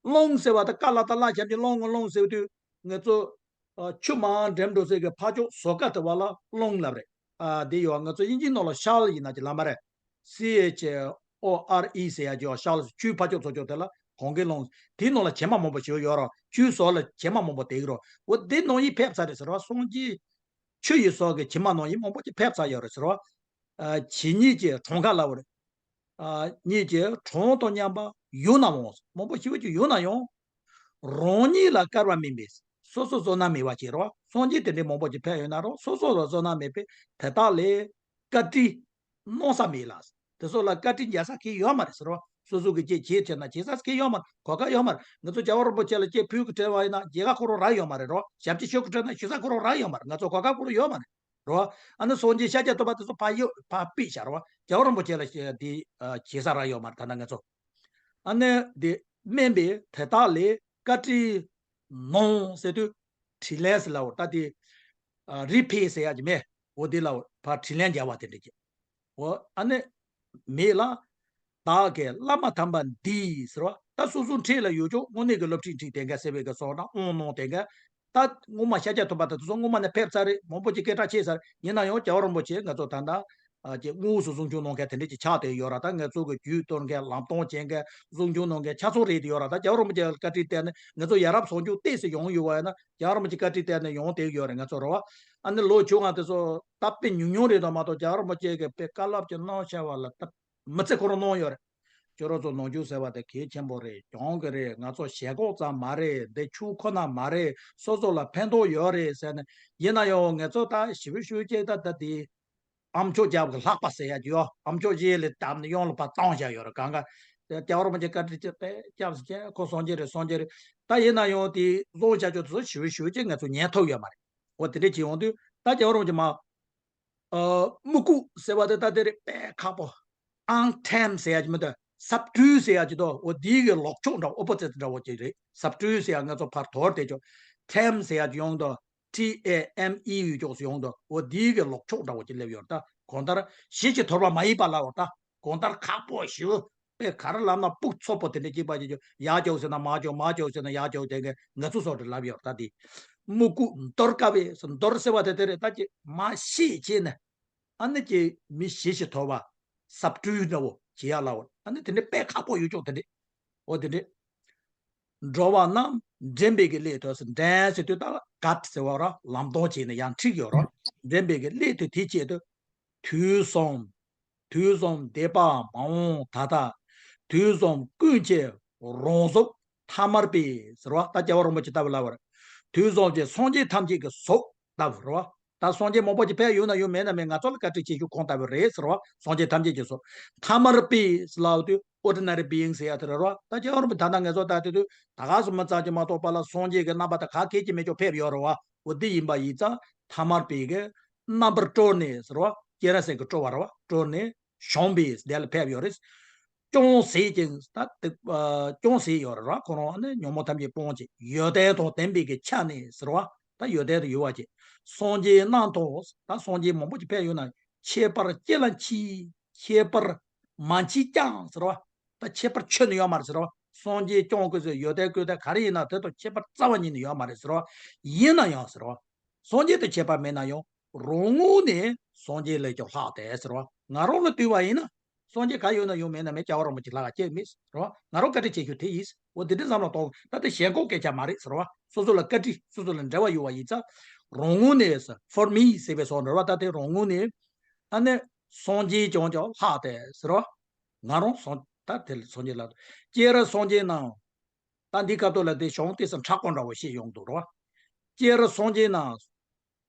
ཀླུང་ཟེར་བ་དེ་ཀ་ལ་ད་ལ་ཞབས་ཀྱུ་ཀླུང་གི་ཀླུང་ཟེར་དུས་ང་ཚོ་ཨ་ཆུ་མང་འགྲིམ་འགྲོ་ས་གི་ཕར་ཕྱོགས་ཟུར་ཁ་དེ་བ་ལ་ཀླུང་ལབ་རེད། ཨ་དེ་ཡོད། ང་ཚོ་དབྱིན་ཇིའི་ནང་ལ་ཤལ་ཡིན་ན་ཅི་ལབ་མ་རེད། སི་ཨེཆ་ཨོ་ཨར་ཨི་ཟེར་ཡ་ཅིག་ཡོད། ཤལ། ཆུའི་ཕར་ཕྱོགས་ཚུར་ཕྱོགས་དེ་ལ་གངྒཱའི་ཀླུང་། དེའི་ནང་ལ་བྱེ་མ་མང་པོ་ཞིག་ཡོད་རེད། ཆུའི་ཟུར་ལ་བྱེ་མ་མང་པོ་དེ་གི་རེད། འོ་དེ་ནང་བཞིན་ཕེབས་ཚར་རེད་ཟེར་བ། སངས་རྒྱས་ཆུ་ཡི་ཟུར་གྱི་བྱེ་མ་ནང་བཞིན་མང་པོ་ཅིག་ཕེབས་ཚར་ཡོད་རེད་ཟེར་བ། ཨ་ཇི་སྙེད་ཅིག་གྲངས་ཀ་ལབ་པ་རེད། ཨ་སྙེད་ཅིག་གྲངས་དང་མཉམ་པ་ཡང་ན་འོང་། མང་པོ་ཞེ་པོ་ཅིག་ཡང་ན་ཡང་། རང་ཉིད་ལ་སྐལ་བ་མིན་པས། སོ་སོ་བསོད་ནམས་མེད་པ་ཅིག་རེད་བ། སངས་རྒྱས་དེ་འདྲའི་མང་པོ་ཅིག་ཕེབས་ཡོད་ན་རང་སོ་སོ་ལ་བསོད་ནམས་མེད་པས་དེ་དག་ལས་བཀའ་དྲིན་གནང་ས་མེད་ལ། དེ་ཚོ་ལ་བཀའ་དྲིན་འཇལ་ས་གང་ཡང་ཡོད་མ་རེད་ཟེར་བ། སོ་སོ་གི་ཅིག་བྱེད་ཐུབ་ན་བྱེད་ས་གང་ཡང་ཡོད་མ་རེད། གོ་སྐབས་ཡོད་མ་རེད། ང་ཚོ་རྒྱལ་བ་རིན་པོ་ཆེ་ལ་ཅིག་ཕུལ་གི་སྤྲད་པ་ཡིན་ན་མཇལ་ཁ་ཁོ་རང་རག་ཡོད་མ་རེད་རོ། ཞབས་ཕྱི་ཞུ་གི་སྤྲད་ན་ཞུ་ས་ཁོ་རང་རག་ཡོད་མ་རེད། ང་ཚོ་གོ་སྐབས་ཁོ་རང་ཡོད་མ་རེད་རོ། ཨ་ནི་སངས་རྒྱས་ཤཱཀྱ་ཐུབ་པ་དེ་ཚོ་ཕར་གཡུག་ཕར་ཕུད་བཞག་རོ། རྒྱལ་བ་རིན་པོ་ཆེ་ལ་ཅིག་དེ་ཨ་བྱེད་ས་རག་ཡོད་མ་རེད། ད་ལྟ་ང་ཚོ་ཨ་ནི་དེ་དམན་པས་དེ་དག་ལས་བཀའ་དྲིན་གནང་ཟེར་དུས་དྲིན་ལན་ཟེར་ལབ་པ་ད་དེ། ཨ་རི་ཕེ་ཟེར་ཡག་གི་མེད། འོ་དེ་ལ་ཕར་དྲིན་ལན་འཇལ་བ་དེ་འདྲ་གི། འོ་ཨ་ནི་མེད་ལ། བདག་གི་བླ་མ་དམ་པ་འདི་ཟེར་བ། ད་སོ་སོ་འཁྲིས་ལ་ཡོད་ཆོག་དངོས་གནས་ཀྱི་སློབ་ཁྲིད་ཁྲིད་དེ་འགའ་ཟེར་བའི་གི་སོགས་ན་དབང་གནང་དེ་འགའ། ད་སྔོན་མ་ཤཱཀྱ་ཐུབ་པ་དང་དེ་ཚོ་སྔོན་མ་ནས་ཕེབས་ཚར་རེད། མང་པོ་ཅིག་སྐད་གྲགས་ཆེ་ཚར། ཡིན་ན་ཡང་རྒྱལ་བ་རིན་པོ་ཆེ་ང་ཚོ་ད་ལྟ་ཨ་ཅིག་དངོས་སུ་གསུང་ཆོས་གནང་མཁན་དེ་འདྲ་ཅིག་ཆགས་བསྡད་ཡོད་ར། ད་ང་ཚོ་གི་རྒྱུད་གཏོར་མཁན་ལམ་སྟོན་བྱེད་མཁན་གསུང་ཆོས་གནང་མཁན་ཆ་ཚང་རེད་དེ་ཡོད་ར། ད་རྒྱལ་བ་རིན་པོ་ཆེ་ལ་བཀའ་དྲིན་བརྟེན་ནས་ང་ཚོ་ཡ་རབས་བཟང་སྤྱོད་ཏོག་ཙམ་ཡོང་ཡོད་པ་ཡིན་ན། རྒྱལ་བ་རིན་པོ་ཆེ་བཀའ་དྲིན་བརྟེན་ནས་ཡོང་བསྡད་ཡོད་རེད། ང་ཚོ་རེད་བ། ཨ་ནི་ལོ་བཅོ་ལྔ་དེ་ཚོ་ད་དཔེ་ཉུང་ཉུང་རེད་དོ་མ་གཏོགས་རྒྱལ་བ་རིན་པོ་ཆེ་གིས་དཔེ་བཀའ་སློབ་ཅིག་གནང་བྱ་བ་ལ་ད་མི་ཚེ་ཁོ་རང་གནང་ཡོད་རེད། ཁྱོད་རང་ཚོ་ནང་ཆོས་ཟེར་བ་དེ་གལ་ཆེན་པོ་རེད། གྱོང་གི་རེད། ང་ཚོ་ཞེན་ཁོག་ཙམ་མ་རེད། འདི་ཆོས་ཁོ་ན་མ་རེད། སོ་སོ་ལ་ཕན་ཐོགས་ཡོད་རེད་ཟེར་ནས། ཡིན་ན་ཡང་ང་ཚོ་ད་ཞི་བའི་ཞུ་ཅིག་ད་ད་དེ། ཨ་མཆོག་རྒྱལ་བ་གི་ལྷག་པ་ཟེར་ཡ་ཅིག་ཡོད། ཨ་མཆོག་གཞན་ལ་བཏབ་ནས་གཡོན་ལ་ཕར་བཏང་བཞག་ཡོད་རེད། གང་ག་རྒྱལ་བ་རིན་པོ་ཆེ་བཀའ་དྲིན་ཅིག་དཔེ་སྐྱབས་སུ་མཆི། ཁོ་སངས་རྒྱས་རེད། སངས་རྒྱས་རེད། ད་ཡིན་ན་ཡང་དེ་བཟོ་བྱ་ཆོག་དེ་ཚོ་ཞི་བའི་ཞུ་ཅིག་ང་ཚོ་ཉན་ཐུབ་ཡོད་མ་རེད། འོ་དེ་འདྲས་བྱེད་ཡོང་དུས་ད་རྒྱལ་བ་རིན་པོ་ཆེ་མ། ཨ་དམུ་རྐུབ་ཟེར་བ་དེ་ད་དེ་རེད། དཔེ་ཁག་པོ། ཨང་ཐེམ་ཟེར་ཡ་ཅིག་མི་འདུག་ཟབ་སྤྲུལ་ཟེར་ཡ་ཅིག་འདུག་འོ་དེའི་གི་ལོག་ཕྱོགས་འདྲ་བོ། ཨོ་པོ་ཛིཊ་འདྲ་བོ་ཅིག་རེད། ཟབ་སྤྲུལ་ཟེར་ཡ་ང་ཚོ་ཕར་དོར་བསྡད་ཆོག་ཐེམ་ཟེར་ཡ་ཅིག་ཡོང་འདུག་ཊི་ཨེ་ཨེམ་ཨི་ཡོད་ཅོག་སུ་ཡོང་འདུག་འོ་དེའི་གི་ལོག་ཕྱོགས་འདྲ་བོ་ཅིག་སླེབས་ཡོད་རེད། ད་གང་ལྟར་ཞི་བྱེད་དོར་བ་མ་ཡིན་པ་ལབ་ཡོད་རེད། ད་གང་ལྟར་ཁག་པོ་ཞེ་པོ། དཔེ་ག་རེ་ལབ་ན་སྤུ་གུ་ཚོ་པོ་དེ་འདྲ་སྐྱེས་པ་ཅིག་ཡར་ཅོག་ཟེར་ན་མར་ཅོག་མར་ཅོག་ཟེར་ན་ཡར་ཅོག་དེ་གི་ང་ཚོ་སོགས་དེ་ལབ་ཡོད་རེད། ད་དེ་དམུ་རྐུབ་འདོར་དཀའ་བས། འདོར་ཟེར་བ་དེ་དེ་རེད། ད་ཅིག་མ་ཤེས་བྱས་ནས། ཨ་ནི་ཅིག་མི་ཞི་བྱེད་དོར་བ། ཟབ་སྤྲུལ་འདྲ་བོ་བྱེད་ཡ་ལ་འོ། ཨ་ནི་དེ་འདྲའི་དཔེ་ཁག་པོ་ཡོད་ཅོག་དེ་འདྲས། འོ་དེ་འདྲས། འགྲོ་བ་རྣམས་འདྲེན་པའི་གི་སླད་དུ་ཟེར། འདྲེན་ཟེར་དུས་ད་གཱཌ་ཟེར་བ་ར། ལམ་སྟོན་བྱས་ནས་ཡང་ཁྲིད་ཡོད་ར། འདྲེན་པའི་གི་སླད་དུ་དེའི་ཆེད་དུ། དུས་གསུམ། དུས་གསུམ་འདས་པ་མ་འོངས་ད་ལྟ། དུས་གསུམ་ཀུན་གྱི་རང་གཟུགས་ཐ་མལ་པའི་ཟེར་བ། ད་རྒྱལ་བ་རིན་པོ་ཆེ་ལྟ་བུ་ལབ་པ་རེད། དུས་གསུམ་གྱི་སངས་རྒྱས་ཐམས་ཅད་ཀྱི་གཟུགས་ལྟ་བུ་རེད་བ། ད་སངས་རྒྱས་མང་པོ་ཅིག་ཕེབས་ཡོད་ན་ཡོད། མེད་ན་མེད། ང་ཚོ་ལ་བཀའ་དྲིན་ཆེ་ཤོས་ཁོང་ལྟ་བུ་རེད་ཟེར་བ། སངས་རྒྱས་ཐམས་ཅད་ཀྱི་གཟུགས། ཐ་མལ་པའི་ལབ་དུས་ཨོར་ཌི་ནེ་རི་བི་ཡིང་ཟེར་ཡ་དེ་རེད་བ། ད་རྒྱལ་བ་རིན་པོ་ཆེ་ད་ལྟ་ང་ཚོ་ལྟ་དུས་དུས་ད་ག་སུ་མི་ཙམ་ཅིག་མ་གཏོགས་པ་ལ་སངས་རྒྱས་ཀྱི་རྣམ་པ་ད་ག་གེ་ཅིག་མེད་ཅོག་ཕེབས་ཡོད་རེད་བ། འོ་དེ་ཡིན་པ་ཡིན་ཙང་ཐ་མལ་པའི་གི་རྣམ་པར་སྤྲོ་ནས་ཟེར་བ། སྤྱན་རས་གཟིགས་ཀྱིས་སྤྲོ་བ་རེད་བ། སྤྲོ་ནས་བྱོན་པས་དེ་ལ་ཕེབས་ཡོད་རེད། ཅུང་ཟད་ཅིག་ད་དེ་ཨ་ཅུང་ཟད་ཡོད་རེད་བ། ཁོ་རང་ནི་ཉོན་མོངས་ཐམས་ཅད་སྤོང་བྱེད། ཡོན་ཏན་དང་ལྡན་པའི་གི་ཆ་ནས་ཟེར་བ། ད་ཡོན་ཏན་དུ་ཡོད་པ་ཅིག་སངས་རྒྱས་རྣམས་དང་། ད་སངས་རྒྱས་མང་པོ་ཅིག་ཕེབས་ཡོད་ན། ཁྱད་པར་ཅི་ལ་མཆིས། ཁྱད་པར་མ་མཆིས་ཀྱང་ཟེར་བ། ད་ཁྱད་པར་ཁྱོན་ནས་ཡོད་མ་རེད་ཟེར་བ། སངས་རྒྱས་སྐྱོང་དགོས་ཟེར་ཡོད་དེ་དགོས་དེ་ག་རེ་ཡིན་ན་དེ་དང་ཁྱད་པར་རྩ་བ་ཉིད་ནས་ཡོད་མ་རེད་ཟེར་བ། ཡིན་ན་ཡང་ཟེར་བ། སངས་རྒྱས་དང་ཁྱད་པར་མེད་ན་ཡང་རང་ངོས་ནས་སངས་རྒྱས་ལས་ཀྱང་ལྷག་དེ་ཟེར་བ། ང་རང་ལ་ལྟོས་པ་ཡིན་ན། སངས་རྒྱས་ག་ཡོད་ན་ཡོད་མེད་ན་མེད། རྒྱལ་བ་རིན་པོ་ཆེ་ལྷག་ག་ཅི་མེད་ཟེར་བ། ང་རང་བཀའ་དྲིན་ཆེ་ཤོས་དེ་ཡིན་ཟེར་བ། འདི་འདྲ་བསམ་བློ་གཏོང་། ད་ལྟ་ཞེན་ཁོག་སྐད་ཆ་མ་རེད་ཟེར་བ། སོ་སོ་ལ་བཀའ་དྲིན། སོ་སོ་ལ་འབྲེལ་བ་ཡོད་པ་ཡིན་ཙང་། རང་ངོས་ནས་ཟེར། for me ཟེར་བའི་སོགས་འདྲ་བ། ད་དེ་རང་ངོས་ནས། ཨ་ནི་སངས་རྒྱས་ཀྱང་ཀྱང་ལྷག་དེ་ཟེར་བ། ང་རང་སངས། ད་དེ་ལ་སངས་རྒྱས་ལ། ཅེས་ར་སངས་རྒྱས་རྣམས། ད་འདི་སྐབས་ཐོག་ལ་དེ་གཞུང་དེ་ཚོ་མཁྲེགས་པོ་འདྲ་བོ་བཤད་ཡོང་འདུག་རོ། ཅེས་ར་སངས་རྒྱས་རྣམས།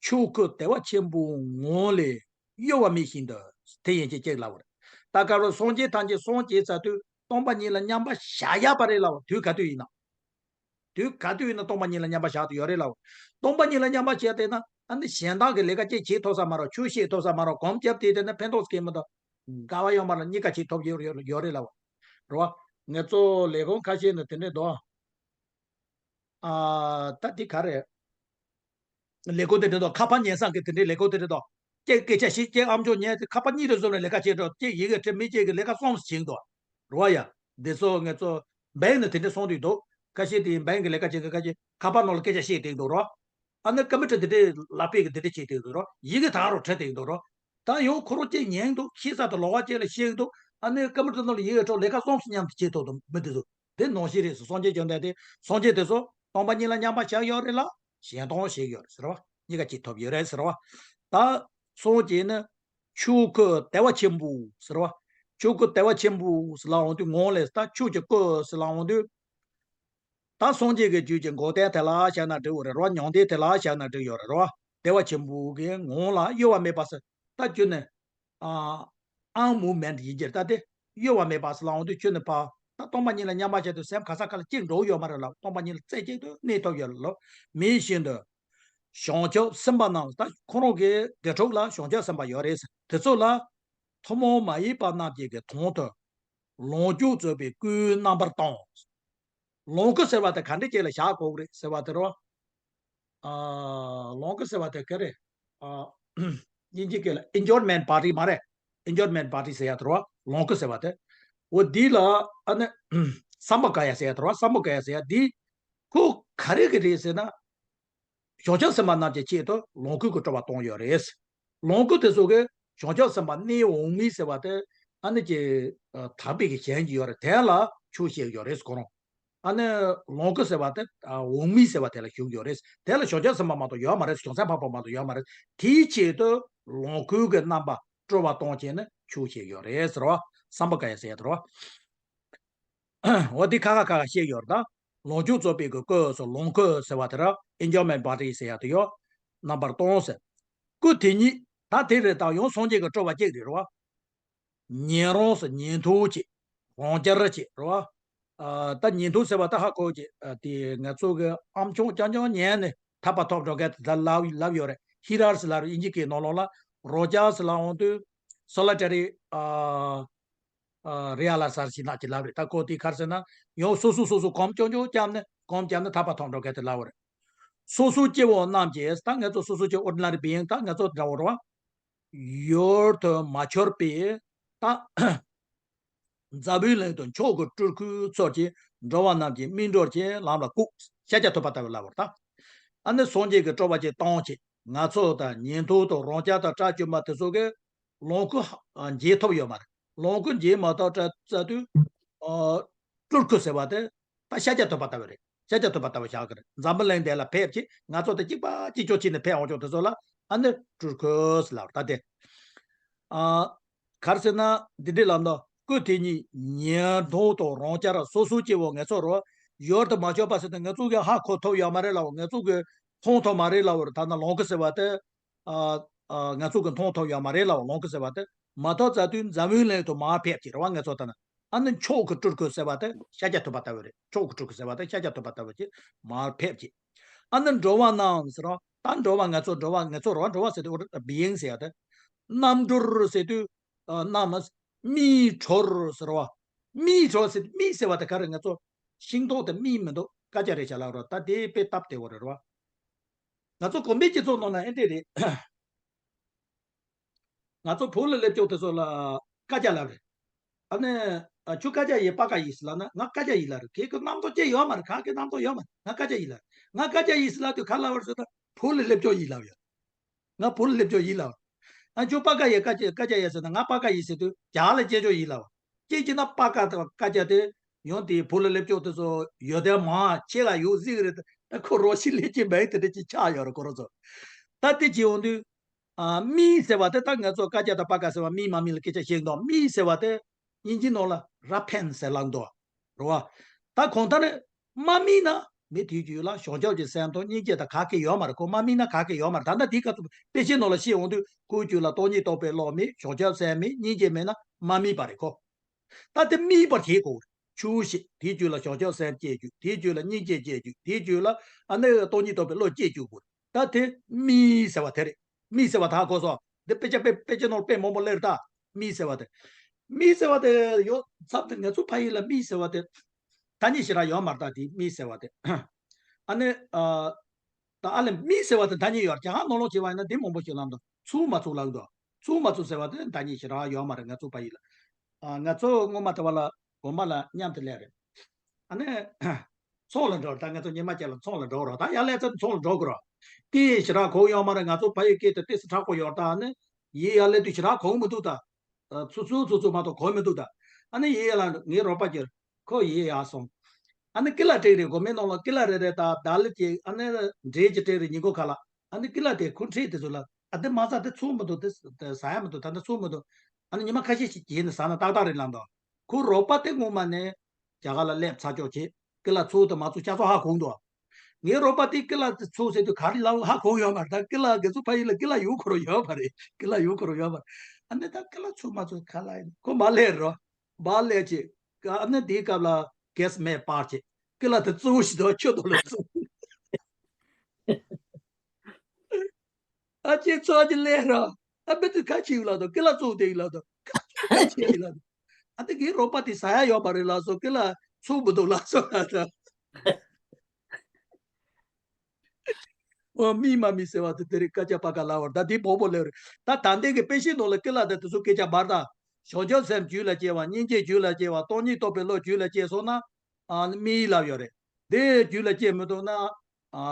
ཆོས་སྐུ་དལ་བ་ཆེན་པོའི་ངང་ལས་གཡོ་བ་མེད་བཞིན་དུ། དེ་ཡན་ཆད་ཅེས་ལབ་པ་རེད། ད་སྐབས་རེ་སངས་རྒྱས་ཐམས་ཅད་སངས་རྒྱས་ཚར་དུས་སྟོང་པ་ཉིད་ལ་མཉམ་པར་བཞག་ཡག་པ་རེད་ལབ་པ། དུས་ག་དུས་ཡིན་ན། དུས་ག་དུས་ཡིན་ན་སྟོང་པ་ཉིད་ལ་མཉམ་པར་བཞག་ཏུ་ཡོད་རེད་ལབ་པ། སྟོང་པ་ཉིད་ལ་མཉམ་པར་བཞག་བསྡད་ན་ཨ་ནི་གཞན་དག་གི་ལས་ཀ་ཅིག་བྱེད་ཐུབ་ས་མ་རེད། ཆོས་བཤད་ཐུབ་ས་མ་རེད། གོམ་རྒྱབ་བསྡད་བསྡད་ན་ཕན་ཐོགས་སྐྱེ་མི་འདུག་དགའ་བ་ཡོད་མ་རེད། གཉིས་ཀ་བྱེད་ཐུབ་ཡོད་ཡོད་ཡོད་རེད་ལབ་པ། རེད་བ། ངེད་ཚོ་ལས་ཁུངས་ཁ་ཤས་ནས་དེ་འདྲས་འདུག་ཨ། ད་འདི་ག་རེད། ལས་ཁུངས་དེ་འདྲ་དང་ཁ་པར་ཉན་ས་གི་དེ་འདྲའི་ལས་ཁུངས་དེ་འདྲ་དང་། ཀྱེ་སྐད་ཆ་བཤད། ཀྱེ་ཨམ་ཅོག་ཉན་ཏེ་ཁ་པར་གཉིས་རེ་བཟོས་ནས་ལས་ཀ་བྱེད་འགྲོ། ཀྱེ་ཡི་གེ་བྲིས། མི་གཅིག་གིས་ལས་ཀ་གསུམ་བྱེད་འདུག་རོ་ཡ། འདི་ཚོ་ངེད་ཚོ་བྷེང་ནས་དེ་འདྲ་གསུངས་དུས་འདུག་ཁ་ཤས་དེ་བྷེང་གི་ལས་ཀ་བྱེད་མཁན་ཁ་ཤས་ཁ་པར་ནང་ལ་སྐད་ཆ་བཤད་དེ་འདུག་རོ། ཨ་ནི་ཀམ་པུ་ཊར་དེ་འདྲའི་ལག་པས་གི་དེ་འདྲ་བྱེད་དེ་འདུག་རོ། ཡི་གེ་ད་རུང་བྲིས་དེ་འདུག་རོ། ད་ཡང་ཁོ་རང་ཀྱེ་ཉན་འདུག་ཤེས་ས་དང་ལོགས་ཀ་ཅིག་ལ་བཤད་འདུག་ཨ་ནི་ཀམ་པུ་ཊར་ནང་ལ་ཡི་གེ་འཕྲོ་ལས་ཀ་གསུམ་མཉམ་དུ་བྱེད་ཐུབ་འདུག་མི་དེ་ཚོ། དེ་ནང་བཞིན་རེད་ཟེར། སངས་རྒྱས་བཅོམ་ལྡན་འདས། སངས་རྒྱས་དེ་ཚོ་སྟོང་པ་ཉིད་ལ་མཉམ་པར་བཞག་ཡོད་རེད་ལ། གཞན་སྟོང་བཞག་ཡོད་རེད་ཟེར་བ། གཉིས་ཀ་བྱེད་ཐུབ་ཡོད་རེད་ཟེར་བ། ད་སངས་རྒྱས་ནི་ཆོས་སྐུ་དལ་བ་ཆེན་པོ་ཟེར་བ། ཆོས་སྐུ་དལ་བ་ཆེན་པོ་ཟེར་ལབ་འོང་དུས་ངང་ལས། ད་ཆོས་ཀྱི་སྐུ་ཟེར་ལབ་འོང་དུས། ད་སངས་རྒྱས་ཀྱི་རྒྱུད་ཀྱི་འགོག་བདེན་དེ་ལ་བཞག་ན་འགྲིག་གི་རེད་རོ། མྱང་འདས་དེ་ལ་བཞག་ན་འགྲིག་ཡོད་རེད་རོ། བདེ་བ་ཆེན་པོ་གི་ངང་ལ་གཡོ་བ་མེད་པ་ཟེར། ད་ཁྱོད་ནི། ཨ། unmoved་ཡིན་གྱི་རེད། ད་དེ་གཡོ་བ་མེད་པ་ཟེར་ལབ་འོང་དུས་ཁྱོད་ནི་ཕ། ད་སྟོང་པ་ཉིད་ལ་མཉམ་པར་བཞག་དུས་སེམས་ག་ས་ག་ལ་གཅིག་འགྲོ་ཡོད་མ་རེད་ལ། སྟོང་པ་ཉིད་ལ་རྩེ་གཅིག་ཏུ་གནས་ཐུབ་ཡོད་ལ། མེད་བཞིན་དུ། བྱང་ཆུབ་སེམས་དཔའ་རྣམས། ད་ཁོ་རང་གི་སྡེ་དྲུག་ལ་བྱང་ཆུབ་སེམས་དཔའ་ཡོད་རེད་ཟེར། དེ་ཚོ་ལ་ཐུན་མོང་མ་ཡིན་པ་རྣམས་ཀྱིས་གི་དོན་དུ། ལོངས་སྤྱོད་རྫོགས་པའི་སྐུའི་རྣམ་པར་སྟོན། ལོངས་སྐུ་ཟེར་བ་དེ་ག་འདྲ་ཅིག་ལ་བཞག་དགོས་རེད་ཟེར་བ་དེ་རོ། ཨ། ལོངས་སྐུ་ཟེར་བ་དེ་ག་རེ། ཨ། དབྱིན་ཇི་སྐད་ལ་enjoyment body མ་རེད། enjoyment body ཟེར་ཡ་དེ་རོ། ལོངས་སྐུ་ཟེར་བ་དེ། འོ་འདི་ལ་ཨ་ནི་སམ་བྷ་ཀ་ཡ་ཟེར་ཡ་དེ་རོ། སམ་བྷ་ཀ་ཡ་ཟེར་ཡ་འདི་ཁོ་ག་རེ་གི་རེད་ཟེར་ན། བྱང་ཆུབ་སེམས་དཔའ་རྣམས་ཀྱི་ཆེད་དུ་ལོངས་སྐུ་གི་སྤྲོ་བ་བཏང་ཡོད་རེད། ལོངས་སྐུ་དེ་ཚོ་གི་བྱང་ཆུབ་སེམས་དཔའ་གནས་འོག་མིན་ཟེར་བ་དེ་ཨ་ནི་ཀྱི་དག་པའི་གི་གཞན་གྱི་ཡོད་རེད། དེ་ལ་ཆོས་བཤད་ཡོད་རེད་ཁོ་རང་། ཨ་ནི་ལོངས་སྐུ་ཟེར་བ་དེ་འོག་མིན་ཟེར་བ་དེ་ལ་ཞུགས་ཡོད་རེད། དེ་ལ་བྱང་ཆུབ་སེམས་དཔའ་མ་གཏོགས་ཡོད་མ་རེད། བྱང་སེམས་འཕགས་པ་མ་གཏོགས་ཡོད་མ་རེད། དེའི་ཆེད་དུ་ལོངས་སྐུ་གི་རྣམ་པ་སྤྲོ་བ་གཏོང་བྱས་ནས་ཆོས་བཤད་ཡོད་རེད་ཟེར་བ། སམ་བྷ་ཀ་ཡ་ཟེར་ཡ་དེ་རེད་བ། འོ་དེ་ཁ་ཁ་ཁ་ཁ་བཤད་ཡོད་རེད་ད། ལོངས་སྤྱོད་རྫོགས་པའི་གི་སྐུ་སོགས། ལོངས་སྐུ་ཟེར་བ་དེ་ར་enjoyment body ཟེར་ཡ་དེ་ཡོད། རྣམ་པར་སྟོན་ཟེར། སྐུ་དེ་ཉིད་ད་དེ་རེད་ད། ཡང་སངས་རྒྱས་ཀྱི་སྤྲོ་བ་གཅིག་རེད་རོ། ཉན་རང་ཟེར། ཉན་ཐོས་བྱེད། རང་རྐྱ་བྱེད་རོ། ཨ། ད་ཉན་ཐོས་ཟེར་བ་ད་ཧ་གོ་བྱེད། ཨ། དེ་ང་ཚོ་གི་ཨམ་ཅོག་རྐྱང་རྐྱང་ཉན་ནས་ཐར་པ་ཐོབ་འགྲོ་མཁན་དེ་ད་ལབ་ལབ་ཡོད་རེད། ཧི་རར་ཟེར་ལབ་རེད། དབྱིན་ཇི་སྐད་ནང་ལོགས་ལ། རང་རྐྱ་ཟེར་ལབ་འོང་དུས་solitary ཨ། ཨ། རི་ཨ་ལ་སར་ཞིག་ནག་ཅིག་ལབ་རེད། ད་ཁོ་དེ་ག་རེ་ཟེར་ན། ཡང་སོ་སོ་སོ་སོ་གོམ་ཅོག་ཅོག་བརྒྱབ་ནས། གོམ་བརྒྱབ་ནས་ཐར་པ་ཐོབ་འགྲོ་མཁན་དེ་ལབ་རེད། སོ་སོ་སྐྱེ་བོ་རྣམས་ཀྱིས། ད་ང་ཚོ་སོ་སོ་སྐྱེ་ordinary being ད་ང་ཚོ་འདྲ་བོ་རེད་བ། ཡུལ་དུ་མ་གྱུར་པའི་ད་འཛམ་བུའི་གླིང་དུ་མཆོག་གི་སྤྲུལ་སྐུའི་ཚུལ་གྱིས་འགྲོ་བ་རྣམས་ཀྱི་སྨིན་གྲོལ་གྱི་ལམ་ལ་བཀོད། ཤཱཀྱ་ཐུབ་པ་ལྟ་བུ་ལབ་པར་ད། ཨ་ནི་སངས་རྒྱས་ཀྱི་སྤྲོ་བ་ཅིག་བཏང་བྱས། ང་ཚོ་དང་ཉན་ཐོས་དང་རང་རྐྱ་དང་སྐྲག་བཅོམ་པ་དེ་ཚོ་གི་ལོངས་སྐུ་འབྱེད་ཐུབ་ཡོད་མ་རེད། ལོངས་སྐུ་འབྱེད་མ་ཐུབ་ཙ་དུས། ཨ། སྤྲུལ་སྐུ་ཟེར་བ་དེ་ད་ཤཱཀྱ་ཐུབ་པ་ལྟ་བུ་རེད། ཤཱཀྱ་ཐུབ་པ་ལྟ་བུ་བཞག་གི་རེད། འཛམ་བུ་གླིང་འདི་ལ་ཕེབས་བྱས་ང་ཚོ་དང་གཅིག་པ་གཅིག་རྐྱང་བྱས་ནས་ཕེབས་འོང་ཆོག་དེ་ཚོ་ལ་ཨ་ནི་སྤྲུལ་སྐུ་ཟེར་ལབ་ད་དེ། ཨ། ག་རེ་ཟེར་ན་འདི་འདྲའི་ལམ་དུ། སྐུ་དེ་ཉིད་ཉན་ཐོས་དང་རང་རྐྱ་ར་སོ་སོ་སྐྱེ་བོ་ང་ཚོ་རུ་ཡུལ་དུ་མ་ཆགས་པ་ཟེར་ཏེ་ང་ཚོ་གིས་ཧ་གོ་ཐུབ་ཡོད་མ་རེད་ལབ། ང་ཚོ་གིས་མཐོང་ཐུབ་མ་རེད་ལབ། ད་ནི་ལོངས་སྐུ་ཟེར་བ་དེ། ཨ། ཨ། ང་ཚོ་གིས་མཐོང་ཐུབ་ཡོད་མ་རེད་ལབ། ལོངས་སྐུ་ཟེར་བ་དེ་མ་ཐུབ་ཙ་དུས་འཛམ་བུའི་གླིང་དུ་མར་ཕེབས་ཀྱི་རེད་བ། ང་ཚོ་ད་ནི་ཨ་ནི་མཆོག་གི་སྤྲུལ་སྐུ་ཟེར་བ་དེ་ཤཱཀྱ་ཐུབ་པ་ལྟ་བུ་རེད། མཆོག་གི་སྤྲུལ་སྐུ་ཟེར་བ་དེ་ཤཱཀྱ་ཐུབ་པ་ལྟ་བུ་ཅིག་མར་ཕེབས་ཀྱི། ཨ་ནི་འགྲོ་བ་རྣམས་ཟེར་རོ། ད་འགྲོ་བ་ང་ཚོ་འགྲོ་བ་ང་ཚོ་རོ། འགྲོ་བ་ཟེར་དུས་being ཟེར་ཡ་དེ། རྣམ་གྲོལ་ཟེར་དུས། ཨ། རྣམས་མིག་གྲོལ་ཟེར་བ། མིག་གྲོལ་ཟེར། མིག་ཟེར་བ་དེ་ག་རེ། ང་ཚོ་ཤིང་ཏོག་དེ་མིག་མི་འདུག་སྐད་ཆ་རེ་བྱ་ལབ་རོ། ད་དེ་དཔེ་སྟབས་བདེ་བོ་རེད་རོ། ང་ཚོ་གོམས་པའི་སྤྱི་ཚོགས་ནང་ན་ཨེ་འདྲས་རེད། ང་ཚོ་བོད་ལ་སླེབས་ཆོག་དེ་ཚོ་ལ་སྐད་ཆ་ལབ་རེད། ཨ་ནི། ཨ་ཁྱོད་བཀའ་རྒྱ་ཡིན་པ་ཀ་ཡིན་ཟེར་ལབ་ན་ང་བཀའ་རྒྱ་ཡིན་ལབ་རེད། ཁྱེད་ཀྱི་རྣམ་རྟོག་ཅི་ཡོད་མ་རེད། གང་གི་རྣམ་རྟོག་ཡོད་མ་རེད། ང་བཀའ་རྒྱ་ཡིན་ལབ་རེད། ང་བཀའ་རྒྱ་ཡིན་ཟེར་ལབ་དུས་ག་ལབ་པ་རེད་ཟེར་ན་བུ་ལ་སླེབས་ཆོག་ཡིན་ལབ་ཡོད། ང་བུ་ལ་སླེབས་ཆོག་ཡིན་ལབ། ཨ་ཁྱོད་པ་ཀ་ཡིན་བཀའ་རྒྱ་བཀའ་རྒྱ་ཡིན་ཟེར་ན་ང་པ་ཀ་ཡིན་ཟེར་དུས་རྒྱ་ལ་སྐྱེལ་ཆོག་ཡིན་ལབ། སྐྱེལ་གྱི་ན་པ་ཀ་དང་བཀའ་རྒྱ་དེ་ཡོང་དེ་བུ་ལ་སླེབས་ཆོག་དེ་ཚོ་ཡོད་དེ་མང་ཆེ་ག་ཡོད་གཟིགས་རེད། ད་ཁོ་རོ་ཤི་ལས་ཀྱི་མེད་དེ་འདྲ་ཅིག་ཆགས་ཡོད་རེད་ཁོ་རོ་ཚོ། ད་དེ་ཅི་ཡོང་དུས། ཨ་མི་ཟེར་བ་དེ་ད་ང་ཚོ་བཀའ་རྒྱ་དང་པ་ཀ་ཟེར་བ་མི་མ་མི་ལ་སྐད་ཆ་བཤད་འདུག་མི་ཟེར་བ་དེ་དབྱིན་ཇིའི་ནང་ལ་ར་ཕན་ཟེར་ལབ་འདུག་རེད་བ། ད་གང་ལྟར་མ་སྨྲས་ན་མི་དེའི་རྒྱུད་ལ་བྱང་ཆུབ་ཀྱི་སེམས་དང་སྙིང་རྗེ་དང་ག་གེ་ཡོད་མ་རེད། ཁོ་མ་སྨྲས་ན་ག་གེ་ཡོད་མ་རེད། ད་ལྟ་འདིའི་སྐབས་སུ་དཔེ་ཆའི་ནང་ལ་བཤད་འོང་དུས་ཁོའི་རྒྱུད་ལ་སྟོང་ཉིད་རྟོགས་པའི་བློ་མེད། བྱང་ཆུབ་སེམས་མེད། སྙིང་རྗེ་མེད་ན་མ་སྨྲས་པ་རེད་ཁོ། ད་དེ་སྨྲས་པར་བྱེད་དགོས། ཆུ་བོ་ཞིག་དེའི་རྒྱུད་ལ་བྱང་ཆུབ་སེམས་སྐྱེ་རྒྱུ། དེའི་རྒྱུད་ལ་སྙིང་རྗེ་སྐྱེ་རྒྱུ། དེའི་རྒྱུད་ལ་ཨ་ནི་སྟོང་ཉིད་རྟོགས་པའི་བློ་སྐྱེ་རྒྱུ་དགོས། ད་དེ་སྨྲས་ཟེར་བ་དེ་རེད། སྨྲས་ཟེར་བ་ད་གོ་སོང་། འདི་དཔེ་ཆ་དཔེ་དཔེ་ཆ་ནང་དཔེ་མང་པོ་སླེབས་རེད་ད། སྨྲས་ཟེར་བ་དེ། སྨྲས་ཟེར་བ་དེ་ཡོད་ཚབ་དེ་ང་ཚོ་ཕ་ཡུལ་ལ་སྨྲས་ཟེར་བ་དེ། ད་ནི་ཞེ་དྲག་ཡོད་མ་རེད་ད་དེ་སྨྲས་ཟེར་བ་དེ། ཨ་ནི། ད་ཨ་ལས་སྨྲས་ཟེར་བ་དེ་ད་ནི་ཡོད་རེད། རྒྱ་གར་ནང་ལོགས་བྱས་པ་ཡིན་ན་འདི་མང་པོ་ཞིག་ལབ་འདུག་ཚུགས་མ་ཚུགས་ལབ་འདུག་ཚུགས་མ་ཚུགས་ཟེར་བ་དེ་ད་ནི་ཞེ་དྲག་ཡོད་མ་རེད་ང་ཚོ་ཕ་ཡུལ་ལ། ང་ཚོ་སྔོན་མ་དེ་བ་ལ་དགོན་པ་ལ་མཉམ་དུ་སླེབས་རེད། ཨ་ནི། ཚོགས་ལ་འགྲོ་རེད། ད་ང་ཚོ་ཉི་མ་གཅིག་ལ་ཚོགས་ལ་འགྲོ་རོགས། ད་ཡར་སླེབས་ཚར་ཚོགས་ལ་འགྲོ་དགོས་རོགས། དེ་ཞེ་དྲག་གོ་ཡོད་མ་རེད། ང་ཚོ་ཕ་ཡུལ་སྐད་དེ་ཏོག་ཙམ་དྲག་པོ་ཡོད་རེད། ད་ཨ་ནི། ཡིན་ཡར་སླེབས་དུས་ཞེ་དྲག་གོ་མི་འདུག་ད། ཚུ་ཚུ་ཚུ་ཚུ་མ་གཏོགས་གོ་མི་འདུག་ད། ཨ་ནི་ཡིན་ཡར་ལ་ངའི་རོགས་པ་གྱུར། ཁོ་ཡིན་ཡར་སོང་། ཨ་ནི་ཀི་ལ་སྤྲད་རེད། དགོན་པའི་ནང་ལ་ཀི་ལ་རེ་རེ་དང་ད་ལི་གྱི་ཨ་ནི་འབྲས་ཀྱི་སྤྲད་རེད་ཉིན་གུང་ཁ་ལ། ཨ་ནི་ཀི་ལ་དེ་ཁོ་འཁྲིད་དེ་ཚོ་ལ་ཨ་དེ་མ་ཟ་དེ་ཚུགས་མི་འདུག་དེ་ཟ་ཡ་མི་འདུག་ད་ནི་ཚུགས་མི་འདུག་ཨ་ནི་ཉི་མ་ཁ་ཤས་ཤིག་གྱེས་ནས་ཟ་ན་ཏག་ཏག་རེད་ལབ་འདུག་ཁོ་རོགས་པ་དེ་སྔོན་མ་ནས་རྒྱ་གར་ལ་སླེབས་ཚར་ཆོག་བྱས་ཀི་ལ་ཚུགས་དང་མ་ཚུགས་ཆ་ཚང་ཧ་གོ་འདུག་ངའི་རོགས་པ་དེ་ཀི་ལ་དེ་ཚུགས་ཟེར་དུས་ག་རེ་ལབ་ཧ་གོ་ཡོད་མ་རེད། ད་ཀི་ལ་དེ་ཚོ་ཕ་ཡུལ་ལ་ཀི་ལ་ཡོད་ཁོ་རང་ཡོད་མ་རེད། ཀི་ལ་ཡོད་ཁོ་རང་ཡོད་མ་རེད། ཨ་ནི་ད་ཀི་ལ་ཚུགས་མ་ཚུགས་ག་ལ་ཡིན་ཁོ་མ་སླེབས་རོགས་མ་སླེབས་བྱས། ཨ་ནི་དེའི་སྐབས་ལ་གེ་སི་མེད་པར་བྱས། ཀི་ལ་དེ་གཙོ་བོ་ཞིག་འདུག་ཁྱོད་དོ་ལ་གཙོ་བོ། ཨ་ཅེ་ཚོ་ཨ་ཅེ་ལས་ར། ཨ་བེ་དེ་ཁ་ཆེ་ཡིན་ལ་དོ། ཀི་ལ་གཙོ་བོ་དེ་ཡིན་ལ་དོ། ཁ་ཆེ་ཡིན་ལ་དོ། ཨ་དེ་གི་རོགས་པ་དེ་ཟ་ཡ་ཡོད་པ་རེད་ལ་སོ། ཀི་ལ་ཚུགས་མི་འདུག་ལ་སོ་ལ་དོ། འོ་སྨྲས་མ་སྨྲས་ཟེར་བ་དེ་དེ་རེད། བཀའ་རྒྱ་པ་ཀ་ལབ་པ་རེད། ད་དེ་བོ་བོ་ལེ་རེད། ད་ད་ལྟའི་གི་དཔེ་ཆའི་ནང་ལ་ཀི་ལ་དེ་དེ་ཚོ་སྐད་ཆ་འབར་ད། བྱང་ཆུབ་སེམས་རྒྱུད་ལ་སྐྱེ་བ། སྙིང་རྗེ་རྒྱུད་ལ་སྐྱེ་བ། སྟོང་ཉིད་རྟོགས་པའི་བློ་རྒྱུད་ལ་སྐྱེས་སོང་ན། ཨ་སྨྲས་ལབ་ཡོད་རེད། དེ་རྒྱུད་ལ་སྐྱེས་མི་འདུག་ན། ཨ་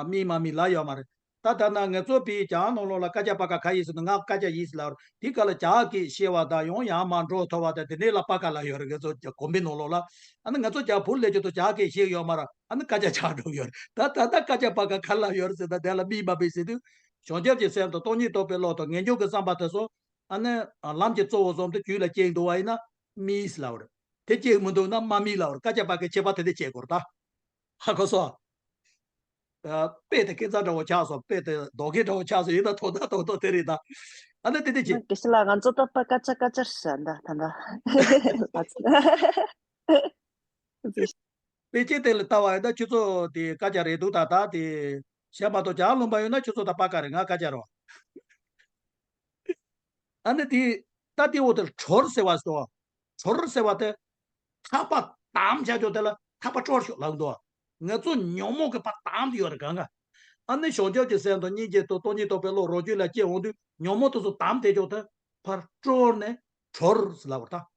སྨྲས་མ་སྨྲས་ལབ་ཡོད་མ་རེད། ད་ད་ན་ང་ཚོ་བི་རྒྱ་ནང་ལོགས་ལ་བཀའ་རྒྱ་པ་ཀ་ག་ཡིན་ཟེར་ན་ང་བཀའ་རྒྱ་ཡིན་ཟེར་ལབ་རེད། དེ་ག་ལ་རྒྱ་སྐད་བཤད་པ་དང་ཡང་ཡང་མ་འགྲོ་ཐུབ་པ་དང་དེ་འདྲས་ལ་པ་ཀ་ལབ་ཡོད་རེད། ང་ཚོ་རྒྱ་དགོན་པའི་ནང་ལོགས་ལ། ཨ་ནི་ང་ཚོ་རྒྱ་བོད་ལས་ཀྱི་ཐོག་རྒྱ་སྐད་བཤད་ཡོད་མ་རེད། ཨ་ནི་བཀའ་རྒྱ་ཆགས་འགྲོ་གི་ཡོད་རེད། ད་ད་ད་བཀའ་རྒྱ་པ་ཀ་ག་ལབ་ཡོད་རེད་ཟེར་ན་དེ་ལ་སྨྲས་མ་སྨྲས་ཟེར་དུས། བྱང་ཆུབ་ཀྱི་སེམས་དང་སྟོང་ཉིད་རྟོགས་པའི་བློ་དང་ངེས་འབྱུང་གི་བསམ་པ་དེ་ཚོ། ཨ་ནི་ལམ་གྱི་གཙོ་བོ་བཟུང་སྟེ་རྒྱུད་ལ་སྐྱེས་འདུག་པ་ཡིན་ན་སྨྲས་ལབ་རེད། དེ་སྐྱེས་མི་འདུག་ན་མ་སྨྲས་ལབ་རེད། བཀའ་རྒྱ་པ་ཀའི་ཁྱད་པར་དེ་འདྲ་བྱེད་དགོས་རེད་ད། ཧ་གོ་སོང་། ཨ་དཔེ་དེ་སྐད་ཆ་འདྲ་བོ་ཆགས་སོང་། དཔེ་དེ་རྡོ་སྐད་འདྲ་བོ་ཆགས་སོང་། ཡིན་ན་དོན་དག་རྡོག་རྡོག་དེ་རེད་ད། ཨ་ནི་དེ་དེ་བྱེད། དགེ་བཤེས་ལགས་ང་ཚོ་ད་ལྟ་བཀའ་རྒྱ་བཀའ་རྒྱ་ཟེར་ད་ད་ད། དཔེ་ཆ་དེ་ལ་ལྟ་བ་ཡིན་ན་ཁྱོད་ཚོ་དེ་བཀའ་རྒྱ་རེད་འདུག་ད་ད་དེ་བཤད་མ་གཏོགས་རྒྱ་ལུང་པ་ཡོད་ན་ཁྱོད་ཚོ་ད་པ་ཀ་རེད། ང་བཀའ་རྒྱ་རོ། ཨ་ནི་དེ་ད་དེ་འོ་དེ་གྲོལ་ཟེར་བ་སོ། གྲོལ་ཟེར་བ་དེ་ཐག་པ་དམ་བྱ་ཆོག་དེ་ལ་ཐག་པ་གྲོལ་ཤོག་ལབ་འདུག་ང་ཚོ་ཉོན་མོངས་ཀྱི་བར་དམ་དུ་ཡོད་རེད་གང་ག་ཨ་ནི་བྱང་ཆུབ་ཀྱི་སེམས་དང་སྙིང་རྗེ་དང་སྟོང་ཉིད་རྟོགས་པའི་བློ་རང་རྒྱུད་ལ་སྐྱེ་འོང་དུས་ཉོན་མོངས་དེ་ཚོ་དམ་བསྡད་ཆོག་དེ་ཕར་གྲོལ་ནས་གྲོལ་ཟེར་ལབ་པ་རེད་ད།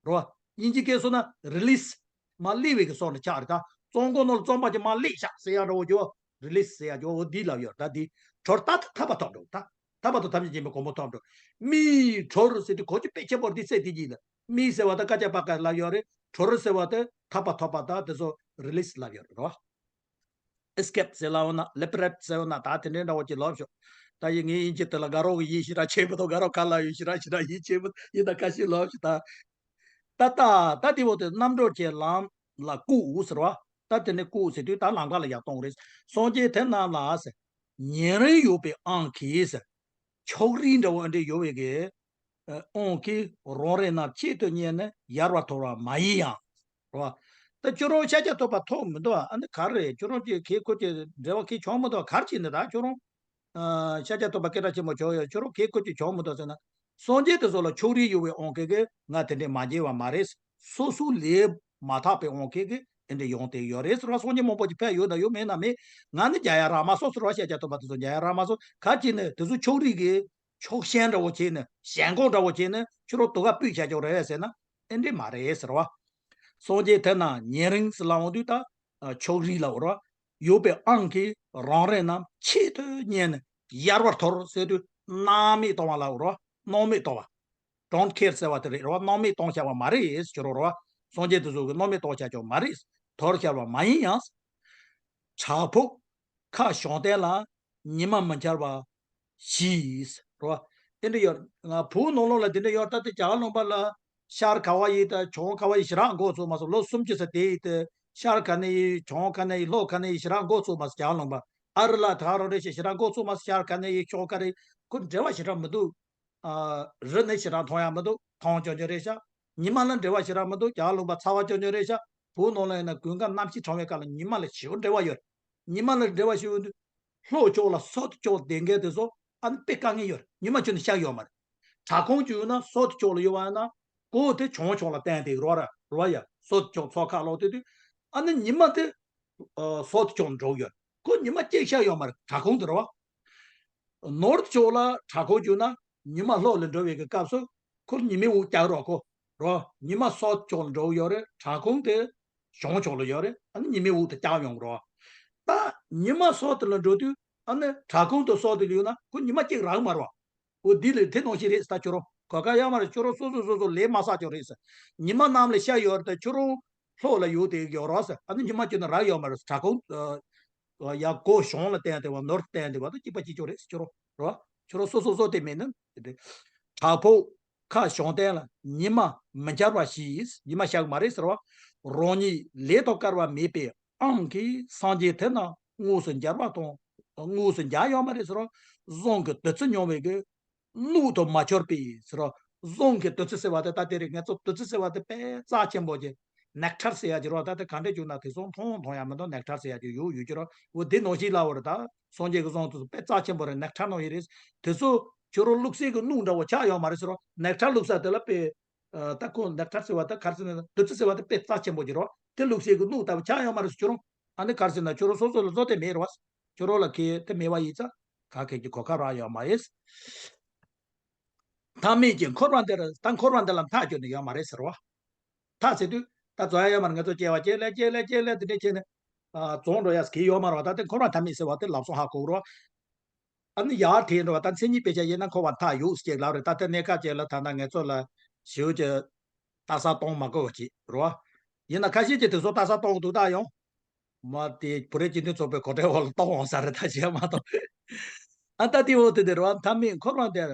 རེད་བ། དབྱིན་ཇི་སྐད་སོང་ན་release། མར་སླེབས་པའི་གི་སོགས་ནས་ཆགས་རེད་ད། རྩོམ་མགོ་ནང་ལ་རྩོམ་པ་ཅིག་མར་སླེབས་ཤག་ཟེར་ཡག་འདྲ་བོ་ཅིག་ཨོ། release་ཟེར་ཡག་ཅིག་ཨོ་འདི་ལབ་ཡོད་རེད་ད། འདི་གྲོལ་ད་ཐར་པ་ཐོབ་འགྲོ་ད། ཐར་པ་དང་ཐམས་ཅད་མཁྱེན་པའི་གོ་འཕང་ཐོབ་འགྲོ། སྨྲས་གྲོལ་ཟེར་དུས་གོ་ཆོད་དཔེ་ཆེན་པོ་འདི་ཚེ་འདི་གཉིས་ལ་སྨྲས་ཟེར་བ་ད་བཀའ་རྒྱ་པ་ཀ་ལབ་ཡོད་རེད། གྲོལ་ཟེར་བ་དེ་ཐར་པ་ཐོབ་པ་དང་དེ་ཚོ་release་ལབ་ཡོད་རེད་རོ། escape་ཟེར་ལབ་ན་liberate་ཟེར་ན་ད་དེ་འདྲའི་འདྲ་བོ་ཅིག་ལབ་ཤོག་ད་ཡིན་ངའི་དབྱིན་ཇི་དེ་ལ་དགའ་རོགས་ཀྱི་ཡིད་ཞེ་དྲག་ཆེན་པོ་དང་དགའ་རོགས་ག་ལ་ཡོད་ཞེ་དྲག་ཞེ་དྲག་ཡིད་ཆེན་པོ་ཡིན་ད་ཁ་ཤས་ལབ་ཤོག་ད། ད་ད་ད་དེ་འོ་དེ་རྣམ་གྲོལ་གྱི་ལམ་ལ་བཀུག་ཟེར་བ། ད་དེ་ནས་བཀུག་ཟེར་དུས་ད་ལམ་ཁ་ལ་ཡར་གཏོང་རེད། སངས་རྒྱས་དེ་རྣམས་ལ་ཟེར། ཉེ་རིང་ཡོད་པའི་དབང་གིས་ཟེར། ཕྱོགས་རིས་འདྲ་བོ་འདྲ་ཡོད་པའི་གི། དབང་གིས་རང་རེ་རྣམས་གཅིག་ཏུ་གཉེར་ནས་ཡལ་བར་དོར་བ་མ་ཡིན་ཡང་། རེད་བ། ད་ཁྱོད་རང་ཤཱཀྱ་ཐུབ་པ་ཐོབ་མི་འདུག་ཨ་ནི་ག་རེ་ཁྱོད་རང་གི་གེ་ཁོ་གི་འབྲེལ་བ་གི་བྱུང་མི་འདུག་ག་རེ་བྱས་ནས་ད་ཁྱོད་རང་། ཤཱཀྱ་ཐུབ་པ་སྐད་གྲགས་ཆེན་པོ་བྱུང་ཡོད། ཁྱོད་རང་གེ་ཁོ་གི་བྱུང་མི་འདུག་ཟེར་ན། སངས་རྒྱས་དེ་ཚོ་ལ་ཕྱོགས་རིས་ཡོད་པའི་དབང་གིས་གི་ང་དེ་འདྲས་མ་མཇལ་བ་མ་རེད། སོ་སོའི་ལས་མ་དག་པའི་དབང་གིས་གི་དེ་འདྲས་ཡོང་དེ་ཡོད་རེད་ཟེར་བ། སངས་རྒྱས་མང་པོ་ཅིག་ཕེབས་ཡོད་ན་ཡོད་མེད་ན་མེད། ང་ནི་མཇལ་ཡ་རག་མ་སོང་ཟེར་བ། ཤཱཀྱ་ཐུབ་པ་དེ་ཚོ་མཇལ་ཡ་རག་མ་སོང་། ག་ཅི་ནས་དེ་ཚོ་ཕྱོགས་རིས་གི་ཕྱོགས་ཞེན་འདྲ་བོ་བྱས་ནས་ཞེན་ཁོག་འདྲ་བོ་བྱས་ནས་ཁྱོད་རང་དུ་ག་སྤུས་བྱ་ཆོག་རེད་ཟེར་ན་ཨེ་འདྲས་མ་རེད་ཟེར་བ། སངས་རྒྱས་དེ་རྣམས་ཉེ་རིང་ཟེར་ལབ་འོང་དུས་ད་ཕྱོགས་རིས་ལབ་རོ། ཡོད་པའི་དབང་གིས་རང་རིགས་རྣམས་ཆེད་དུ་གཉེར་ནས་ཡལ་བར་དོར་ཟེར་དུས་སྣང་མེད་གཏོང་བ་ལབ་རོ། སྣང་མེད་གཏོང་བ། Don't care ཟེར་བ་དེ་རེད་རོ། སྣང་མེད་གཏོང་བྱ་བ་མ་རེད་ཟེར་རོ། སངས་རྒྱས་དེ་ཚོ་གི་སྣང་མེད་གཏོང་བྱ་ཆོག་མ་རེད། དོར་བྱ་བ་མ་ཡིན་ཡང་། བྲག་ཕུག་ཁ་བྱང་བསྟན་ལ་ཉི་མ་མི་འཆར་བ་ཞིག་རོ། དེ་འདྲ་ཡོད། ང་བོད་ནང་ལོགས་ལ་དེ་འདྲ་ཡོད། ད་དེ་རྒྱ་གར་ལུང་པ་ལ་ཤར་ག་བ་ཡིན་ད་བྱང་ག་བ་ཡིན་ཞེ་དྲག་མགོ་ཚོས་མ་སོང་། ལོ་སུམ་ཅུ་ཙམ་དེ་ཡིན་ཏེ་ཤར་ག་ནས་ཡིན་བྱང་ག་ནས་ཡིན་ལྷོ་ག་ནས་ཡིན་ཞེ་དྲག་མགོ་ཚོས་མ་སོང་། རྒྱ་གར་ལུང་པ་ཨ་རི་ལ་ད་རང་རེ་ཞེ་ཞེ་དྲག་མགོ་ཚོས་མ་སོང་། ཤར་ག་ནས་ཡིན་ཕྱོགས་ག་རེ་ཁོ་འབྲེལ་བ་ཞེ་དྲག་མི་འདུག་ཨ། རི་ནས་ཞེ་དྲག་མཐོང་ཡ་མི་འདུག་ཐང་ཆུང་ཆུང་རེད་ཤག་ཉི་མ་ལ་འབྲེལ་བ་ཞེ་དྲག་མི་འདུག་རྒྱ་གར་ལུང་པ་ཚ་བ་ཆུང་ཆུང་རེད་ཤག་བོད་ནང་ལ་ཡིན་ན་དགུན་ཁ་གནམ་གཤིས་གྲང་བའི་སྐབས་ལ་ཉི་མ་ལ་ཞེ་པོ་འབྲེལ་བ་ཡོད། ཉི་མ་ལ་འབྲེལ་བ་ཞེ་པོ་འདུག་ལྷོ་ཕྱོགས་ལ་སོ་ཏི་ཕྱོགས་བསྡད་མཁན་དེ་ཚོ་ཨ་ནི་དཔེ་དཀའ་ངལ་ཡོད་རེད། ཉི་མ་ཆུ་ནི་ཤར་ཡོད་མ་རེད། བྲག་ཁུང་བརྒྱུད་ན་སོ་ཏི་ཕྱོགས་ལ་ཡོད་པ་ཡིན་ན་གོ་དེ་བྱང་ཕྱོགས་ལ་བསྟན་ཏེ་རོ་ར་རོ་ཡ། སོ་ཏི་ཕྱོགས་མཚོ་ཁ་ལོག་དེ་དུས་ཨ་ནི་ཉི་མ་དེ་སོ་ཏི་ཕྱོགས་འགྲོ་གི་ཡོད། ཁོ་ཉི་མ་གཅིག་ཤར་ཡོད་མ་རེད། བྲག་ཁུང་དེ་རོ། ནོར་ཕྱོགས་ལ་བྲག་ཁུང་བརྒྱུད་ན་ཉི་མ་ལྷོ་ལ་འགྲོ་བའི་གི་སྐབས་སུ་ཁོ་ཉི་མའི་འོག་བཀྱག་རོགས་ཁོ་རོ། ཉི་མ་སོ་ཏི་ཕྱོགས་ལ་འགྲོ་གི་ཡོད་རེད། བྲག་ཁུང་དེ་བྱང་ཕྱོགས་ལ་ཡོད་རེད། ཨ་ནི་ཉི་མའི་འོག་ཏུ་བཀྱག་ཡོང་གི་རོ། ད་ཉི་མ་སོ་ཏི་ལ་འགྲོ་དུས་ཨ་ནི་བྲག་ཁུང་དུ་སོ་ཏི་ལ་ཡོད་ན་ཁོ་ཉི་མ་གཅིག་རག་མ་རོ། འོ་འདི་ལས་དེ་ནང་བཞིན་རེད་ཟེར། ད་ཁྱོད་རང་གོ་སྐབས་ཡོད་མ་རེད། ཁྱོད་རང་སོ་སོ་སོ་སོ་ལས་མ་བསགས་ཀྱང་རེད་ཟེར། ཉི་མ་གནམ་ལ་ཤར་ཡོད་རེད་དེ་ཁྱོད་རང་ལྷོ་ལ་ཡོད་དེ་ཡོད་རོགས་ཟེར། ཨ་ནི་ཉི་མ་ཁྱོད་ནི་རག་ཡོད་མ་རེད་ཟེར། བྲག་ཁུང་ཡ་གོ་གཞོང་ལ་བསྟན་དེ་བ་ནོར་བསྟན་དེ་བ་དང་གཅིག་པ་གཅིག་ཀྱང་རེད་ཟེར། ཁྱོད་རང་རོ། ཁྱོད་རང་སོ་སོ་སོ་དེ་མེད་ན་དེ་དེ། བྲག་ཕུག་ཁ་བྱང་བསྟན་ལ་ཉི་མ་མི་འཆར་བ་ཞིག་ཉི་མ་ཤར་གི་མ་རེད་ཟེར་བ། རང་ཉིད་ལས་དང་སྐལ་བ་མེད་པའི་དབང་གིས་སངས་རྒྱས་དེ་རྣམས་དངོས་སུ་མཇལ་བ་དང་དངོས་སུ་མཇལ་ཡོད་མ་རེད་ཟེར་བ། བཟང་གི་བདུད་རྩི་མྱོང་བའི་གི་སྣོད་དུ་མ་གྱུར་པས་ཟེར་རོ། བཟང་གི་བདུད་རྩི་ཟེར་བ་དེ་ད་དེ་རེད། ང་ཚོ་བདུད་རྩི་ཟེར་བ་དེ་དཔེ་རྩ་ཆེན་པོ་གི་ནེག་ཊར་ཟེར་ཡ་གི་རོ། ད་དེ་ག་འདྲས་བྱུང་ན་དེ་ཚོ་མཐོང་མཐོང་ཡ་མི་འདུག་ནེག་ཊར་ཟེར་ཡ་གི་ཡོད་ཡོད་ཀྱི་རོ། འོ་དེ་ནང་བཞིན་ལབ་པ་རེད། ད་སངས་རྒྱས་ཀྱི་བཟང་དེ་ཚོ་དཔེ་རྩ་ཆེན་པོ་རེད། ནེག་ཊར་ནང་བཞིན་རེད། དེ་ཚོ་ཁྱོད་རང་བླུགས་སའི་གི་སྣོད་འདྲ་བོ་ཆགས་ཡོད་མ་རེད་ཟེར་རོ། ནེག་ཊར་བླུགས་ས་དེ་ལ་དཔེ་ད་ཁོ་ནེག་ཊར་ཟེར་བ་ད་ག་རེ་ཟེར་ན་བདུད་རྩི་ཟེར་བ་དེ་དཔེ་རྩ་ཆེན་པོ་གི་རོ། དེ་བླུགས་སའི་གི་སྣོད་ལྟ་བུ་ཆགས་ཡོད་མ་རེད་ཟེར། ཁྱོད་རང་ཨ་ནི་ག་རེ་ཟེར་ན་ཁྱོད་རང་སོ་སོ་ལ་བཟོ་དེ་མེད་རེད་བ། ཁྱོད་རང་ལ་གལ་དེ་མེད་པ་ཡིན་ཙང་ག་གེ་གི་གོ་སྐབས་རག་ཡོད་མ་རེད། མཐའ་མེད་ཀྱི་འཁོར་བ་འདིར་ད་འཁོར་བ་འདི་ལ་མཐའ་གཅོད་ནི་ཡོད་མ་རེད་ཟེར་བ། མཐའ་ཟེར་དུས་ད་རྫོགས་ཡ་ཡོད་མ་རེད། ང་ཚོ་སྐྱེ་བ་སྐྱེ་ལས་སྐྱེ་ལས་སྐྱེ་ལས་དེ་འདྲས་བྱས་ནས་རྫོགས་འགྲོ་ཡ་གི་ཡོད་མ་རེད་བ། ད་དེ་འཁོར་བ་མཐའ་མེད་ཟེར་བ་དེ་ལབ་སོང་ཧ་གོ་རོ། ཨ་ནི་ཡར་དེ་འགྲོ་བ་ད་མཚན་ཉིད་དཔེ་ཆ་ཡིན་ན་འཁོར་བ་མཐའ་ཡོད་ཅེས་ལབ་རེད། ད་ལྟ་གནས་སྐབས་ཅིག་ལ་ཐ་ན་ངེད་ཚོ་ལ་ཞེ་པོ་ཅིག་ལྟ་ས་གཏོང་མ་དགོས་པ་ཅིག་རེད་བ། ཡིན་ན་ཁ་ཤས་ཀྱིས་དེ་ཚོ་ལྟ་ས་གཏོང་འདུག་ད་ཡང་མ་དེ་བོད་རིགས་སྤྱི་མཐུན་ཚོགས་པའི་གོ་སྒྲིག་འོག་ལ་གཏོང་འོང་ས་རེད། ད་བྱས་མ་གཏོགས་ཨ་ད་དེ་འོག་དེ་དེ་རེད་བ། མཐའ་མེད་འཁོར་བ་འདིར་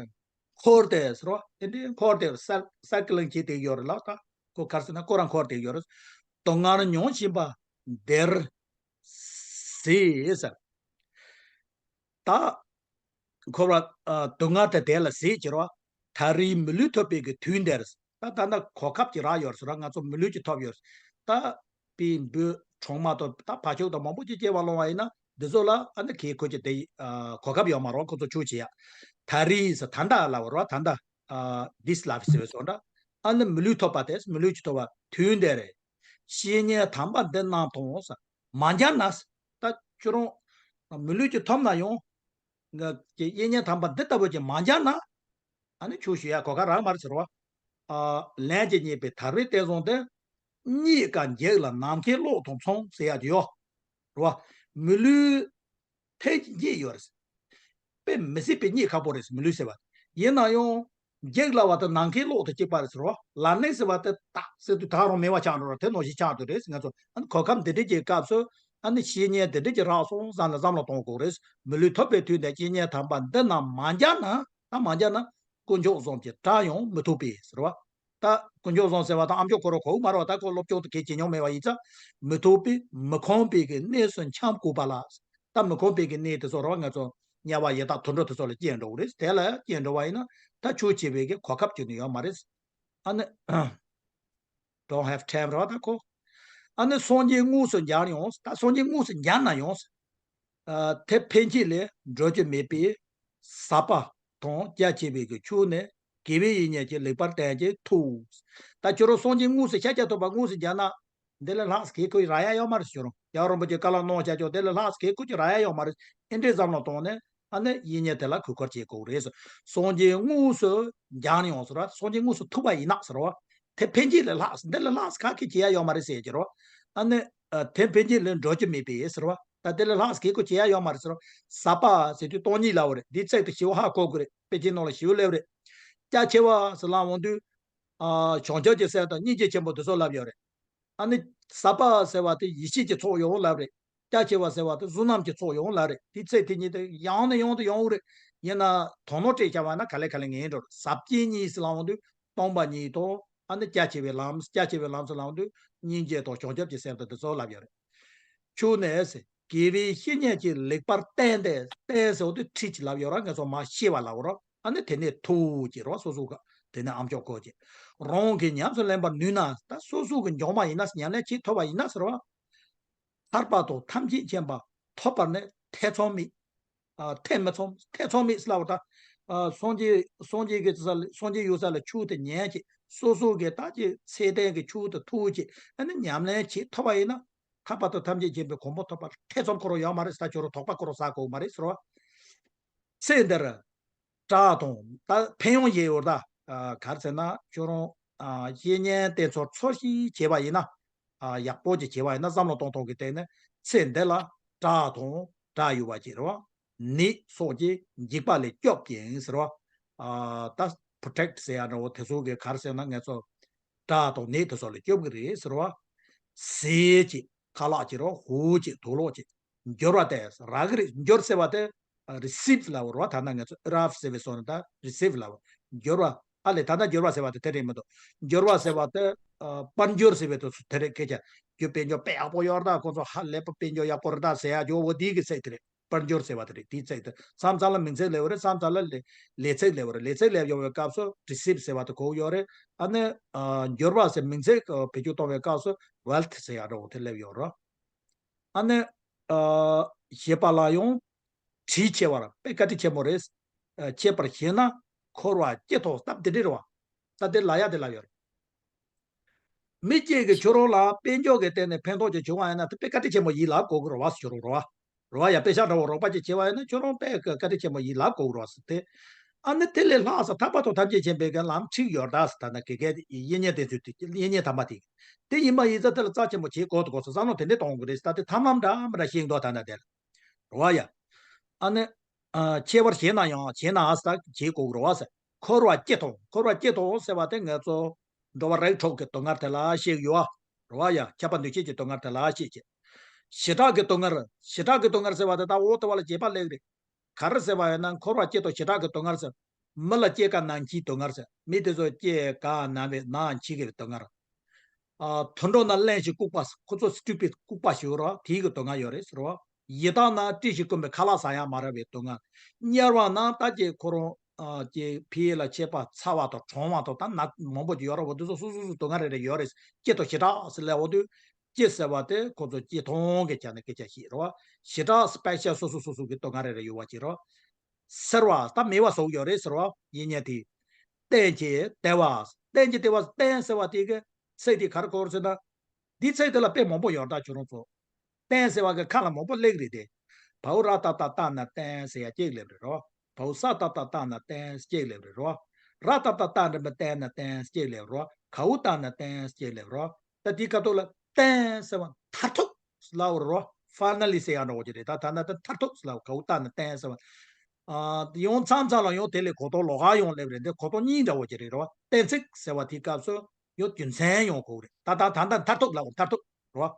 འཁོར་ཏེ་ཟེར་བ་དེ་འདྲའི་འཁོར་ཏེ་སར་སར་ཀི་ལིང་བྱེད་དེ་ཡོད་རེད་ལ། ད་ཁོ་ག་རེ་ཟེར་ན་ཁོ་རང་འཁོར་ཏེ་ཡོད་རེད། སྡུག་བསྔལ་མྱོང་བཞིན་པ་འདིར་གཟིགས་ཟེར། ད་འཁོར་བ་ཨ་སྡུག་བསྔལ་དེ་དེ་ལ་གཟིགས་ཀྱི་རོ། ད་རེས་མི་ལུས་ཐོབ་པའི་གི་དུས་འདིར། ད་ད་ལྟ་གོ་སྐབས་ཅིག་རག་ཡོད་ཟེར་ར། ང་ཚོ་མི་ལུས་ཅིག་ཐོབ་ཡོད། ད་སྤུན་བུ་གྲོགས་མོ་དང་ད་ཕ་ཕྱུགས་དང་མང་པོ་ཅིག་སྐྱེ་བ་ལོངས་པ་ཡིན་ན་འདི་ཚོ་ལ་ཨ་ནི་གལ་ཁོ་ཅིག་དེ་ཨ་གོ་སྐབས་ཡོད་མ་རེད། ཁོ་ཚོ་ཆོས་བྱེད་ཡ། ད་རེས་ཟེར་ད་ལྟ་ལབ་རོ། ད་ལྟ་ཨ་this life ཟེར་བའི་སོ་འདྲ། ཨ་ནི་མི་ལུས་ཐོབ་པ་དེ་མི་ལུས་ཅིག་ཐོབ་པ་དུས་འདིར་བཤེས་གཉེན་དམ་པ་འདི་རྣམས་དང་ཟེར། མ་མཇལ་ན་ཟེར། ད་ཁྱོད་རང་མི་ལུས་ཅིག་ཐོབ་ན་ཡང་ང་ཀྱི་བཤེས་གཉེན་དམ་པ་འདི་ལྟ་བུ་ཅིག་མ་མཇལ་ན་ཨ་ནི་ཆོས་ཞུ་ཡ་གོ་སྐབས་རག་མ་རེད་ཟེར་བ། ཨ་ལན་གཅིག་རྙེད་པའི་དལ་བའི་བསྟན་བཟང་དེ། རྙེད་དཀའ་འཇིག་ལ་ནམ་མཁའི་གློག་དང་མཚུངས་ཟེར་ཡ་དེ་ཡོད་རེད་བ། མི་ལུས་ཐེངས་གཅིག་རྙེད་ཡོད་རེད། དཔེ་མི་སྲིད་པའི་རྙེད་ཁག་པོ་རེད་མི་ལུས་ཟེར་བ། ཡིན་ན་ཡང་འཇིག་སླ་བ་དེ་ནམ་མཁའི་གློག་དང་གཅིག་པ་རེད་ཟེར་བ། ལ་གནས་ཟེར་བ་དེ་ད་ཟེར་དུས་ད་རུང་མེད་པ་ཆགས་འགྲོ་ར་དེ་ནང་བཞིན་ཆགས་འདུག་རེད། ང་ཚོ་ཨ་ནི་གོ་སྐབས་འདི་འདྲས་ཀྱི་སྐབས་སུ་ཨ་ནི་བཤེས་གཉེན་འདི་འདྲས་ཀྱི་རག་སོང་བསམ་ནས་བསམ་བློ་གཏོང་དགོས་རེད། མི་ལུས་ཐོབ་པའི་དུས་འདིར་བཤེས་གཉེན་དམ་པ་འདི་རྣམས་མ་མཇལ་ན་ད་མ་མཇལ་ན་དཀོན་མཆོག་གསུམ་གྱི་གྲལ་ཡང་མི་ཐུབ་པས་ཟེར་བ། ད་དཀོན་མཆོག་གསུམ་ཟེར་བ་དང་ཨ་མཆོག་ཁོ་རང་གོ་གི་མ་རེད་བ། ད་ཁོ་སློབ་སྦྱོང་དེ་གས་བྱེད་མྱོང་མེད་པ་ཡིན་ཙང་མི་ཐུབ་པས་མི་ཁོམ་པའི་གི་གནས་སུ་འཁྱམས་དགོས་པ་ལ། ད་མི་ཁོམ་པའི་གི་གནས་དེ་ཚོ་རེད་བ། ང་ཚོ་དམྱལ་བ་ཡི་དྭགས་དུད་འགྲོ་དེ་ཚོ་ལ་སྐྱེས་འགྲོ་གི་རེད། དེ་ལ་སྐྱེས་འགྲོ་བ་ཡིན་ན་ད་ཆོས་བྱེད་པའི་གི་གོ་སྐབས་ཅིག་ནི་ཡོད་མ་རེད། ཨ་ནི་don't have time རེད་བ་ད་ཁོ། ཨ་ནི་སངས་རྒྱས་དངོས་སུ་མཇལ་ཡོང་། ད་སངས་རྒྱས་དངོས་སུ་མཇལ་ན་ཡོང་། ཨ་དེ་ཕན་ཆད་ལས་འགྲོ་རྒྱུ་མེད་པས་ཟབ་པ་དང་རྒྱ་ཆེ་བའི་གི་ཆོས་ནི་དགེ་བའི་བཤེས་གཉེན་གྱིས་ལེགས་པར་བསྟན་ཅིང་ཐུགས། ད་ཁྱོད་རང་སངས་རྒྱས་དངོས་སུ་ཤཱཀྱ་ཐུབ་པ་དངོས་སུ་མཇལ་ན་འདི་ལས་ལྷག་གེ་ཁོ་རག་ཡ་ཡོད་མ་རེད་ཟེར་རུང་། རྒྱལ་བ་རིན་པོ་ཆེ་བཀའ་སློབ་གནང་བྱ་ཆོག་དེ་ལས་ལྷག་གེ་ཁོ་ཅིག་རག་ཡ་ཡོད་མ་རེད། ཨེ་འདྲའི་བསམ་བློ་བཏང་ནས་ཨ་ནི་བཤེས་གཉེན་དེ་ལ་གུས་བཀུར་བྱེད་དགོས་རེད་ཟེར། སངས་རྒྱས་དངོས་སུ་མཇལ་ཡོང་ཟེར་བ། སངས་རྒྱས་དངོས་སུ་ཐུག་པ་ཡིན་ན་ཟེར་བ། དེ་འཕེན་བྱེད་ལས་ལྷག་འདི་ལས་ལྷག་ག་གེ་བྱེད་ཡ་ཡོད་མ་རེད་ཟེར་གྱི་རོ། ཨ་ནི་དེ་འཕེན་བྱེད་ལས་འགྲོ་རྒྱུ་མེད་པས་ཟེར་བ། ད་དེ་ལས་ལྷག་གེ་གོ་བྱེད་ཡ་ཡོད་མ་རེད་ཟེར་བ། ཟབ་པ་ཟེར་དུས་སྟོང་ཉིད་ལབ་པ་རེད། འདི་ཚིག་དེ་ཞེའུ་ཧ་གོ་དགོས་རེད། དཔེ་ཆའི་ནང་ལ་ཞེའུ་སླེབས་རེད། རྒྱ་ཆེ་བ་ཟེར་ལབ་འོང་དུས། ཨ་བྱང་ཆུབ་ཀྱི་སེམས་དང་སྙིང་རྗེ་ཆེན་པོ་འདི་ཚོ་ལབ་ཡོད་རེད། ཨ་ནི་ཟབ་པ་ཟེར་བ་དེ་ཡེ་ཤེས་ཀྱི་ཚོགས་ཡོང་ལབ་རེད། རྒྱ་ཆེ་བ་ཟེར་བ་དེ་བསོད་ནམས་ཀྱི་ཚོགས་ཡོང་ལབ་རེད། དེ་ཚེ་དེ་ཉིད་དེ་ཡང་ནས་ཡང་དུ་ཡོང་རེད། ཡིན་ན་དོན་ནོ་སྤྲད་བྱ་བ་ན་ག་ལེ་ག་ལེ་ངེས་འགྲོ་རེད། ཟབ་ཅིང་ཉིད་ཟེར་ལབ་འོང་དུས་སྟོང་པ་ཉིད་དང་། ཨ་ནི་རྒྱ་ཆེ་བའི་ལམ། རྒྱ་ཆེ་བའི་ལམ་ཟེར་ལབ་འོང་དུས་སྙིང་རྗེ་དང་བྱང་ཆུབ་ཀྱི་སེམས་དང་དེ་ཚོ་ལབ་ཡོད་རེད། ཆུ་ནས་ཟེར། དགེ་བའི་བཤེས་གཉེན་གྱིས་ལེགས་པར་བསྟན་ཏེ། བསྟན་ཟེར་བ་དེ་ཁྲིད་ཅིག་ལབ་ཡོད་ར། ང་ཚོ་མ་ཤེས་པ་ལབ་རོ། ཨ་ནི་དེ་ནས་ཐུགས་ཀྱི་རོ། སོ་སོ་ག་དེ་ནས་ཨམ་ཅོག་གོ་ཅིག་རང་གིས་ཉམས་སུ་ལེན་པར་ནུས་ན། ད་སོ་སོ་གི་འཇོག་མ་ཡིན་ན། ཉམས་ལེན་བྱེད་ཐུབ་པ་ཡིན་ན་ཟེར་བ། ཐར་པ་དང་ཐམས་ཅད་མཁྱེན་པ་ཐོབ་པར་ནི་ཐེ་ཚོམ་མེད། ཨ་ཐེ་མི་ཚོམ། ཐེ་ཚོམ་མེད་ཟེར་ལབ་པ་ད། ཨ་སངས་རྒྱས་སངས་རྒྱས་ཀྱི་ས་ལ་སངས་རྒྱས་ཡོད་ས་ལ་ཆུ་དེ་ཉན་ཅིག་སོ་སོ་གི་ད་ཀྱི་ཚད་ལྡན་གྱི་ཆུ་དེ་འཐུང་ཅིག་ཨ་ནི་ཉམས་ལེན་བྱེད་ཐུབ་པ་ཡིན་ན། ཐར་པ་དང་ཐམས་ཅད་མཁྱེན་པའི་གོ་འཕང་ཐོབ་པར་ཐེ་ཚོམ་ཁོ་རང་ཡོད་མ་རེད་ཟེར། ཁྱོད་རང་དོགས་པ་ཁོ་རང་ཟ་དགོས་མ་རེད་ཟེར་བ། ཚེ་འདིར་དགྲ་དང་། ད་ཕན་ཡོན་ཡོད་ཡོད་ད། ཨ་ག་རེ་ཟེར་ན་ཁྱོད་རང་ཨ་བཤེས་གཉེན་དེ་ཚོར་ཚོར་ཞིག་བྱས་པ་ཡིན་ན། ཨ་ཡག་པོ་ཅིག་བྱས་པ་ཡིན་ན། བསམ་བློ་གཏོང་སྟངས་ཀྱི་སྟེང་ནས་ཚེ་འདི་ལ་དགྲ་དང་དགྲ་ཡོད་པ་ཅིག་རེད་བ། ནད་སོགས་ཀྱིས་འཇིགས་པ་ལས་སྐྱོབ་ཅིང་ཟེར་བ། ཨ་ད་པྲོ་ཊེག་ཊི་ཟེར་ཡ་འདྲ་བོ་དེ་ཚོ་གི་ག་རེ་ཟེར་ན། ང་ཚོ་དགྲ་དང་ནད་དེ་ཚོ་ལས་སྐྱོབ་གི་རེད་ཟེར་བ། ཟས་ཅིག་ཁ་ལག་ཅིག་རོ། ཧུ་ཅིག་དུག་ལོག་ཅིག་འབྱོར་བ་སྟེ་རག་གི་རེད། འབྱོར་ཟེར་བ་དེ་རི་སིབ་ལབ་རོ། ད་ནང་ང་ཚོ་རབ་ཟེར་བའི་སོ་ནི་ད་རི་སིབ་ལབ། འབྱོར་བ། ཨ་ལས་ད་ལྟ་འབྱོར་བ་ཟེར་བ་དེ་དེ་རེད་མི་འདུག་འབྱོར་བ་ཟེར་བ་དེ་ཨ་དཔལ་འབྱོར་ཟེར་བའི་དུས་སུ་དེ་རེད། སྐད་ཆ་རྒྱུ་དཔལ་འབྱོར་དཔེ་ཡག་པོ་ཡོད་རེད་ད། ཁོ་ཚོ་ཧ་ལས་པ་དཔལ་འབྱོར་ཡག་པོ་རེད་ད་ཟེར་ཡ་ཇོ་བོ་དེའི་གི་ཚིག་དེ་རེད། དཔལ་འབྱོར་ཟེར་བ་དེ་རེད། དེའི་ཚིག་དེ་མཚམས་མཚམས་ལ་མིང་ཚིག་སླེབས་པ་རེད། མཚམས་མཚམས་ལ་ལས་ལས་ཚིག་སླེབས་པ་རེད། ལས་ཚིག་སླེབས་ཡོང་བའི་སྐབས་སུ་རི་སིབ་ཟེར་བ་དེ་གོ་གི་ཡོད་རེད། ཨ་ནི་ཨ་འབྱོར་བ་ཟེར་མིང་ཚིག་བེད་སྤྱོད་གཏོང་བའི་སྐབས་སུ་ཝེལ་ཐི་ཟེར་ཡ་འདྲ་བོ་དེ་སླེབས་ཡོད་རེད། ཨ་ནི་ཨ་ཞེས་པ་ལ་ཡང་དྲིས་ཆེ་བར་དཔེ་བཀའ་དྲིན་ཆེན་པོ་རེད། ཨ་ཆེ་བར་ཞེ་ན་འཁོར་བ་སྐྱེ་དོགས་སྟབས་བདེ་འདྲ་རེད་བ། ད་དེ་ལ་ཡ་དེ་ལ་ཡོད་རེད། མི་གཅིག་གིས་ཁྱོད་རང་ལ་དཔལ་འབྱོར་གྱི་སྟེང་ནས་ཕན་ཐོགས་ཅིག་བྱུང་བ་ཡིན་ན། དེ་དཔེ་བཀའ་དྲིན་ཆེན་པོ་ཡིན་ལབ་དགོས་ཀྱི་རེད་བ། ཁྱོད་རང་རེད་བ། རེད་བ་ཡ། དཔེ་ཆ་འདྲ་བོ་རོགས་པ་ཅིག་བྱས་པ་ཡིན་ན་ཁྱོད་རང་དཔེ་བཀའ་དྲིན་ཆེན་པོ་ཡིན་ལབ་དགོས་ཀྱི་རེད་བ་ཟེར་ཏེ། ཨ་ནི་དེ་ལས་ལྷག་ས་ཐར་པ་དང་ཐམས་ཅད་མཁྱེན་པའི་གི་ལམ་ཁྲིད་ཡོད་རེད་ད་ཟེར། ད་ནི་དགེ་རྒན་གཡས་གཡོན་དེ་ཚོས་དེ་གཡས་གཡོན་དམ་པ་དེ། དེ་ཡིན་པ་ཡིན་ཙང་དེ་ལ་རྩ་ཆེན་པོ་བྱེད་དགོས་དགོས་ཟེར་བསམ་བློ་དེ་འདྲས་གཏོང་དགོས་རེད་ཟེར། ད་དེ་ཐབས་ལམ་འདྲ་མི་འདྲ་ཤེས་འདུག་ད་ནི་དེ་ལ། རེད་བ་ཡ། ཨ་ནི། ཨ་ཆེ་བར་ཞེ་ན་ཡང་། ཞེ་ན་ཟེར་ད་བྱེད་དགོས་རེད་བ་ཟེར། འཁོར་བ་སྐྱེ་དང་། འཁོར་བ་སྐྱེ་དང་ཟེར་བ་དེ་ང་ཚོ་འགྲོ་བ་རིགས་དྲུག་གི་སྡུག་བསྔལ་དེ་ལ་བཤད་ཡོད་བ། རེད་བ་ཡ། ཁྱབ་པ་འདུ་བྱེད་ཀྱི་སྡུག་བསྔལ་དེ་ལ་བཤད་ཀྱི། བྱེ་བྲག་གི་སྡུག་བསྔལ། བྱེ་བྲག་གི་སྡུག་བསྔལ་ཟེར་བ་དེ་ད་འོག་ཏུ་བ་ལ་རྒྱས་པ་སླེབས་རེད། ག་རེ་ཟེར་བ་ཡིན་ན་འཁོར་བ་སྐྱེ་དང་བྱེ་བྲག་གི་སྡུག་བསྔལ་ཟེར། མི་ལ་སྐྱེ་རྒ་ན་འཆིའི་སྡུག་བསྔལ་ཟེར། མི་དེ་ཚོ་སྐྱེ་རྒ་ན་བའི་ན་འཆི་གི་སྡུག་བསྔལ། ཨ་དུད་འགྲོ་ན་གླེན་ཞིང་ལྐུགས་པ། ཁོ་ཚོ་སི་ཊུ་པིཌ་ལྐུགས་པ་ཞིག་རོ། དེའི་གི་སྡུག་བསྔལ་ཡོད་རེད་ཟེར་བ། ཡི་དྭགས་ན་བཀྲེས་ཤིང་སྐོམ་པའི་ཁ་ལག་ཟ་ཡ་མ་རག་པའི་སྡུག་བསྔལ། དམྱལ་བ་ན་ད་ཀྱི་ཁོ་རང་ཨ་ཀྱི་ཕི་ཡེ་ལ་ཆད་པ་ཚ་བ་དང་གྲང་བ་དང་ད་ནད་མང་པོ་ཅིག་ཡོད་རེད་བ། འདི་ཚོ་སོ་སོ་སོ་སྡུག་བསྔལ་རེ་རེ་ཡོད་རེད། སྐྱེ་དང་བྱེ་བྲག་ཟེར་ལབ་འོ་དུས། སྐྱེ་ཟེར་བ་དེ་ཁོ་ཚོ་སྐྱེ་མཐོང་གི་ཆ་ནས་སྐད་ཆ་བཤད་རེད་བ། བྱེ་བྲག་སི་པེ་ཤལ་སོ་སོ་སོ་སོ་གི་སྡུག་བསྔལ་རེ་རེ་ཡོད་བ་ཅིག་རེད་བ། སེར་བ་ད་མེད་པ་བཟོ་གི་ཡོད་རེད་ཟེར་བ་ཡིན་ཉན་དེ། རྟེན་གྱི་བདེ་བ། རྟེན་གྱི་བདེ་བ། རྟེན་ཟེར་བ་དེ་གི་ཚིག་དེ་ག་རེ་གོ་རེད་ཟེར་ན། འདི་ཚིག་དེ་ལ་དཔེ་མང་པོ་ཡོད་ད་ཁྱོད་རང་ཚོ། རྟེན་ཟེར་བ་གི་ཁ་ལ་མང་པོ་སླེབས་རེད་དེ། བའོ་ར་ཏ་བཏགས་རྟ་ན་བརྟེན་ཟེར་ཡ་གཅིག་སླེབས་རེད་རོ། བའོ་ས་ཏ་བཏགས་སྟ་ན་བརྟེན་གཅིག་སླེབས་རེད་རོ། ར་ཏ་བཏགས་རྟ་འགྲེང་བུ་རྟེན་ན་བརྟེན་གཅིག་སླེབས་རོ། གའོ་ཏ་ན་བརྟེན་གཅིག་སླེབས་རོ། ད་དེའི་ཁ་ཐུག་ལ་བརྟེན་ཟེར་བ་མཐར་ཐུག་ལབ་རོ། ཕ་ནལ་ལི་ཟེར་ཡ་འདྲ་བོ་ཅིག་རེད། ད་ད་ན་ད་མཐར་ཐུག་ལབ། གའོ་ཏ་ན་བརྟེན་ཟེར་བ། ཨ་ཡང་མཚམས་མཚམས་ལ་ཡང་དེ་ལས་གོ་རྟོགས་ལོགས་ཀ་ཡང་སླེབས་རེད། འདི་གོ་རྟོགས་གཉིས་འདྲ་བོ་ཅིག་རེད་རོ། གཏན་ཚིགས་ཟེར་བ་དེའི་སྐབས་སུ་ཡང་རྒྱུ་མཚན་ཡང་གོ་གི་རེད། ད་ད་ད་ད་མཐར་ཐུག་ལབ། མཐར་ཐུག་རོ།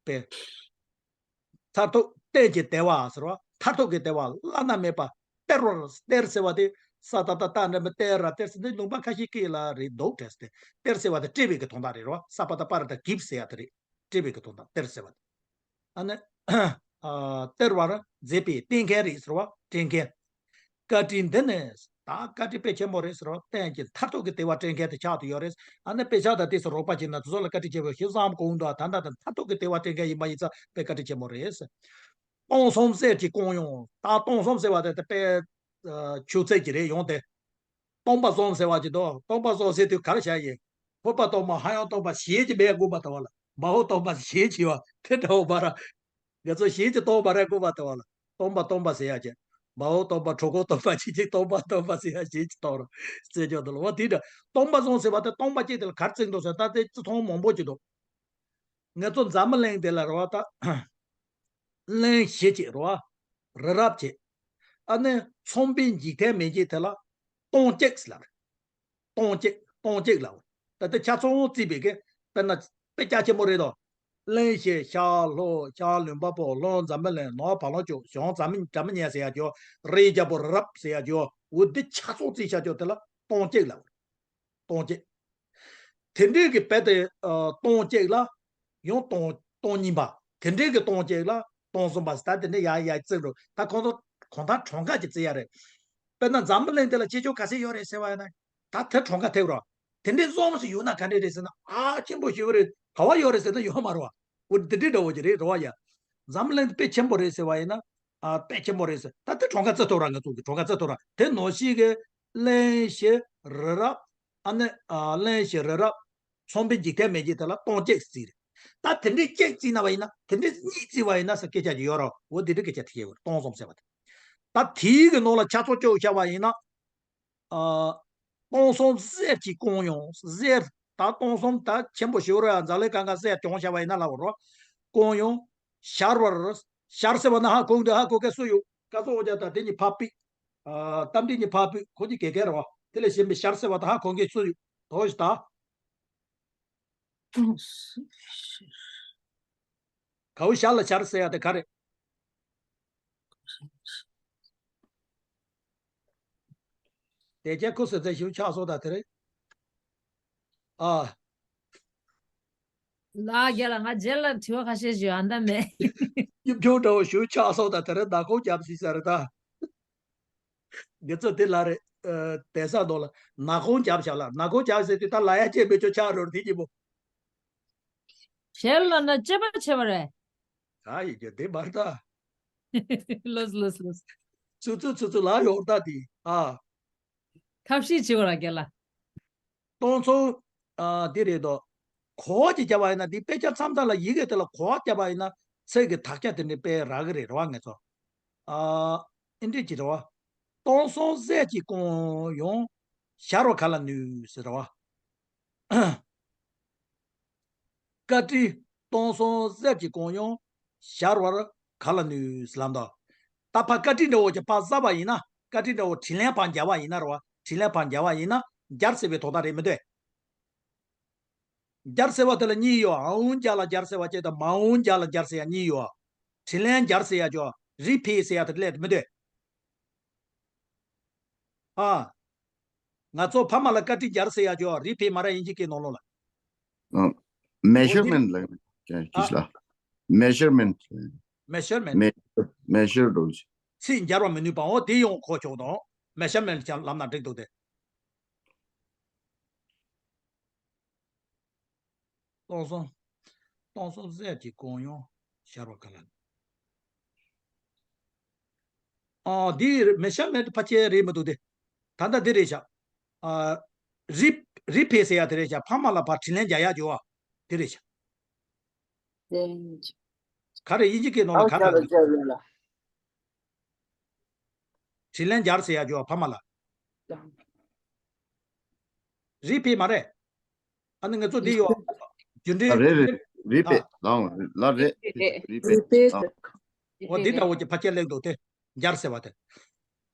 པས། མཐར་ཐུག་གཏན་གྱི་བདེ་བ་ཟེར་བ། མཐར་ཐུག་གི་བདེ་བ་བླ་ན་མེད་པ་སྟེར་བར། སྟེར་ཟེར་བ་དེ་ས་ཏ་བཏགས་སྟ་འགྲེང་བུ་སྟེ་ར་སྟེར་ཟེར་འདི་ལུང་པ་ཁ་ཤས་ཀྱི་ལ་རེད་འདུག་དྲན་སྟེ། སྟེར་ཟེར་བ་དེ་སྤྲད་པའི་གི་དོན་དག་རེད་རོ། ས་པ་ཏ་པ་ར་ཏ་གིབ་ཟེར་ཡ་དེ་རེད། སྤྲད་པའི་གི་དོན་དག་སྟེར་ཟེར་བ་དེ། ཨ་ནི་ཨ་སྟེར་བར་མཛད་པའི་སྟེར་མཁན་རེད་ཟེར་བ། སྤྲད་མཁན། བཀའ་དྲིན་འདི་ནི་ད་བཀའ་དྲིན་དཔེ་ཆེན་པོ་རེད་ཟེར་བ། གཏན་གྱི་མཐར་ཐུག་གི་བདེ་བ་སྤྲད་མཁན་དེ་ཆགས་བསྡད་ཡོད་རེད། ཨ་ནི་དཔེ་ཆ་དང་དེ་ཚོ་རོགས་པ་བྱས་ན་དེ་ཚོ་ལ་བཀའ་དྲིན་ཆེན་པོ་ཞེས་བསམ་དགོས་འདུག་ད་ལྟ་དང་མཐར་ཐུག་གི་བདེ་བ་སྤྲད་མཁན་ཡིན་པ་ཡིན་ཙང་དཔེ་བཀའ་དྲིན་ཆེན་པོ་རེད། སྟོང་གསུམ་གསེར་གྱི་བཀང་ཡང་། ད་སྟོང་གསུམ་ཟེར་བ་དེ་དེ་དཔེ་ཆུ་ཚད་ཀྱི་རེད་ཡོང་དེ། སྟོང་པ་གསུམ་ཟེར་བ་ཅིག་འདུག་སྟོང་པ་གསུམ་ཟེར་དུས་ག་རེ་བྱ་ཡིན། ཕུར་པ་སྟོང་པ། ཧ་ཡང་སྟོང་པ། ཞེས་ཀྱི་མེད་དགོས་པ་ལྟ་བ་ལ། མ་ཧོ་སྟོང་པ་ཞེས་བྱས་པ་དེ་འདྲ་བོ་མ་ར། ང་ཚོ་ཞེས་ཀྱི་སྟོང་པ་རེད་དགོས་པ་ལྟ་བ་ལ། སྟོང་པ་སྟོང་པ་ཟེར་ཡ་ཅིག་མ་འོངས་སྟོང་པ། གྲོགས་མགོན་སྟོང་པ། ཕྱི་ཕྱིར་སྟོང་པ། སྟོང་པ་ཟེར་ཡ་ཞེས་ཅིག་གཏོང་རོགས་ཟེར་ཆོག་འདུག་ལ། འོ་དེ་འདྲ་སྟོང་པ་སོང་ཟེར་བ་དེ་སྟོང་པ་གཅིག་དེ་ལ་ག་རེ་བརྩི་འདུག་ཟེར། ད་དེ་བརྩི་མཐོང་མང་པོ་ཅིག་འདུག་ང་ཚོ་འཛམ་བུ་གླིང་འདི་ལ་རེད་བ། ད་གླིང་བཞི་ཅིག་རེད་བ། རི་རབ་ཅིག་ཨ་ནི་ཚོང་པའི་འཇིག་རྟེན་མན་ཆད་དེ་ལ་སྟོང་གཅིག་ཟེར་ལབ་རེད། སྟོང་གཅིག་སྟོང་གཅིག་ལབ། ད་ལྟ་ཆ་ཚང་བརྩིས་པའི་གི་དཔེར་ན་དཔེ་རྒྱ་ཆེན་པོ་རེད་དོ། གླིང་བཞི། ཤར་ལྷོ། ཤར་ལུང་པ་པོ། ལྷོ་འཛམ་བུ་གླིང་། ནུབ་བ་ལང་སྤྱོད། བྱང་སྒྲ་མི་སྒྲ་མི་སྙན་ཟེར་ཡ་ཅོ། རི་རྒྱལ་པོ་རི་རབ་ཟེར་ཡ་ཅོ། འོ་འདི་ཆ་ཚང་བརྩིས་བྱ་ཅོ་དེ་ལ་སྟོང་གཅིག་ལབ། སྟོང་གཅིག་དེ་འདྲའི་གི་དཔེ་དེ་ཨ་སྟོང་གཅིག་ལ་ཡང་སྟོང་སྟོང་གཉིས་པ། དེ་འདྲའི་གི་སྟོང་གཅིག་ལ་སྟོང་གསུམ་པ། ད་དེ་འདྲ་ཡ་ཡ་བརྩི་རོགས། ད་ཁོང་ཚོ་གང་ལྟར་གྲངས་ཀ་ཅིག་བརྩི་ཡ་རེད། དཔེར་ན་འཛམ་བུ་གླིང་འདི་ལ་ཆེ་ཆུང་ག་ཚད་ཡོད་རེད་ཟེར་བ་ཡིན་ན། ད་དེ་གྲངས་ཀ་ཐེབས་རོགས། དེ་འདྲའི་འཛོམས་སུ་ཡོད་ན་ག་འདྲ་རེད་ཟེར་ན། ཨ་ཆེན་པོ་ཞེ་པོ་རེད། ག་བ་ཡོད་རེད་ཟེར་ན་ཡོད་མ་རེད་བ། འོ་འདི་འདྲའི་འདྲ་བོ་ཅིག་རེད་རེད་བ་ཡ། འཛམ་བུ་གླིང་འདི་དཔེ་ཆེན་པོ་རེད་ཟེར་བ་ཡིན་ན། ཨ་དཔེ་ཆེན་པོ་རེད་ཟེར། ད་དེ་གྲངས་ཀ་བརྩི་ཐུབ་ར། ང་ཚོ་གི་གྲངས་ཀ་བརྩི་ཐུབ་ར། དེ་ནང་བཞིན་གི་གླིང་བཞི་རི་རབ། ཨ་ནི་ཨ་གླིང་བཞི་རི་རབ། ཚོང་པའི་འཇིག་རྟེན་མན་ཆད་དེ་ལ་སྟོང་གཅིག་བརྩིས་རེད། ད་དེ་འདྲའི་གཅིག་བརྩིས་ན་བ་ཡིན་ན། དེ་འདྲའི་གཉིས་བརྩིས་བ་ཡིན་ན་ཟེར་སྐད་ཆ་ཅིག་ཡོད་ར། འོ་དེ་འདྲའི་སྐད་ཆ་དེ་ཡོད་རེད། སྟོང་གསུམ་ཟེར་བ་དེ། ད་དེའི་གི་ནང་ལ་ཆ་ཚང་བཅུག་བྱ་བ་ཡིན་ན། ཨ། སྟོང་གསུམ་གསེར་གྱི་གོང་ཡང་གསེར། ད་སྟོང་གསུམ་ད་ཆེན་པོ་ཞེ་པོ་རེད། འཛམ་གླིང་སྒང་ག་གསེར་གྱོང་བྱ་བ་ཡིན་ན་ལབ་རོགས། གོང་ཡང་ཤར་བར། ཤར་ཟེར་བ་ན་ཧ་གོ་གི་འདུག་ཧ་གོ་མཁན་སུ་ཡོད། སྐལ་བཟང་དབང་རྒྱལ་དང་དེ་གཉིས་ཕ་སྤུན། ཨ། རྟ་མགྲིན་གཉིས་ཕ་སྤུན། ཁོ་གཉིས་དགེ་རྒན་རེད་བ། དེ་ལས་གཞན་པའི་ཤར་ཟེར་བ་ད་ཧ་གོ་མཁན་སུ་ཡོད། དོ་ཞིག་ད། གའུ་ཤར་ལ་ཤར་ཟེར་ཡ་དེ་ག་རེད། དེ་རྒྱལ་ཁུ་སི་ཚེ་ཞིབ་ཆགས་སོང་ད་དེ་རེད། ཨ། ལ་རྒྱལ་ལ། ང་རྗེས་ལ་དྲི་བ་ཁ་ཤས་ཞུ། ཨ་འདམ་མེད། ཡིབ་ཆུང་འདྲ་བོ་ཞུ་ཆགས་སོང་ད་དེ་རེད། ནག་ཁུང་རྒྱབ་ཟིན་ས་རེད་ད། དགེ་ཚོ་དེ་ལ་རེད། ཨ། དེ་ས་ནོ་ལ་ནག་ཁུང་རྒྱབ་བཞག་ལ། ནག་ཁུང་རྒྱབ་ཟེར་དུས་ད་ལ་ཡ་ཅེ་མེ་ཅོ་ཆགས་རོར་དེ་གྱིས་པོ། ཞལ་ལ་ན་དཔྱད་པ་བྱེད་པ་རེད། ཨ་ཡི་གེ་དེ་མར་ད། ལོས་ལོས་ལོས། ཚུ་ཚུ་ཚུ་ཚུ་ལ་ཡོང་ད་དེ། ཨ། ཐབས་ཤེས་བྱེད་པ་ར་རྒྱལ་ལ། སྟོང་གསུམ། ཨ། འདི་རེད་དོ། གོ་བ་ཅིག་བརྒྱབ་པ་ཡིན་ན། འདི་དཔེ་ཆ་མཚམས་མཚམས་ལ་ཡི་གེ་དེ་ལ་གོ་བ་བརྒྱབ་པ་ཡིན་ན་ཚིག་གི་དག་ཆ་དེ་འདྲ་དཔེ་རག་གི་རེད་རེད་བ་ངེད་ཚོ། ཨ། ཨིན་ཌི་ཅིག་རེད་བ། སྟོང་གསུམ་གསེར་གྱི་གོང་ཡང་ཤར་བ་ག་ལ་ནུས་ཟེར་བ། བཀའ་དྲིན་སྟོང་གསུམ་གསེར་གྱི་གོང་ཡང་ཤར་བར་ག་ལ་ནུས་ལབ་འདུག་ད་ཕ་བཀའ་དྲིན་འདྲ་བོ་ཅིག་ཕ་བསགས་པ་ཡིན་ན། བཀའ་དྲིན་འདྲ་བོ་དྲིན་ལན་ཕ་འཇལ་བ་ཡིན་ན་རེད་བ། དྲིན་ལན་ཕ་འཇལ་བ་ཡིན་ན་འཇལ་ཟེར་བའི་དོན་དག་རེད་མི་འདུག་འཇལ་ཟེར་བ་དེ་ལ་གཉིས་ཡོད། ཨའུན་འཇལ་ལ་འཇལ་ཟེར་བ་ཅིག་དང་མ་འོང་འཇལ་ལ་འཇལ་ཟེར་ཡ་གཉིས་ཡོད། དྲིན་ལན་འཇལ་ཟེར་ཡ་ཅོ། རི་ཕེ་ཟེར་ཡ་དེ་ལས་མི་འདུག་ཨ། ང་ཚོ་ཕ་མ་ལ་བཀའ་དྲིན་འཇལ་ཟེར་ཡ་ཅོ། རི་ཕེ་མ་ར་ཡིན་གྱི་སྐད་ནང་ལོགས་ལ། ཨ། མེ་ཞར་མེན་ཊི་ལ། ཅིག་ལ། མེ་ཞར་མེན་ཊི། མེ་ཞར་མེན་ཊི། མེ་ཞར་འགྲོ། ཚིག་འཇལ་བ་མི་ནུས་པའང་དེ་ཡོང་གོ་ཆོག་དང་། མེ་ཞར་མེན་ཊི་ལབ་ན་འགྲིག་འདུག་སྟེ། སྟོང་གསུམ། སྟོང་གསུམ་གསེར་གྱི་གོང་ཡང་ཤར་བ་ག་ལ། ཨ། འདི་མེ་ཞར་མེན་ཊི་ཕལ་ཆེར་རེད་མི་འདུག་སྟེ། ད་ལྟ་འདི་རེད་ཤག་ཨ། རི། རི་ཕེ་ཟེར་ཡ་དེ་རེད་ཤག་ཕ་མ་ལ་ཕར་དྲིན་ལན་འཇལ་ཡ་ཅོ་བ་དེ་རེད་ཤག་ག་རེ་དབྱིན་ཇི་སྐད་ནང་ལ་ག་རེ་ལབ་འདུག་དྲིན་ལན་འཇལ་ཟེར་ཡ་ཅོ་བ་ཕ་མ་ལ། རི་ཕེ་མ་རེད། ཨ་ནི་ང་ཚོ་འདི་ཡོད། རྒྱུ་འབྲས། ཨ། རེད་རེད། རི་ཕེ། ཨ། ལའང་རེད། ལ་རེད། རི་ཕེ། རི་ཕེ། ཨ། འོ་འདི་འདྲ་བོ་ཅིག་ཕལ་ཆེར་ལེགས་འདུག་སྟེ། འཇལ་ཟེར་བ་དེ།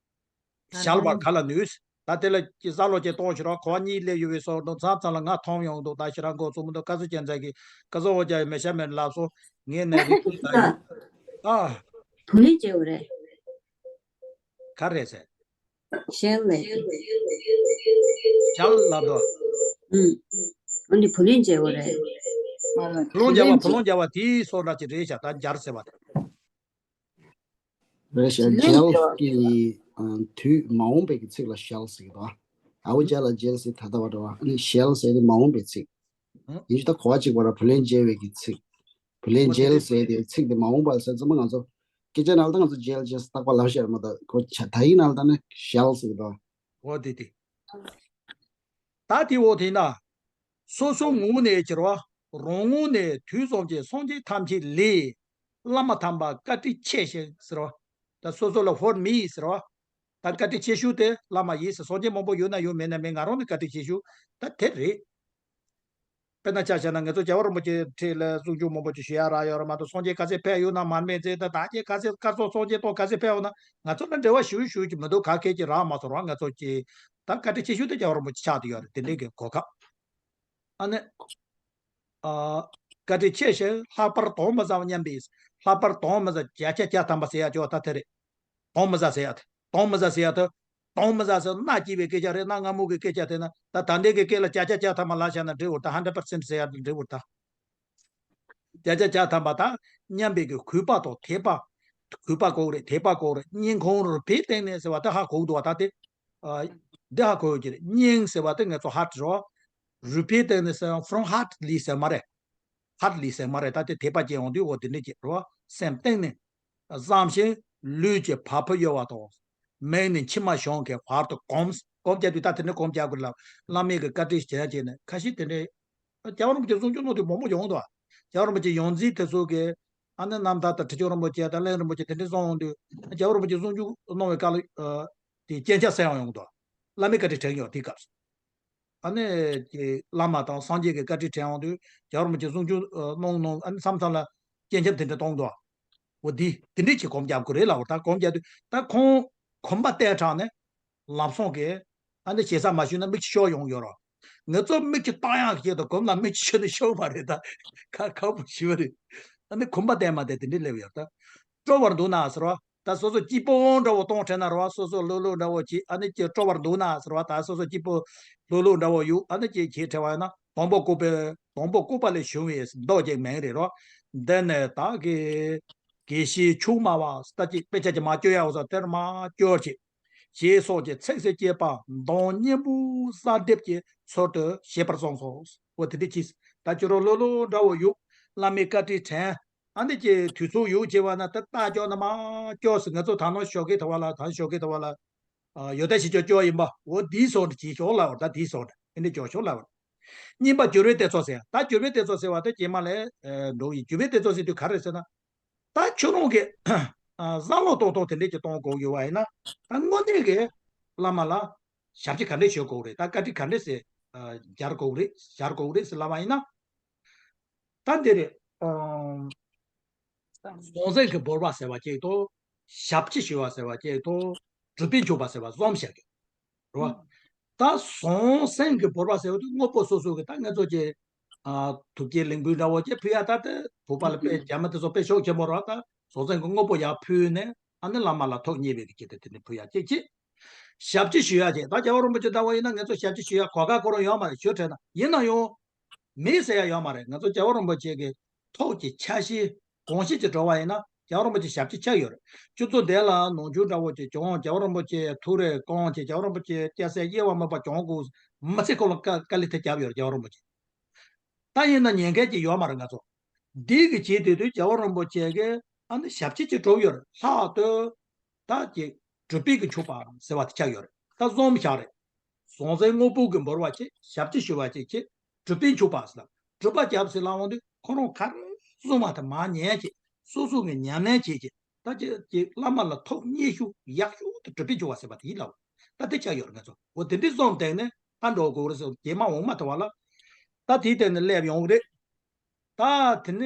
ཤར་བ་ག་ལ་ནུས། ད་དེ་ལ་ཀྱི་ས་ལོ་ཅེ་གཏོང་ཞིག་རོགས། གོ་བ་གཉིས་སླེབས་ཡོད་པའི་སོགས་དང་མཚམས་མཚམས་ལ་ང་མཐོང་ཡོང་འདུག་ད་ཞེ་དྲག་མགོ་ཚོམ་མི་འདུག་བཀའ་ཟུར་ཅན་ཚ་གི་བཀའ་ཟུར་འོ་ཅག་མེ་ཤ་མེར་ལབ་སོང་། ངས་ནས་རིག་ཀུན་ད་ཡིན། ཨ། བུ་ལོན་བྱེད་དགོས་རེད། ག་རེ་ཟེར། ཤལ་ལས། ཤལ་ལབ་དོ། ཨུམ། འོ་འདི་བུ་ལོན་བྱེད་དགོས་རེད། བུ་ལོན་བྱ་བ། བུ་ལོན་བྱ་བ་དེའི་སོགས་འདྲ་ཅིག་རེད་ཤག་ད་འཇལ་ཟེར་བ་དེ། རེད་ཤག་ཇེལ་གྱི་དུས་མ་འོངས་པའི་གི་ཚིག་ལ་ཤལ་ཟེར་གི་འདུག་ཨ། ཨའུ་ཇ་ལ་ཇེལ་ཟེར་ད་ལྟ་བ་འདྲ་བ། ཨ་ནི་ཤལ་ཟེར་དེ་མ་འོངས་པའི་ཚིག་ཨ། ཡིན་ཞུ་ད་གོ་བ་གཅིག་པ་ར་བུ་ལོན་འཇལ་བའི་གི་ཚིག་བུ་ལོན་འཇལ་ཟེར་དེ་ཚིག་དེ་མ་འོངས་པ་ལ་ཟེར་ཙམ་པ་ང་ཚོ་སྐད་ཆ་ནང་ལ་ད་ང་ཚོ་ཇེལ་ཇེལ་ཟེར་རྟག་པར་ལབ་ཤེས་ར་མ་གཏོགས་གོ་ཆ་ད་ཡིན་ནང་ལ་ད་ནི་ཤལ་ཟེར་གི་འདུག་འོ་དེ་དེ། ད་དེ་འོ་དེ་ན། སོ་སོའི་ངོས་ནས་ཁྱེར་བ། རང་ངོས་ནས་དུས་གསུམ་གྱི་སངས་རྒྱས་ཐམས་ཅད་ལས། བླ་མ་དམ་པ་བཀའ་དྲིན་ཆེ་ཞིང་ཟེར་བ། ད་སོ་སོ་ལ་ཧོར་མི་ཡིན་ཟེར་བ། ད་བཀའ་དྲིན་ཆེ་ཤོས་དེ་བླ་མ་ཡིན་ཟེར། སངས་རྒྱས་མང་པོ་ཡོད་ན་ཡོད། མེད་ན་མེད། ང་རང་ནི་བཀའ་དྲིན་ཆེ་ཤོས་ད་དེ་རེད། དཔེར་ན་ཆ་བཞག་ན་ང་ཚོ་རྒྱལ་བ་རིན་པོ་ཆེའི་འཁྲིས་ལ་གསུང་ཆོས་མང་པོ་ཅིག་ཞུ་ཡ་རག་ཡོད་རེད་མ་གཏོགས། སངས་རྒྱས་ག་ཚད་ཕེབས་ཡོད་ན་མར་མེ་མཛད། ད་ད་ཀྱེ་ག་ཚད་སྐར་ཚོགས་སངས་རྒྱས་ཐོག་ག་ཚད་ཕེབས་ཡོད་ན། ང་ཚོ་ལ་འབྲེལ་བ་ཞེ་པོ་ཞེ་པོ་ཅིག་མི་འདུག་ག་གེ་ཅིག་རག་མ་སོང་ར། ང་ཚོ་ཀྱི་ད་བཀའ་དྲིན་ཆེ་ཤོས་དེ་རྒྱལ་བ་རིན་པོ་ཆེ་ཆགས་བསྡད་ཡོད་རེད། དེ་འདྲའི་གི་གོ་སྐབས། ཨ་ནི། ཨ། བཀའ་དྲིན་ཆེ་ཞིང་ལྷག་པར་དོན་མི་བཟང་བ་མཉམ་པའི། ལྷག་པར་དོན་མི་བཟང་བརྒྱ་ཆ་བརྒྱ་ཐམ་པ་ཟེར་ཡ་ཅོ་ད་དེ་རེད། དོན་མི་བཟང་ཟེར་ཡ་དེ། དོན་མི་བཟང་ཟེར་ཡ་དེ། དོན་མི་བཟང་ཟེར་ན་སྐྱིད་པའི་སྐད་ཆ་རེད། ན་ངར་མོ་གི་སྐད་ཆ་དེ་ན། ད་ད་འདྲའི་གི་སྐད་ལ་བརྒྱ་ཆ་བརྒྱ་ཐམ་པ་ལ་བཞག་ན་འགྲིག་འོ་ད། ཧན་ཌེ་ཌི་པར་སེན་ཊི་ཟེར་ཡ་དེ་འགྲིག་འོ་ད། བརྒྱ་ཆ་བརྒྱ་ཐམ་པ་དང་མཉམ་པའི་གི་གུས་པ་དང་དད་པ། གུས་པ་དགོས་རེད། དད་པ་དགོས་རེད། སྙིང་ཁོང་རུས་པའི་གཏིང་ནས་ཟེར་བ་དེ་ཧ་གོ་གི་འདུག་བ། ད་དེ། ཨ། འདི་ཧ་གོ་ཡོད་ཀྱི་རེད། སྙིང་ཟེར་བ་དེ་ང་ཚོ་ཧར་ཊི་རེད་བ། རུས་པའི་གཏིང་ནས་ཟེར་ཡང་ཕོ་རོམ་ཧར་ཊི་ལི་ཟེར་མ་རེད། ཧར་ཊི་ལི་ཟེར་མ་རེད། ད་དེ་དད་པ་སྐྱེ་ཡོང་དུས་འོ་དེ་འདྲ་ཅིག་རེད་བ། སེམས་གཏིང་ནས་བསམ་ཞིང་ལུས་ཀྱི་བ་སྤུ་གཡོ་བ་དང་། མིག་ནས་མཆི་མ་བྱུང་མཁན་བར་དུ་གོམས། གོམས་རྒྱག་དུས་ད་དེ་འདྲ་གོམས་རྒྱག་དགོས་ལ། བླ་མའི་གི་བཀའ་དྲིན་བྱས་བྱས་ནས་ཁ་ཤས་དེ་འདྲའི། རྒྱལ་བ་རིན་པོ་ཆེ་གསུང་ཆོས་གནང་དུས་མང་པོ་ཡོང་འདུག་རྒྱལ་བ་རིན་པོ་ཆེ་ཡོངས་འཛིན་དེ་ཚོ་གི་ཨ་ནི་རྣམ་ཐར་དང་ཁྲི་བྱང་རིན་པོ་ཆེ་དང་གླིང་རིན་པོ་ཆེ་དེ་འདྲའི་གསུང་ཡོང་དུས། རྒྱལ་བ་རིན་པོ་ཆེ་གསུང་ཆོས་གནང་བའི་སྐབས་ལ། ཨ། དེ་སྐྱེས་ཆ་གསལ་ཡང་ཡོང་འདུག་བླ་མའི་བཀའ་དྲིན་དྲན་ཡོད་དེའི་སྐབས་སུ། ཨ་ནི་ཀྱི་བླ་མ་དང་སངས་རྒྱས་ཀྱི་བཀའ་དྲིན་དྲན་ཡོང་དུས་རྒྱལ་བ་རིན་པོ་ཆེ་གསུང་ཆོས་གནང་གནང་། ཨ་ནི་མཚམས་མཚམས་ལ་སྐྱེས་ཆ་དེ་འདྲ་གཏོང་འདུག་འོ་དེ་དེ་འདྲའི་ཅིག་གོམས་རྒྱབ་དགོས་རེད་ལབ་པ། ད་གོམས་རྒྱབ་དུས་ད་ཁོང་གོམ་པ་བསྟན་དྲགས་ནས། ལམ་སང་གི་ཨ་ནི་ཞེ་ས་མ་ཞུས་ན་མིག་ཆུ་ཤོར་ཡོང་ཡོད་རོ། ང་ཚོ་མིག་ཆུ་བཏང་ཡག་གི་ཆེད་དུ་གོམ་ལ་མིག་ཆུ་ཤོར་ནས་ཤོར་བ་རེད། ད་ཁ་ཁ་པོ་ཞུ་བ་རེད། ཨ་ནི་གོམ་པ་བསྟན་མ་བསྟན་དེ་འདྲའི་སླེབས་ཡོད། ད་སྤྲོ་བར་འདུག་ན་ཟེར་བ། ད་སོ་སོ་སྐྱིད་པོ་འདྲ་བོ་གཏོང་དྲན་ན་རེད་བ། སོ་སོ་ལྷོད་ལྷོད་འདྲ་བོ་བྱེད། ཨ་ནི་ཀྱི་སྤྲོ་བར་འདུག་ན་ཟེར་བ། ད་སོ་སོ་སྐྱིད་པོ་ལྷོད་ལྷོད་འདྲ་བོ་ཡོད། ཨ་ནི་ཀྱི་ཁྱེད་དྲན་བ་ཡིན་ན་དང་པོ་བཀོད་པའི་དང་པོ་བཀོད་པ་ལས་བྱུང་བའི་མདོ་ཅིག་མིང་རེད་རོ། འདི་ནི་བདག་གི་དགེ་བཤེས་ཆུང་མ་བ་ད་ཅིག་དཔེ་ཆ་ཅིག་མ་བསྐྱོར་ཡག་འོ་ས་དེར་མ་བསྐྱོར་ཅིག་ཞེས་སོགས་ཀྱི་ཚིགས་སུ་བཅད་པ་མདོ་སྙིང་པོ་གསལ་འདེབས་ཀྱི་ཚུལ་དུ་བཤད་པར་གསུངས་སོ། འོ་དེ་འདྲ་གྱིས་ད་ཁྱོད་རང་ལྷོད་ལྷོད་འདྲ་བོ་ཡོད། བླ་མའི་བཀའ་དྲིན་དྲན། ཨ་ནི་ཀྱི་དུས་ཚོད་ཡོད་བྱས་པ་ན་ད་རྟགས་སྐྱོར་ན་མ་སྐྱོར་ཟེར། ང་ཚོ་ད་ནང་ཞོགས་ཀས་ཐོ་བ་ལ་ད་ཞོགས་ཀས་ཐོ་བ་ལ་ཡོད་ད་ཞིག་སྐྱོར་སྐྱོར་ཡིན་པ། འོ་དེའི་སོགས་འདྲ་བྱེད་ཤོག་ལབ་པ། ད་དེའི་སོགས་འདྲ་ཨེ་འདྲ་སྐྱོར་ཤོག་ལབ་པ། གཉིས་པ་འགྱུར་བའི་གཏེར་ཚོགས་ཟེར། ད་འགྱུར་བའི་གཏེར་ཚོགས་ཟེར་བ་དེ་རྗེས་མ་ལས་འགྲོ་ཡི། འགྱུར་བའི་གཏེར་ཚོགས་ཟེར་དུས་ག་རེ་ཟེར་ན། ད་ཁྱོད་རང་གི་བསམ་བློ་ཏོག་ཏོག་དེ་འདྲས་ཀྱི་གཏོང་དགོས་ཡོད་བ་ཡིན་ན། ད་དངོས་གནས་ཀྱི་བླ་མ་ལ་ཞབས་ཕྱི་ག་འདྲས་ཞུ་དགོས་རེད། ད་བཀའ་དྲིན་ག་འདྲས་སེ་སྦྱར་དགོས་རེད། སྦྱར་དགོས་རེད་ཟེར་ལབ་པ་ཡིན་ན། ད་འདི་རེད། ཨམ། ཟང་ཟིང་གི་བོར་བ་ཟེར་བ་གཅིག་དང་། ཞབས་ཕྱི་ཞུ་བ་ཟེར་བ་གཅིག་དང་། གྲུབ་པས་འཇུག་པ་ཟེར་བ་གསུམ་བཤད་ཀྱི་རེད་བ། ད་ཟང་ཟིང་གི་བོར་བ་ཟེར་བ་དེ་དངོས་པོ་སོ་སོ་གི་ད་ང་ཚོ་ཀྱི། ཨ། ཐུགས་བསྐྱེད་ལིང་བུ་འདྲ་བོ་ཅིག་ཕུལ་ཡ། ད་དེ་བོད་པ་ལ་དཔེ་རྒྱ་མི་དེ་ཚོ་དཔེ་ཤུགས་ཆེན་པོ་རེད་བ། ད་ཟང་ཟིང་གི་དངོས་པོ་ཡར་ཕུལ་ནས་ཨ་ནི་བླ་མ་ལ་ཐུགས་མཉེས་པའི་གི་ཆེད་དུ་དེ་ནས་ཕུལ་ཡ་གཅིག་གཅིག་ཞབས་ཕྱི་ཞུ་ཡ་བྱས། ད་རྒྱལ་བ་རིན་པོ་ཆེ་ལྟ་བུ་ཡིན་ན་ང་ཚོ་ཞབས་ཕྱི་ཞུ་ཡ་གོ་སྐབས་ཁོ་རང་ཡོད་མ་རེད། ཞུ་དྲན་ན་ཡིན་ན་ཡང་མེད་ཟེར་ཡ་ཡོད་མ་རེད། ང་ཚོ་རྒྱལ་བ་རིན་པོ་ཆེ་གི་ཐུགས་ཀྱི་ཆ་ཤས་གང་ཤེས་ཀྱི་འགྲོ་བ་ཡིན་ན་རྒྱལ་བ་རིན་པོ་ཆེ་ཞབས་ཕྱི་ཆགས་ཡོད་རེད། ཁྱོད་ཚོ་འདི་ལ་ནོར་འཁྲུལ་འདྲ་བོ་ཅིག་བྱུང་། རྒྱལ་བ་རིན་པོ་ཆེ་ཐུགས་རེ་བསྐང་བྱས། རྒྱལ་བ་རིན་པོ་ཆེ་སྐྱ་སེར་དབྱེ་བ་མེད་པ་བྱུང་དགོས། མི་ཚེ་ཁོ་ལ་དཀའ་དཀའ་ལས་དེ་བརྒྱབ་ཡོད་རེད་རྒྱལ་བ་རིན་པོ་ཆེ། ད་ཡིན་ན་ཉན་མཁན་ཅིག་ཡོད་མ་རེད་ང་ཚོ། འདི་གི་བྱེད་དུས་དུས་རྒྱལ་བ་རིན་པོ་ཆེ་གི་ཨ་ནི་ཞབས་ཕྱི་ཅིག་གྲུབ་ཡོད་རེད། ལྷག་ཏུ་ད་ཀྱི་གྲུབ་པས་ཀྱི་འཇུག་པ་ཟེར་བ་དེ་ཆགས་ཡོད་རེད། ད་གསུམ་བཞག་རེད། ཟང་ཟིང་དངོས་པོ་གི་བོར་བ་ཅིག་ཞབས་ཕྱི་ཞུ་བ་ཅིག་ཅིག་གྲུབ་པས་འཇུག་པ་ཟེར་ལ། གྲུབ་པ་རྒྱབ་ཟེར་ལབ་འོང་དུས་ཁོ་རང་ག་རེ་གསུང་བ་དེ་མར་ཉན་བྱས། སོ་སོ་གི་ཉམས་ལེན་བྱས་བྱས། ད་ཅི་ཅི་བླ་མ་ལ་ཐུགས་མཉེས་ཤོས་ཡག་ཤོས་དེ་གྲུབ་པས་འཇུག་པ་ཟེར་བ་དེ་ཡིན་ལབ། ད་དེ་ཆགས་ཡོད་རེད་ང་ཚོ། འོ་དེ་འདྲའི་བསམ་བཏང་ནས་ད་འགྲོ་དགོས་རེད་ཟེར། རྗེས་མ་འོང་མ་ཐུབ་པ་ལ། ད་དེའི་སྟེང་ནས་སླེབས་ཡོང་གི་རེད། ད་དེ་ནས་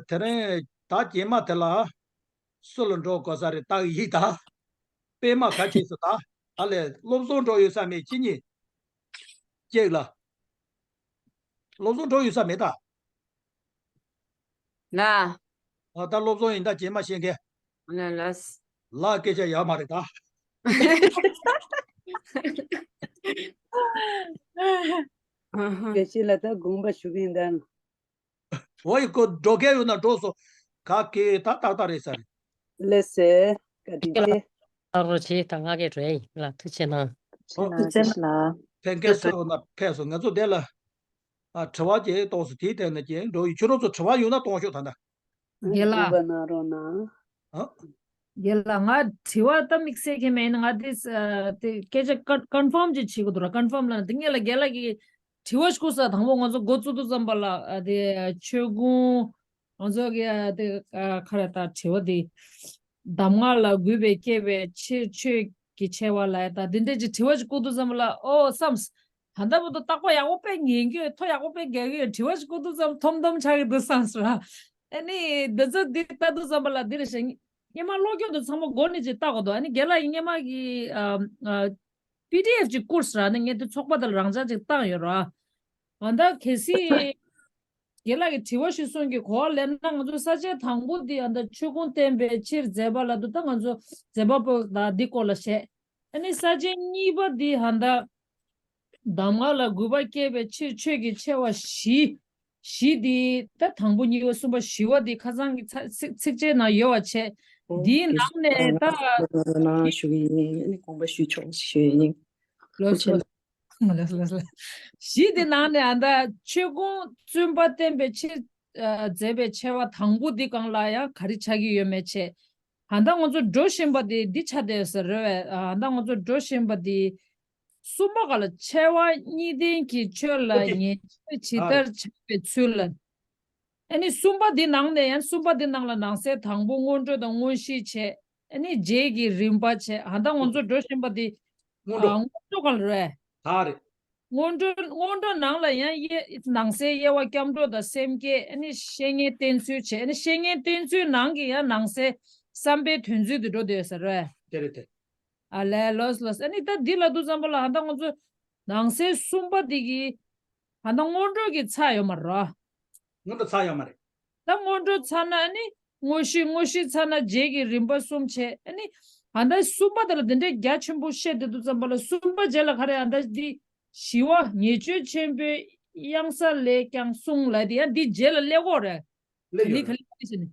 དེ་རིང་ད་རྗེས་མ་དེ་ལ་སུ་ལ་འགྲོ་དགོས་ས་རེད། ད་ཡིག་ད་པད་མ་ག་ཅིག་སུ་ད་ད་ལས་སློབ་གསོ་འགྲོ་ཡོད་ས་མེད་ཅི་ཉིད་ཅེག་ལ། སློབ་གསོ་འགྲོ་ཡོད་ས་མེད་ད། ལ། ཨ་ད་སློབ་གསོ་ཡིན་ད་རྗེས་མ་ཤེས་མཁན། ལ་ལ། ལ་སྐད་ཆ་ཡག་མ་རེད་ད། དགེ་བཤེས་ལ་ད་དགོངས་པ་ཞུ་གི་ཡིན་ད། འོ་ཡི་ཁོ་འགྲོ་མཁན་ཡོད་ན་འགྲོ་སོ། ག་གེ་ད་ཏག་ཏག་རེད་ས་རེད། ལགས་སེ། བཀའ་དྲིན་ཆེ། ཨ་རོ་ཆེ་ད་ང་གེ་རེད་ལ་ཐུགས་ཆེ་གནང་། ཨོ། ཐུགས་རྗེ་གནང་། ཕན་ཁེ་སོ་ན་ཕན་སོ་ང་ཚོ་དེ་ལ། ཨ་དྲི་བ་ཅིག་གཏོང་སོ་དེའི་སྟེང་ནས་ཅིག་འགྲོ་ཡི་ཁྱོད་རང་ཚོ་དྲི་བ་ཡོད་ན་གཏོང་ཤོག་ད་ལྟ། རྒན་ལགས། དགོངས་པ་གནང་རོགས་གནང་། ཨ། རྒན་ལགས་ང་དྲི་བ་ད་དམིགས་བསལ་གྱི་མེད་ན་ང་དེ་དེ་སྐད་ཆ་ཀ་ཀོན་ཕོམ་ཅིག་བྱེད་དགོས་འདུག་ར། ཀོན་ཕོམ་ལ་དེ་ངེད་ལ་རྒན་ལགས་ཀྱི་དྲི་བ་ཞིག་ས་དང་པོ་ང་ཚོ་འགོ་བཙུགས་དུས་ཙམ་པ་ལ་དེ་ཆོས་ཀུན་ང་ཚོ་གི་དེ་ཁ་ར་ད་དྲི་བ་དེ། གདམས་ངག་ལ་གུས་པས་བསྐྱེད་པའི་ཕྱིར་ཆོས་ཀྱི་ཆེ་བ་ལ་ད་འདི་འདྲས་ཀྱི་དྲི་བ་ཞིག་བསྐུར་དུས་ཙམ་པ་ལ་ཨོ་བསམས། ད་ལྟ་བར་དུ་རྟག་པར་ཡག་པོ་དཔེ་ཉན་གྱི་ཡོད། ཐོ་ཡག་པོ་དཔེ་རྒྱག་གི་ཡོད། དྲི་བ་ཞིག་བསྐུར་དུས་ཙམ་ཐོམ་ཐོམ་ཆགས་ཀྱི་འདུག་བསམས་སོ། ཨ་ནི་འདི་ཚོ་འདི་ལྟ་དུས་ཙམ་པ་ལ་འདི་རེད་ཤག་སྔོན་མ་ཀློག་སྐྱོར་དུ་ཚང་མ་མགོ་ནས་ཅིག་ལྟ་དགོས་འདུག་ཨ་ནི་རྒན་ལགས་ཀྱིས་སྔོན་མ་གི་ཨ་ཨ་པི་ཌི་ཨེཕ་ཅིག་བསྐུར་ཟེར་ནས་ངས་དེ་ཚོགས་པ་དེ་ལ་རང་འཇགས་ཅིག་བཏང་ཡོད་ར། ཨ་ད་གལ་སྲིད་རྒན་ལགས་ཀྱིས་དྲི་བ་ཞིག་གསུང་གི་གོ་བ་ལེན་ན། ང་ཚོ་ས་བཅད་དང་པོ་འདི་ཨ་ད་ཆོས་སྐུ་བསྟན་པའི་ཕྱིར་མཛད་པ་ལ་འདུག་ད་ང་ཚོ་མཛད་པ་པོ་དང་འདི་སྐོར་ལ་བཤད། ཨ་ནི་ས་བཅད་གཉིས་པ་འདི་ཨ་ད་གདམས་ངག་ལ་གུས་པ་བསྐྱེད་པའི་ཕྱིར་ཆོས་ཀྱི་ཆེ་བ་བཞི། བཞི་འདི་ད་དང་པོ་གཉིས་པ་གསུམ་པ་བཞི་པ་འདི་ཁ་སང་གི་ཚ་ཚིག་ཚིགས་བཅད་ནང་ཡོད་པ་བྱས། འདིའི་ནང་ནས་ད་ཞུ་གི་ཡིན། ཨ་ནི་དགོངས་པ་ཞུས་ཆོག་ཞུ་ཡི་ཡིན། ལགས་སོ། ལགས་སོ། ལགས་སོ། བཞི་འདི་ནང་ནས་ཨ་ད་ཆོས་སྐུ་བཙུན་པ་བསྟན་པའི་ཕྱིར་ཨ་མཛད་པའི་ཆེ་བ་དང་པོ་འདི་སྒང་ལ་ཡང་ག་རེ་ཆགས་ཀྱི་ཡོད་མེད་བྱས། ཨ་ད་ང་ཚོ་འགྲོ་བཞིན་པ་འདི་འདི་ཆགས་བསྡད་ཡོད་ས་རེད་པས། ཨ་ད་ང་ཚོ་འགྲོ་བཞིན་པ་འདི། གསུམ་པ་སྒང་ལ་ཆེ་བ་གཉིས་ལྡན་གྱི་ཆོས་ལ་ཨོ་ཀེ། ཉེས་སྤྱོད་ཇི་ལྟར་བྱ་བའི་ཚུལ་ལ། ཨ་ནི་གསུམ་པ་འདི་ནང་ནས་ཡང་གསུམ་པ་འདི་ནང་ལ་ནང་གསེས་དང་པོ་སྔོན་འགྲོ་དང་དངོས་གཞི་བྱས། ཨ་ནི་རྗེས་ཀྱི་རིམ་པ་བྱས། ཨ་ད་ང་ཚོ་འགྲོ་བཞིན་པ་འདི་སྔོན་འགྲོ། ཨ་སྔོན་འགྲོ་སྒང་ལ་རེད། ད་རེད། སྔོན་འགྲོ་སྔོན་འགྲོ་ནང་ལ་ཡང་དབྱེ་ནང་གསེས་དབྱེ་བ་སྐྱབས་འགྲོ་དང་སེམས་བསྐྱེད། ཨ་ནི་བཤེས་གཉེན་བསྟེན་ཚུལ་བྱས། ཨ་ནི་བཤེས་གཉེན་བསྟེན་ཚུལ་ནང་གི་ཡང་ནང་གསེས་བསམ་པའི་དོན་ཚུལ་དུ་འགྲོ་བསྡད་ཡོད་ས་རེད། དེ་རེད་དེ། ཨ་ལས། ལགས་སོ་ལགས་སོ། ཨ་ནི་ད་འདི་ལབ་དུས་ཙམ་པ་ལ་ཨ་ད་ང་ཚོ་ནང་གསེས་གསུམ་པ་འདི་གི་ཨ་ད་སྔོན་འགྲོ་གི་ཚར་ཡོད་མ་རེད། སྔོན་འགྲོ་ཚར་ཡོད་མ་རེད། ད་སྔོན་འགྲོ་ཚར་ན་ཨ་ནི་དངོས་གཞི། དངོས་གཞི་ཚར་ན་རྗེས་ཀྱི་རིམ་པ་གསུམ་བྱས། ཨ་ནི་ཨ་ད་གསུམ་པ་དེ་ལ་འདི་འདྲའི་རྒྱ་ཆེན་པོ་བཤད་བསྡད་དུས་ཙམ་པ་ལ་གསུམ་པ་རྗེས་ལ་ག་རེ། ཨ་ད་འདི་ཞི་བ་ཉེས་སྤྱོད་ཆེན་པོའི་གཡང་ས་ལས་ཀྱང་གསུངས་ལབ་དེ་ཡང་འདི་རྗེས་ལ་སླེབས་ཀྱི་ཡོད་རེད། སླེབས་ཡོད་རེད། ག་ལེ་ག་ལེ་བྱས་ནས།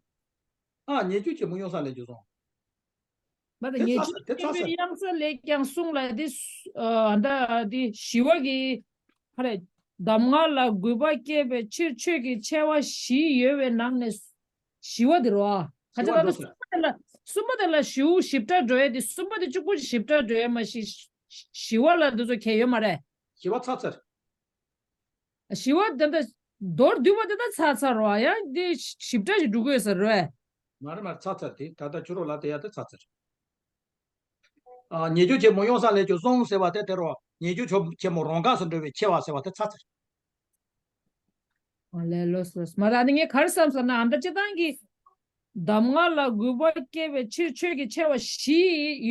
ཨ་ཉེས་སྤྱོད་ཆེན་པོ་གཡང་ས་ལས་ཀྱང་གསུངས། མ་དེ་ཉེས་སྤྱོད་ཆེན་པོའི་གཡང་ས་ལས་ཀྱང་གསུངས་ལབ་དེ། ཨ་ད་དེ་ཞི་བ་གི་ཧ་རེ། གདམས་ངག་ལ་གུས་པ་བསྐྱེད་པའི་ཕྱིར་ཆོས་ཀྱི་ཆེ་བ་བཞི་ཡོད་པའི་ནང་ནས་ཞི་བ་དེ་རེད་པ། ཁ་ཅིག་ལ་ད་གསུམ་པ་དེ་ལ་གསུམ་པ་དེ་ལ་ཞི་བ་ཞིབ་ཕྲ་འགྲོ་ཡ་དེ། གསུམ་པ་དེ་གཅིག་པུ་ཞིབ་ཕྲ་འགྲོ་ཡ་མ་གཞི་ཞི་བ་ལ་འདི་ཚོ་གལ་ཡོད་མ་རེད། ཞི་བ་ཚར་ཚར། ཞི་བ་དེ་འདྲ་མདོར་བསྡུས་པ་དེ་ད་ཚར་ཚར་རེད་པ། ཡང་འདི་ཞིབ་ཕྲ་ཞིག་འགྲོ་གི་ཡོད་ས་རེད། མ་རེད་མ་རེད། ཚར་ཚར་དེ་ད་ལྟ་ཁྱོད་རང་ལབ་བསྡད་ཡ་དེ་ཚར་ཚར། ཨ་ཉེས་སྤྱོད་ཆེན་མོ་གཡང་ས་ལས་ཀྱང་གསུངས་ཟེར་བ་དེ་དེ་རེད་པ། ཉེས་སྤྱོད་ཆེན་མོ་རང་འགགས་སུ་འགྲོ་བའི་ཆེ་བ་ཟེར་བ་དེ་ཚར་ཚར། ཨ་ལས། ལགས་སོ་ལགས་སོ། མ་རེད། ཨ་ནི་ངས་ག་རེ་བསམ་སོང་ན་ཨ་ད་སྤྱིར་བཏང་གི་གདམས་ངག་ལ་གུས་པ་བསྐྱེད་པའི་ཕྱིར་ཆོས་ཀྱི་ཆེ་བ་བཞི་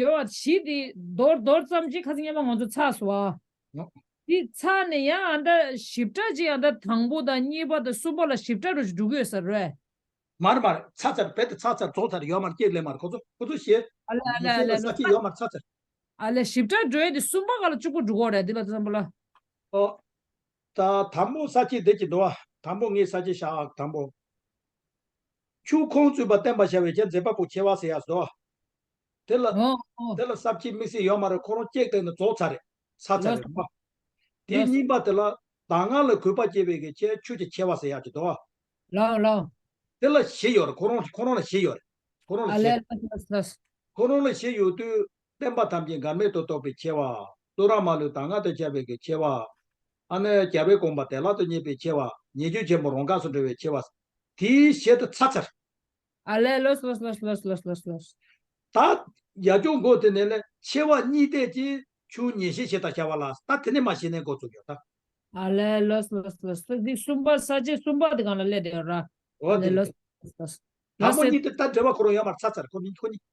ཡོད་པ་བཞི་དེ་མདོར་མདོར་ཙམ་ཅིག་ཁ་སང་སྔོན་མ་ང་ཚོ་ཚར་སོང་པ། ཨོ། དེ་ཚར་ནས་ཡང་ཨ་ད་ཞིབ་ཕྲ་ཅིག་ཨ་ད་དང་པོ་དང་གཉིས་པ་དང་གསུམ་པ་ལ་ཞིབ་ཕྲ་རུ་ཞིག་འགྲོ་གི་ཡོད་ས་རེད། མ་རེད་མ་རེད། ཚར་ཚར་རྦད་དེ་ཚར་ཚར་རྫོགས་ཚར་ཡོད་མ་རེད། ཅིག་སླེབས་མ་རེད། ཁོ་ཚོ་ཁོ་ཚོ་ཞེ་ཨ་ལས་ཨ་ལས་ཨ་ལས་ས་ལས་ཅིག་ཡོད་མ་རེད། ཚར་ཚར། ཨ་ལས་ཞིབ་ཕྲ་འགྲོ་ཡ་དེ་གསུམ་པ་སྒང་ལ་གཅིག་པུ་འགྲོ་གི་ཡོད་རེད། འདི་ལ་ཙམ་པ་ལ། ཨོ། ད་དང་པོ་ས་བཅད་འདི་ཅིག་འདུག་པ། དང་པོ་ངས་ས་བཅད་བཞག་དང་པོ། ཆོས་སྐུ་བཙུན་པ་བསྟན་པར་བྱ་བའི་ཕྱིར་མཛད་པ་པོ་ཆེ་བ་ཟེར་ཡ་འདུག་པ། དེ་ལ་ཨོ་ཨོ། དེ་ལ་ས་བཅད་དམིགས་བསལ་ཡོད་མ་རེད། ཁོ་རང་ཅིག་སྟེང་ནས་རྫོགས་ཚར་རེད། ཚར་ཚར་རེད་པ། དེ་གཉིས་པ་དེ་ལ་གདམས་ངག་ལ་གུས་པ་བསྐྱེད་པའི་གི་ཆེ་ཆོས་ཀྱི་ཆེ་བ་ཟེར་ཡ་ཅིག་འདུག་པ། ལགས་ལགས། དེ་ལ་བཞི་ཡོད་རེད། ཁོ་རང་ཁོ་རང་ལ་བཞི་ཡོད་རེད། ཁོ་རང་ལ་ཨ་བཞི། ལས། ལགས་ལགས་ལགས། ཁོ་རང་ལ་བཞི་ཡོད་དུས། བསྟན་པ་ཐམས་ཅད་འགལ་མེད་དུ་རྟོགས་པའི་ཆེ་བ། བསླུ་ར་མ་ལུས་གདམས་ངག་ཏུ་ཁྱབ་པའི་གི་ཆེ་བ། ཨ་ནི་རྒྱལ་བའི་དགོངས་པ་བདེ་བླག་ཏུ་རྙེད་པའི་ཆེ་བ། ཉེས་སྤྱོད་ཆེན་པོ་རང་འགགས་སུ་འགྲོ་བའི་ཆེ་བ། དེའི་ཞལ་དུ་ཚར་ཚར། ཨ་ལས། ལགས་ལགས། ད་ཡ་ཅོ་མགོ་དེ་ནས་ལས་ཆེ་བ་གཉིས་བལྟས་ཀྱི་ཆོས་ཉེར་ཞི་ཞེས་དང་བྱ་བ་ལ་ད་དེ་ནས་མ་ཤེས་ནས་འགོ་བཙུགས་ཡོད་ད། ཨ་ལས། ལགས་ལགས་ལགས་ལགས། འདི་གསུམ་པ་ས་བཅད་གསུམ་པ་དེ་སྒང་ལ་སླེབས་བསྡད་ཡོད་ར། ཨོ་དེ་ལས། ལགས་ལགས་ལགས། དང་པོ་གཉིས་དེ་ད་འགྲེལ་པ་ཁོ་རང་ཡོད་མ་རེད། ཚར་ཚར། ཁོ་གཉིས་ཁོ་གཉིས།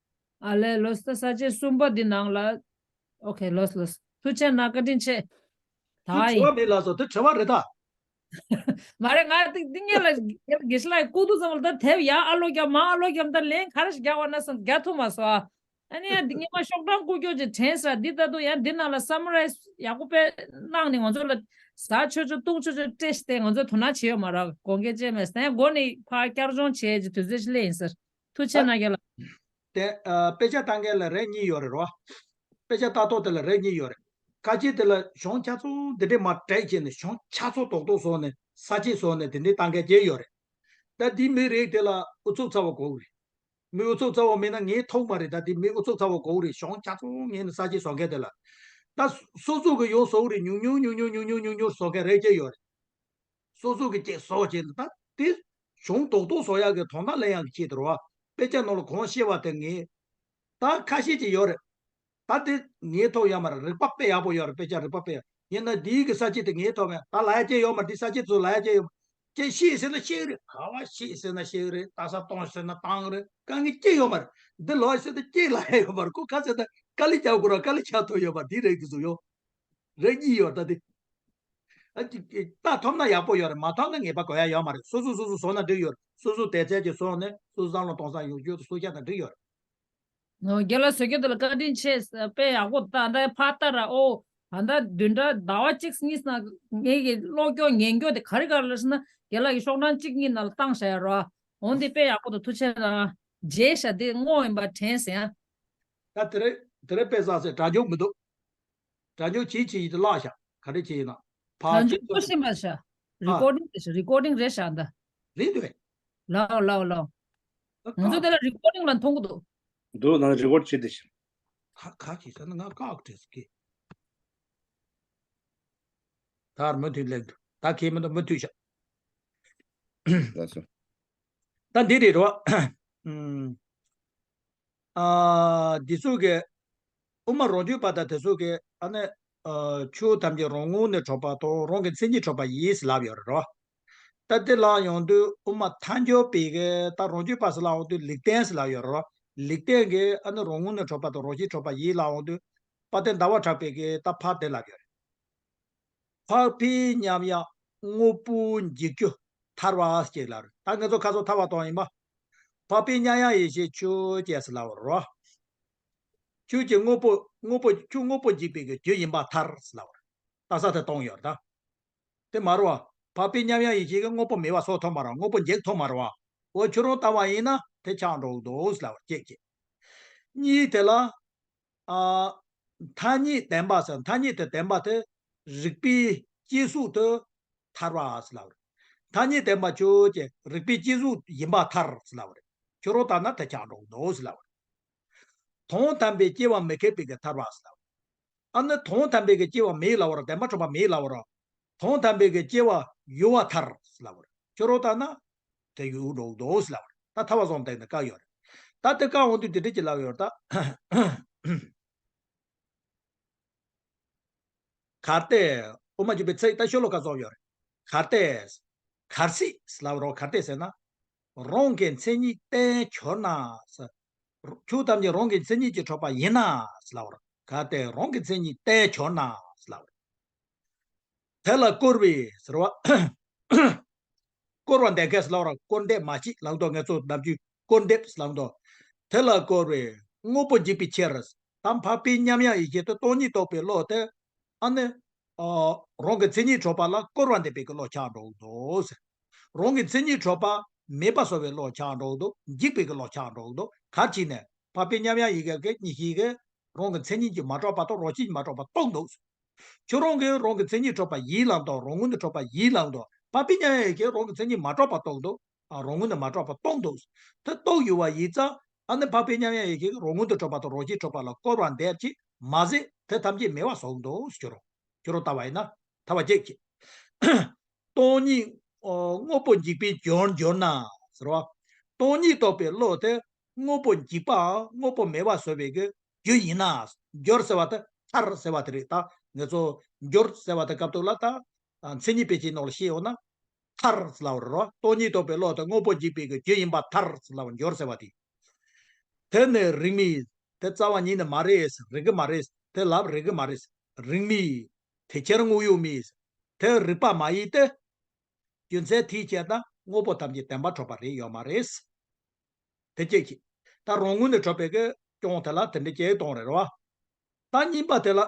ཨ་ལས། ལགས་ལགས། ས་བཅད་གསུམ་པ་འདི་ནང་ལ། ཨོ་ཁེ། ལགས་ལགས། ཐུགས་རྗེ་གནང་། བཀའ་དྲིན་ཆེ། ད་དྲི་བ་མེད་ལགས་སོ། དེ་དྲི་བ་རེད་ད། མ་རེད། ང་དེ་འདི་སྔོན་ལ་དགེ་བཤེས་ལགས་བསྐུར་དུས་ཙམ་ལ་ད་དེབ་ཡར་ཨ་ལོ་རྒྱབ་མར་ཨ་ལོ་རྒྱབ། ད་ལན་ག་རེ་ཞིག་རྒྱག་པ་ན་བསམ། རྒྱག་ཐུབ་མ་སོང་ཨ། ཨ་ནི་ཡང་འདི་སྔོན་མ་ཤོག་གྲངས་བསྐུར་རྒྱུ་ཅིག་དྲན་སོང་། འདི་ལྟ་དུས་ཡང་འདི་ནང་ལ་སམ་མ་རའི་ཛི་ཡག་པོ་དཔེ་གནང་ནས་ང་ཚོ་ལ་ཟ་ཆོག་ཆོག་བཏུང་ཆོག་ཆོག་སྤྲད་བྱས་ཏེ་ང་ཚོ་དོ་སྣང་བྱེད་ཡོད་མ་རེད། དགོངས་འགལ་བྱས་མེད། ད་ཡང་མགོ་ནས་ཕར་བསྐྱར་སྦྱོང་བྱེད་ཀྱི་དུས་ཚོད་ཅིག་སླེབས་ཡིན་ཟེར། ཐུགས་རྗེ་གནང་རྒན་ལགས། དེ་ཨ་དཔེ་ཆ་ལྟ་མཁན་ལ་རེ་གཉིས་ཡོད་རེད་རོ། དཔེ་ཆ་ལྟ་སྟངས་དེ་ལ་རེ་གཉིས་ཡོད་རེད། ཁ་ཅིག་དེ་ལ་གཞུང་ཆ་ཚང་འདི་འདྲས་མར་བྲིས་བྱས་ནས་གཞུང་ཆ་ཚང་རྡོག་རྡོག་བཟོས་ནས་ས་བཅད་བཟོས་ནས་དེ་འདྲས་ལྟ་མཁན་ཅིག་ཡོད་རེད། ད་འདི་མི་རིགས་དེ་ལ་ཨུ་ཚུགས་ཚ་བོ་དགོས་རེད། མི་ཨུ་ཚུགས་ཚ་བོ་མེད་ན་ངས་མཐོང་མ་རེད། ད་འདི་མི་ཨུ་ཚུགས་ཚ་བོ་དགོས་རེད། གཞུང་ཆ་ཚང་ངས་ནི་ས་བཅད་བཟོ་མཁན་དེ་ལ། ད་སོ་སོ་གི་ཡོང་བཟོ་རེད། ཉུང་ཉུང་ཉུང་ཉུང་བཟོ་མཁན་རེ་ཅིག་ཡོད་རེད། སོ་སོ་གི་ཅིག་བཟོ་བྱས་ནས་ད་དེ་གཞུང་རྡོག་རྡོག་བཟོ་ཡག་གི་དོན་དག་ལེན་ཡག་གི་ཆེད་དུ་རེད་བ། དཔེ་ཆ་ནང་ལ་གང་བཤད་པ་དེ་ངས་ ད་ཁ་ཤས་ཅིག་ཡོད་རེད། ད་དེ་ངའི་ཐོག་ཡོད་མ་རེད། རིག་པ་དཔེ་ཡག་པོ་ཡོད་རེད། དཔེ་ཆ་རིག་པ་དཔེ་ཡག་ཡིན་ན་འདིའི་གི་ས་བཅད་དེ་ངའི་ཐོག་མེད། ད་ལབ་ཡ་ཅིག་ཡོད་མ་རེད། འདི་ས་བཅད་ཚོ་ལབ་ཡ་ཅིག་ཡོད་མ་རེད། ཅིག་ཤེས་ཟེར་ན་ཤེས་གི་རེད། ག་བ་ཤེས་ཟེར་ན་ཤེས་གི་རེད། ད་ས་གཏོང་ཟེར་ན་བཏང་གི་རེད། དཀའ་ངལ་ཅིག་ཡོད་མ་རེད། འདི་ལོག་ཟེར་ན་ཅིག་ལབ་ཡ་ཡོད་མ་རེད། ཁོ་ག་ཚོད་ད་དཀའ་ལས་རྒྱག་དགོས་ར་དཀའ་ལས་རྒྱག་ཐུབ་ཡོད་མ་རེད། འདི་རིགས་དེ་ཚོ་ཡོད་རེད། གཉིས་ཡོད་ད་དེ། ཨ་ཅིག་ལྟ་ཐུབ་ན་ཡག་པོ་ཡོད་རེད། མ་ཐུབ་ན་ངེས་པ་དགོས་ཡ་ཡོད་མ་རེད། སོ་སོ་སོ་སོ་བཟོ་ན་འགྲིག་ཡོད་རེད། སོ་སོ་དེ་ཚད་ཀྱི་བཟོ་ནས་སོ་སོ་བསམ་བློ་གཏོང་ས་ཡོད་རྒྱུ་སོ་ཤ་ན་འགྲིག་ཡོད་རེད། ཨོ། རྒན་ལགས་བཟོ་རྒྱུ་དེ་ལ་བཀའ་དྲིན་ཆེ། དཔེ་ཡག་པོ་ད་ལྟ་ཕར་ལྟ་ར། ཨོ། ད་ལྟ་བདུན་ཕྲག་ཟླ་བ་གཅིག་གཉིས་ནང་ངེད་ཀྱི་ཀློག་སྐྱོར་ཉན་སྐྱོར་དེ་ག་རེ་ག་རེ་ལབ་ཟེར་ན། རྒན་ལགས་ཀྱི་ཤོག་གྲངས་གཅིག་གཉིས་ནང་ལ་བཏང་བཞག་ཡོད་ར། འོན་ཏེ་དཔེ་ཡག་པོ་འདུག་ཐུགས་རྗེ་གནང་། རྗེས་བཞག་དེ་བསྔོ་ཡིན་པ་དྲན་ཟེར་ཡ། ད་དེ་རེད། དེ་རེད། དཔེ་བསགས་ཟེར་དྲ་འཇུག་མི་འདུག་དྲ་འཇུག་བྱེད་བྱེད་ཡིན་དུ་བརླག་ཤག་ག་རེ་བྱེད་ཡིན་ན། ཕར་དྲ་འཇུག་ཚོ་ཤེས་མ་ཤག་ཨ། རི་ཀོར་ཌིང་རེད་ཤག་རི་ཀོར་ཌིང་རེད་ཤག་འདི། རེད་འདུག་བས། ལའོ་ལའོ་ལའོ། ད་ང་ཚོ་ག་དེ་ལ་རི་ཀོར་ཌིང་ལ་མཐོང་གི་འདུག་འདུག་ནང་རི་ཀོར་ཌི་བྱེད་དེ་ཤག་ཁ་ཁ་ཅིག་ཟེར་ན་ང་བཀག་བྲེས་ཀི། ད་མུ་མཐུད་ལེགས་འདུག་ད་ཁྱེད་མི་འདུག་མུ་མཐུད་ཤག་ལགས་སོ། ད་འདི་རེད་རོ། ཨ། འདི་ཚོ་གི་དབུ་མ་རང་རྒྱུད་པ་དང་དེ་ཚོ་གི་ཨ་ནི། ཨ། ཆོས་ཐམས་ཅད་རང་ངོས་ནས་གྲུབ་པ་དང་རང་གི་མཚན་ཉིད་གྲུབ་པ་ཡིན་ཟེར་ལབ་ཡོད་རེད་རོ། ད་དེ་ལབ་ཡོང་དུས་དབུ་མ་ཐལ་འགྱུར་བའི་གི་ད་རང་རྒྱུད་པ་ཟེར་ལབ་ཡོང་དུས་ལུགས་ལྡན་ཟེར་ལབ་ཡོད་རེད་རོ། ལུགས་ལྡན་གི་ཨ་ནི་རང་ངོས་ནས་གྲུབ་པ་དང་རང་བཞིན་གྲུབ་པ་ཡིན་ལབ་ཡོང་དུས་དཔལ་ལྡན་ཟླ་བ་གྲགས་པའི་གི་ད་ཕར་དེ་ལབ་ཡོད་རེད། འཕགས་པའི་མཉམ་ཡང་དངོས་པོ་འཇིག་རྒྱུ་ཐལ་བ་ཞེས་ལབ་རེད། ད་ང་ཚོ་ཁ་སང་ཐལ་བ་གཏོང་ཡིན་པ། འཕགས་པའི་མཉམ་ཡང་ཡེ་ཤེས་ཆོས་ཅན་ཟེར་ལབ་རོ། ཆོས་ཀྱི་དངོས་པོ་དངོས་པོ་ཆོས་དངོས་པོ་འཇིག་པའི་གི་རྒྱུ་ཡིན་པ་ཐལ་ཟེར་ལབ་རེད། ད་ས་དེ་གཏོང་ཡོད་རེད་ད། དེ་མ་རེད་བ། འཕགས་པའི་མཉམ་ཡང་ཡེ་ཤེས་ཀྱི་དངོས་པོ་མེད་པ་བཟོ་ཐུབ་མ་རེད་བ། དངོས་པོ་འཇིག་ཐུབ་མ་རེད་བ། འོ་ཁྱོད་རང་ལྟ་བ་ཡིན་ན་དེ་ཆགས་འགྲོ་གི་འདུག་ཟེར་ལབ་རེད། གཅིག་གཅིག་གཉིས་དེ་ལ། ཨ། ཐ་སྙད་བདེན་པ་ཟེར། ཐ་སྙད་དེ་བདེན་པ་དེ་རིགས་པའི་སྐྱེ་གཟུགས་དེ་ཐལ་བ་ཟེར་ལབ་རེད། ཐ་སྙད་བདེན་པ་ཆོས་ཅན། རིགས་པའི་སྐྱེ་གཟུགས་ཡིན་པ་ཐལ་ཟེར་ལབ་རེད། ཁྱོད་རང་ལྟ་ན་དེ་ཆགས་འགྲོ་གི་འདུག་ཟེར་ལབ་རེད། དོན་དམ་པའི་སྐྱེ་བ་མི་ཁེགས་པའི་གི་ཐལ་བ་ཟེར་ལབ་རེད། ཨ་ནི་དོན་དམ་པའི་གི་སྐྱེ་བ་མེད་ལབ་ར། བདེན་པ་ཆོས་པ་མེད་ལབ་ར། དོན་དམ་པའི་གི་སྐྱེ་བ་ཡོད་པ་ཐལ་ཟེར་ལབ་རེད། ཁྱོད་རང་ལྟ་ན་དེ་ཡོད་འགྲོ་གི་འདུག་ཟེར་ལབ་རེད། ད་ཐལ་བ་བཟུང་བསྡད་ནས་བཀག་ཡོད་རེད། ད་དེ་བཀག་འོང་དུས་དེ་འདྲ་ཅིག་ལབ་ཡོད་རེད་ད། གལ་ཏེ། དབུ་མ་འཇུག་པའི་ཚིག་ད་ཤོ་ལོ་ཀ་རྫོགས་ཡོད་རེད། གལ་ཏེ། གལ་སྲིད་ལབ་རོགས། གལ་ཏེ་ཟེར་ན། རང་གི་མཚན་ཉིད་བསྟན་གྱུར་ན་ཟེར། ཆོས་ཐམས་ཅད་རང་གི་མཚན་ཉིད་ཀྱིས་གྲུབ་པ་ཡིན་ན་ཟེར་ལབ་རོགས། གལ་ཏེ་རང་གི་མཚན་ཉིད་བསྟན་གྱུར་ན་ཟེར་ལབ་རོགས། དེ་ལ་བསྐུར་བའི་ཟེར་བ། བསྐུར་བ་འདེབས་མཁན་ཟེར་ལབ་ར། བསྐུར་འདེབས་མ་བྱེད་ལབ་མདོག་ང་ཚོ་ནམ་རྒྱུན་བསྐུར་འདེབས་ལབ་མདོག་དེ་ལ་བསྐུར་བའི་དངོས་པོ་འཇིག་པའི་ཕྱིར། ད་འཕགས་པའི་མཉམ་ཡང་ཡེ་ཤེས་དེ་སྟོང་ཉིད་རྟོགས་པའི་བློ་དེ། ཨ་ནི། ཨ། རང་གི་མཚན་ཉིད་གྲུབ་པ་ལ་བསྐུར་བ་འདེབས་པའི་གི་བློ་ཆགས་འགྲོ་གི་འདུག་ཟེར། རང་གི་མཚན་ཉིད་གྲུབ་པ་མེད་པ་བཟོ་བའི་བློ་ཆགས་འགྲོ་གི་འདུག་འཇིག་པའི་གི་བློ་ཆགས་འགྲོ་གི་འདུག་ག་རེ་བྱས་ནས་འཕགས་པའི་མཉམ་ཡང་ཡེ་ཤེས་ཀྱི་གཉིས་ཤིག་གི་རང་གི་མཚན་ཉིད་ཀྱིས་མ་གྲུབ་པ་དང་རང་བཞིན་གྱིས་མ་གྲུབ་པ་རྟོགས་འདུག་ཁྱོད་རང་གིས་རང་གི་མཚན་ཉིད་གྲུབ་པ་ཡིན་ལབ་དང་རང་ངོས་ནས་གྲུབ་པ་ཡིན་ལབ་དང་འཕགས་པའི་མཉམ་ཡང་ཡེ་ཤེས་རང་གི་མཚན་ཉིད་མ་གྲུབ་པ་རྟོགས་འདུག་ཨ། རང་ངོས་ནས་མ་གྲུབ་པ་རྟོགས་འདུག་དེ་རྟོགས་ཡོད་པ་ཡིན་ཙང་ཨ་ནི་འཕགས་པའི་མཉམ་ཡང་ཡེ་ཤེས་རང་ངོས་ནས་གྲུབ་པ་དང་རང་བཞིན་གྲུབ་པ་ལ་བསྐུར་བ་འདེབས་ཀྱིས་མ་ཟད་དེ་ཐམས་ཅད་མེད་པ་བཟོ་འདུག་ཁྱོད་རང་ཁྱོད་རང་ལྟ་བ་ཡིན་ན་ཐལ་བ་བཅད་ཀྱི། སྟོང་ཉིད་དངོས་པོ་འཇིག་པའི་རྒྱུར་གྱུར་ན་ཟེར་བ། སྟོང་ཉིད་རྟོགས་པའི་བློ་དེ་དངོས་པོ་འཇིག་པའམ་དངོས་པོ་མེད་པ་བཟོ་བའི་གི་རྒྱུ་ཡིན་ན། རྒྱུར་ཟེར་བ་དེ་ཐལ་ཟེར་བ་དེ་རེད། ད་ང་ཚོ་རྒྱུར་ཟེར་བ་དེ་སྐབས་ཐོག་ལ་ད་མཚན་ཉིད་དཔེ་ཆའི་ནང་ལ་བཤད་ཡོང་ན་ཐལ་ཟེར་ལབ་རེད་རོ། སྟོང་ཉིད་རྟོགས་པའི་བློ་དེ་དངོས་པོ་འཇིག་པའི་གི་རྒྱུ་ཡིན་པ་ཐལ་ཟེར་ལབ་རྒྱུར་ཟེར་བ་དེ། དེ་ནི་རིགས་མེད། དེ་རྩ་བ་ཉིད་ནས་མ་རེད། རིགས་ཀྱི་མ་རེད། དེ་ལབ་རིགས་ཀྱི་མ་རེད། རིགས་མེད། དེ་ཕྱིར་དངོས་ཡོད་མེད། དེ་རིགས་པ་མ་ཡིན་ཏེ། རྒྱུ་མཚན་དེའི་ཕྱིར་ན་དངོས་པོ་ཐམས་ཅད་བདེན་པར་གྲུབ་པ་རེད་ཡོད་མ་རེད། དེ་གཅིག་གིས། ད་རང་ངོས་ནས་གྲུབ་པའི་གི་སྐྱོན་དེ་ལ་དེ་འདྲ་སྐྱེ་གཏོང་རེད་རོ། ད་གཉིས་པ་དེ་ལ།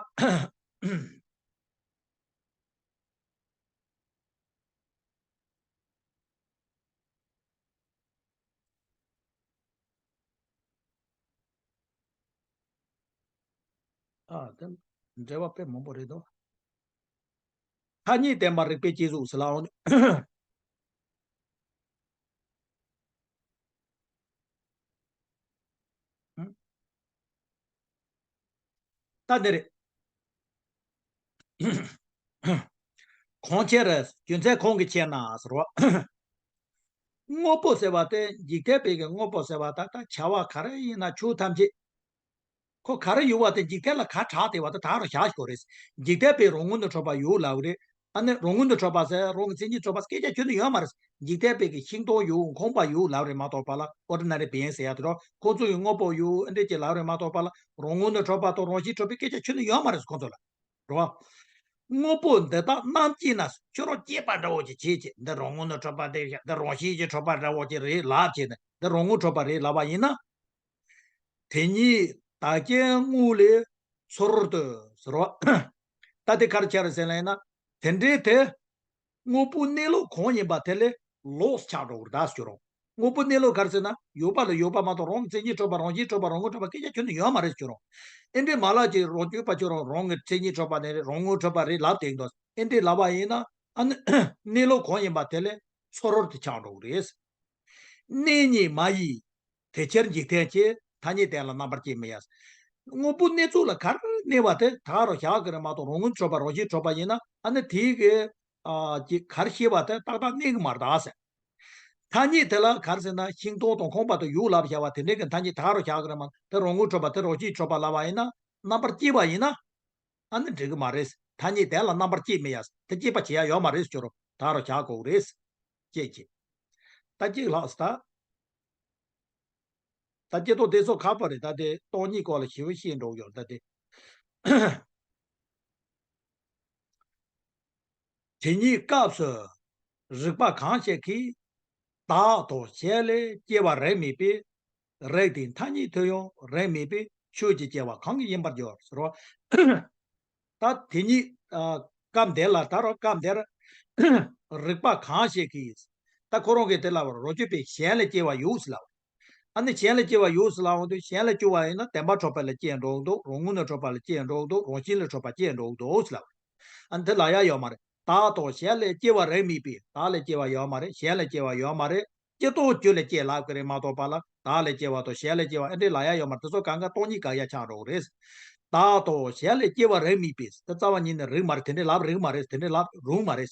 ཨ། དེ་འགྲེལ་པ་དཔེ་མང་པོ་རེད་དོ། ཐ་སྙད་བདེན་པ་རིགས་པའི་སྐྱེ་གཟུགས་ཟེར་ལབ་འོང་། ད་འདི་རེད། གང་ཕྱིར། རྒྱུ་མཚན་གང་གི་ཕྱིར་ན་ཟེར་བ། དངོས་པོ་ཟེར་བ་དེ་འཇིག་རྟེན་པའི་གི་དངོས་པོ་ཟེར་བ་ད་ལྟ་བྱ་བ་ག་རེ་ཡིན་ན་ཆོས་ཐམས་ཅད་ ཁོ་ག་རེ་ཡོད་པ་དེ་འཇིག་རྟེན་ལ་ག་གྲགས་བསྡད་པ་དེ་ད་རུང་བཞག་དགོས་རེད། འཇིག་རྟེན་པའི་རང་ངོ་ནས་གྲུབ་པ་ཡོད་ལབ་རེད། ཨ་ནི་རང་ངོ་ནས་གྲུབ་པ་ཟེར་རང་གི་མཚན་ཉིད་གྲུབ་པ་སྐད་ཆ་ཁྱོན་ནས་ཡོད་མ་རེད། འཇིག་རྟེན་པའི་གི་ཤིང་སྡོང་ཡོད་ཁང་པ་ཡོད་ལབ་རེད་མ་གཏོགས་པ་ལ། ཨོར་ཌི་ན་རི་བི་ཡིང་ཟེར་ཡ་དེ་རོ། ཁོ་ཚོ་ཡི་དངོས་པོ་ཡོད་ཨེ་འདྲས་ཅིག་ལབ་རེད་མ་གཏོགས་པ་ལ། རང་ངོ་ནས་གྲུབ་པ་དང་རང་བཞིན་གྲུབ་པའི་སྐད་ཆ་ཁྱོན་ནས་ཡོད་མ་རེད་ཁོ་ཚོ་ལ། རེད་བ། དངོས་པོ་འདི་དག་རྣམ་སྐྱེས་ན། ཁྱོད་རང་སྐྱེས་པ་འདྲ་བོ་ཅིག་བྱེད་ཅིག་འདི་རང་ངོ་ནས་གྲུབ་པ་འདི་བཞག་འདི་རང་བཞིན་གྱིས་གྲུབ་པ་འདྲ་བོ་ཅིག་རེད་ལབ་བྱས་ནས་འདི་རང་ངོ་གྲུབ་པ་རེད་ལབ་པ་ཡིན་ན། དེ་ཉིད་བདག་རྐྱེན་དངོས་ལས་ཚོར་ཏེ་ཟེར་བ། ད་དེ་ག་རེ་ཆགས་རེད་ཟེར་ལབ་ཡིན་ན། དེ་འདྲའི་དེ། དངོས་པོའི་གནས་ལུགས་གང་ཡིན་པ་དེ་ལས་ལོགས་ཆགས་འགྲོ་གི་རེད་ད་ཟེར་རོ། དངོས་པོའི་གནས་ལུགས་ག་རེ་ཟེར་ན་ཡོད་པ་ལ་ཡོད་པ་མ་གཏོགས་རང་གི་མཚན་ཉིད་གྲུབ་པ་རང་བཞིན་གྲུབ་པ་རང་ངོ་གྲུབ་པ་སྐད་ཆ་ཁྱོན་ནས་ཡོད་མ་རེད་ཟེར་རོ། ཨེ་འདྲའི་མ་ལག་ཅིག་རོ་བཅུག་པ་ཁྱོད་རང་རང་གི་མཚན་ཉིད་གྲུབ་པ་ནས་རང་ངོ་གྲུབ་པ་རེད་ལབ་བསྡད་འདུག་ཨེ་འདྲའི་ལབ་པ་ཡིན་ན་ཨ་ནི་གནས་ལུགས་གང་ཡིན་པ་དེ་ལས་ཚོར་བ་དེ་ཆགས་འགྲོ་གི་རེད། གནས་ཉིད་མ་ཡིན། དེ་ཕྱིར་འཇིག་རྟེན་གྱི། ཐ་སྙད་དོན་ལ་རྣམ་པར་དཔྱད་མི་ཡ། དངོས་པོ་གནས་ཚུལ་ལ་ག་རེ་གནས་པ་དེ་ད་རུང་བཞག་གི་རེད་མ་གཏོགས་རང་ངོས་གྲུབ་པ་རང་བཞིན་གྲུབ་པ་ཡིན་ན་ཨ་ནི་དེའི་གི་ཨ་ཅིག་ག་རེ་ཤེས་པ་དེ་ཏག་ཏག་གནས་གི་མ་རེད་ད་ཟེར། ཐ་སྙད་དེ་ལ་ག་རེ་ཟེར་ན་ཤིང་སྡོང་དང་ཁང་པ་དང་ཡུལ་ལབ་བྱ་བ་དེ་འདྲའི་གི་ཐ་སྙད་ད་རུང་བཞག་གི་རེད་མ་གཏོགས་དེ་རང་ངོས་གྲུབ་པ་དེ་རང་བཞིན་གྲུབ་པ་ལབ་པ་ཡིན་ན་རྣམ་པར་དཔྱད་པ་ཡིན་ན། ཨ་ནི་འགྲིག་གི་མ་རེད། ཐ་སྙད་དོན་ལ་རྣམ་པར་དཔྱད་མི་ཡ། དེ་དཔྱད་པ་བྱེད་ཡ་ཡོད་མ་རེད་ཟེར་རོ། ད་རུང་བཞག་དགོས་རེད། དཔྱད་ཀྱི། ད་གཅིག་ལྷག་སོང་ད། ད་སྐྱེ་ཐོག་དེ་ཚོ་ཁག་པོ་རེད་ད་དེ་སྟོང་ཉིད་སྐོར་ལ་ཞེ་པོ་བཤད་འགྲོ་ཡོད་ད་དེ། དེ་ཉིད་སྐབས་སུ་རིགས་པ་གང་ཞིག་གིས། བདག་དང་གཞན་ལས་སྐྱེ་བ་རིགས་མེད་པས། རིགས་དེའི་མཐའ་སྙེད་དུ་ཡང་རིགས་མེད་པས་ཆོས་ཀྱི་སྐྱེ་བ་གང་གིས་ཡིན་པར་འགྱུར་ཟེར་རོ། ད་དེ་ཉིད་ཨ། སྐབས་འདིར་ལ་ད་རུང་སྐབས་འདིར་རིགས་པ་གང་ཞིག་གིས། ད་ཁོ་རང་གིས་དེ་ལ་རོ་བཅུ་པའི་གཞན་ལས་སྐྱེ་བ་ཡོད་ཟེར་ལབ། ཨ་ནི་གཞན་ལས་སྐྱེ་བ་ཡོད་ཟེར་ལབ་འོང་དུས་གཞན་ལས་སྐྱེ་བ་ཡིན་ན་བདེན་པར་གྲུབ་པ་ལ་སྐྱེ་འགྲོ་འདུག་རང་ངོས་ནས་གྲུབ་པ་ལ་སྐྱེ་འགྲོ་འདུག་རང་བཞིན་ལས་གྲུབ་པ་སྐྱེ་འགྲོ་འདུག་ཟེར་ལབ། ཨ་ནི་དེ་ལ་ཡ་ཡོད་མ་རེད། བདག་དང་གཞན་ལས་སྐྱེ་བ་རིགས་མེད་པས། བདག་ལས་སྐྱེ་བ་ཡོད་མ་རེད། གཞན་ལས་སྐྱེ་བ་ཡོད་མ་རེད། སྐྱེ་ཐོག་རྒྱུ་ལས་སྐྱེ་ལབ་ཀྱི་རེད་མ་གཏོགས་པ་ལ་བདག་ལས་སྐྱེ་བ་དང་གཞན་ལས་སྐྱེ་བ་ཨེ་འདྲས་ལབ་ཡ་ཡོད་མ་རེད། དེ་ཚོ་གང་ག་སྟོང་ཉིད་དགག་ཡ་ཆགས་འགྲོ་གི་རེད། བདག་དང་གཞན་ལས་སྐྱེ་བ་རིགས་མེད་པས། དེ་རྩ་བ་ཉིད་ནས་རིགས་མ་རེད། དེ་འདྲས་ལབ་རིགས་མ་རེད། དེ་འདྲས་ལབ་རུང་མ་རེད།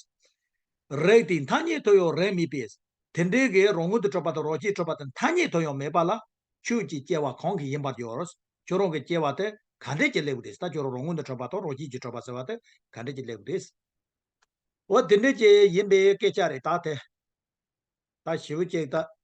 རིགས་དེའི་མཐའ་སྙེད་དུ་ཡང་རིགས་མེད་པས། དེ་འདྲའི་གི་རང་ངོས་དུ་གྲུབ་པ་དང་རང་བཞིན་གྲུབ་པ་དང་མཐའ་སྙེད་དུ་ཡང་མེད་པ་ལ་ཆོས་ཀྱི་སྐྱེ་བ་གང་གིས་ཡིན་པར་འགྱུར། ཁྱོད་རང་གི་སྐྱེ་བ་དེ་ག་འདྲས་ཀྱི་སླེབས་རེད། ད་ཁྱོད་རང་རང་ངོས་དུ་གྲུབ་པ་དང་རང་བཞིན་གྱིས་གྲུབ་པ་ཟེར་བ་དེ་ག་འདྲས་ཀྱི་སླེབས་རེད། འོ་དེ་འདྲས་ཀྱི་ཡིན་པའི་སྐད་ཆ་རེད་ད་དེ། ད་ཞེ་པོ་ཅིག་ད་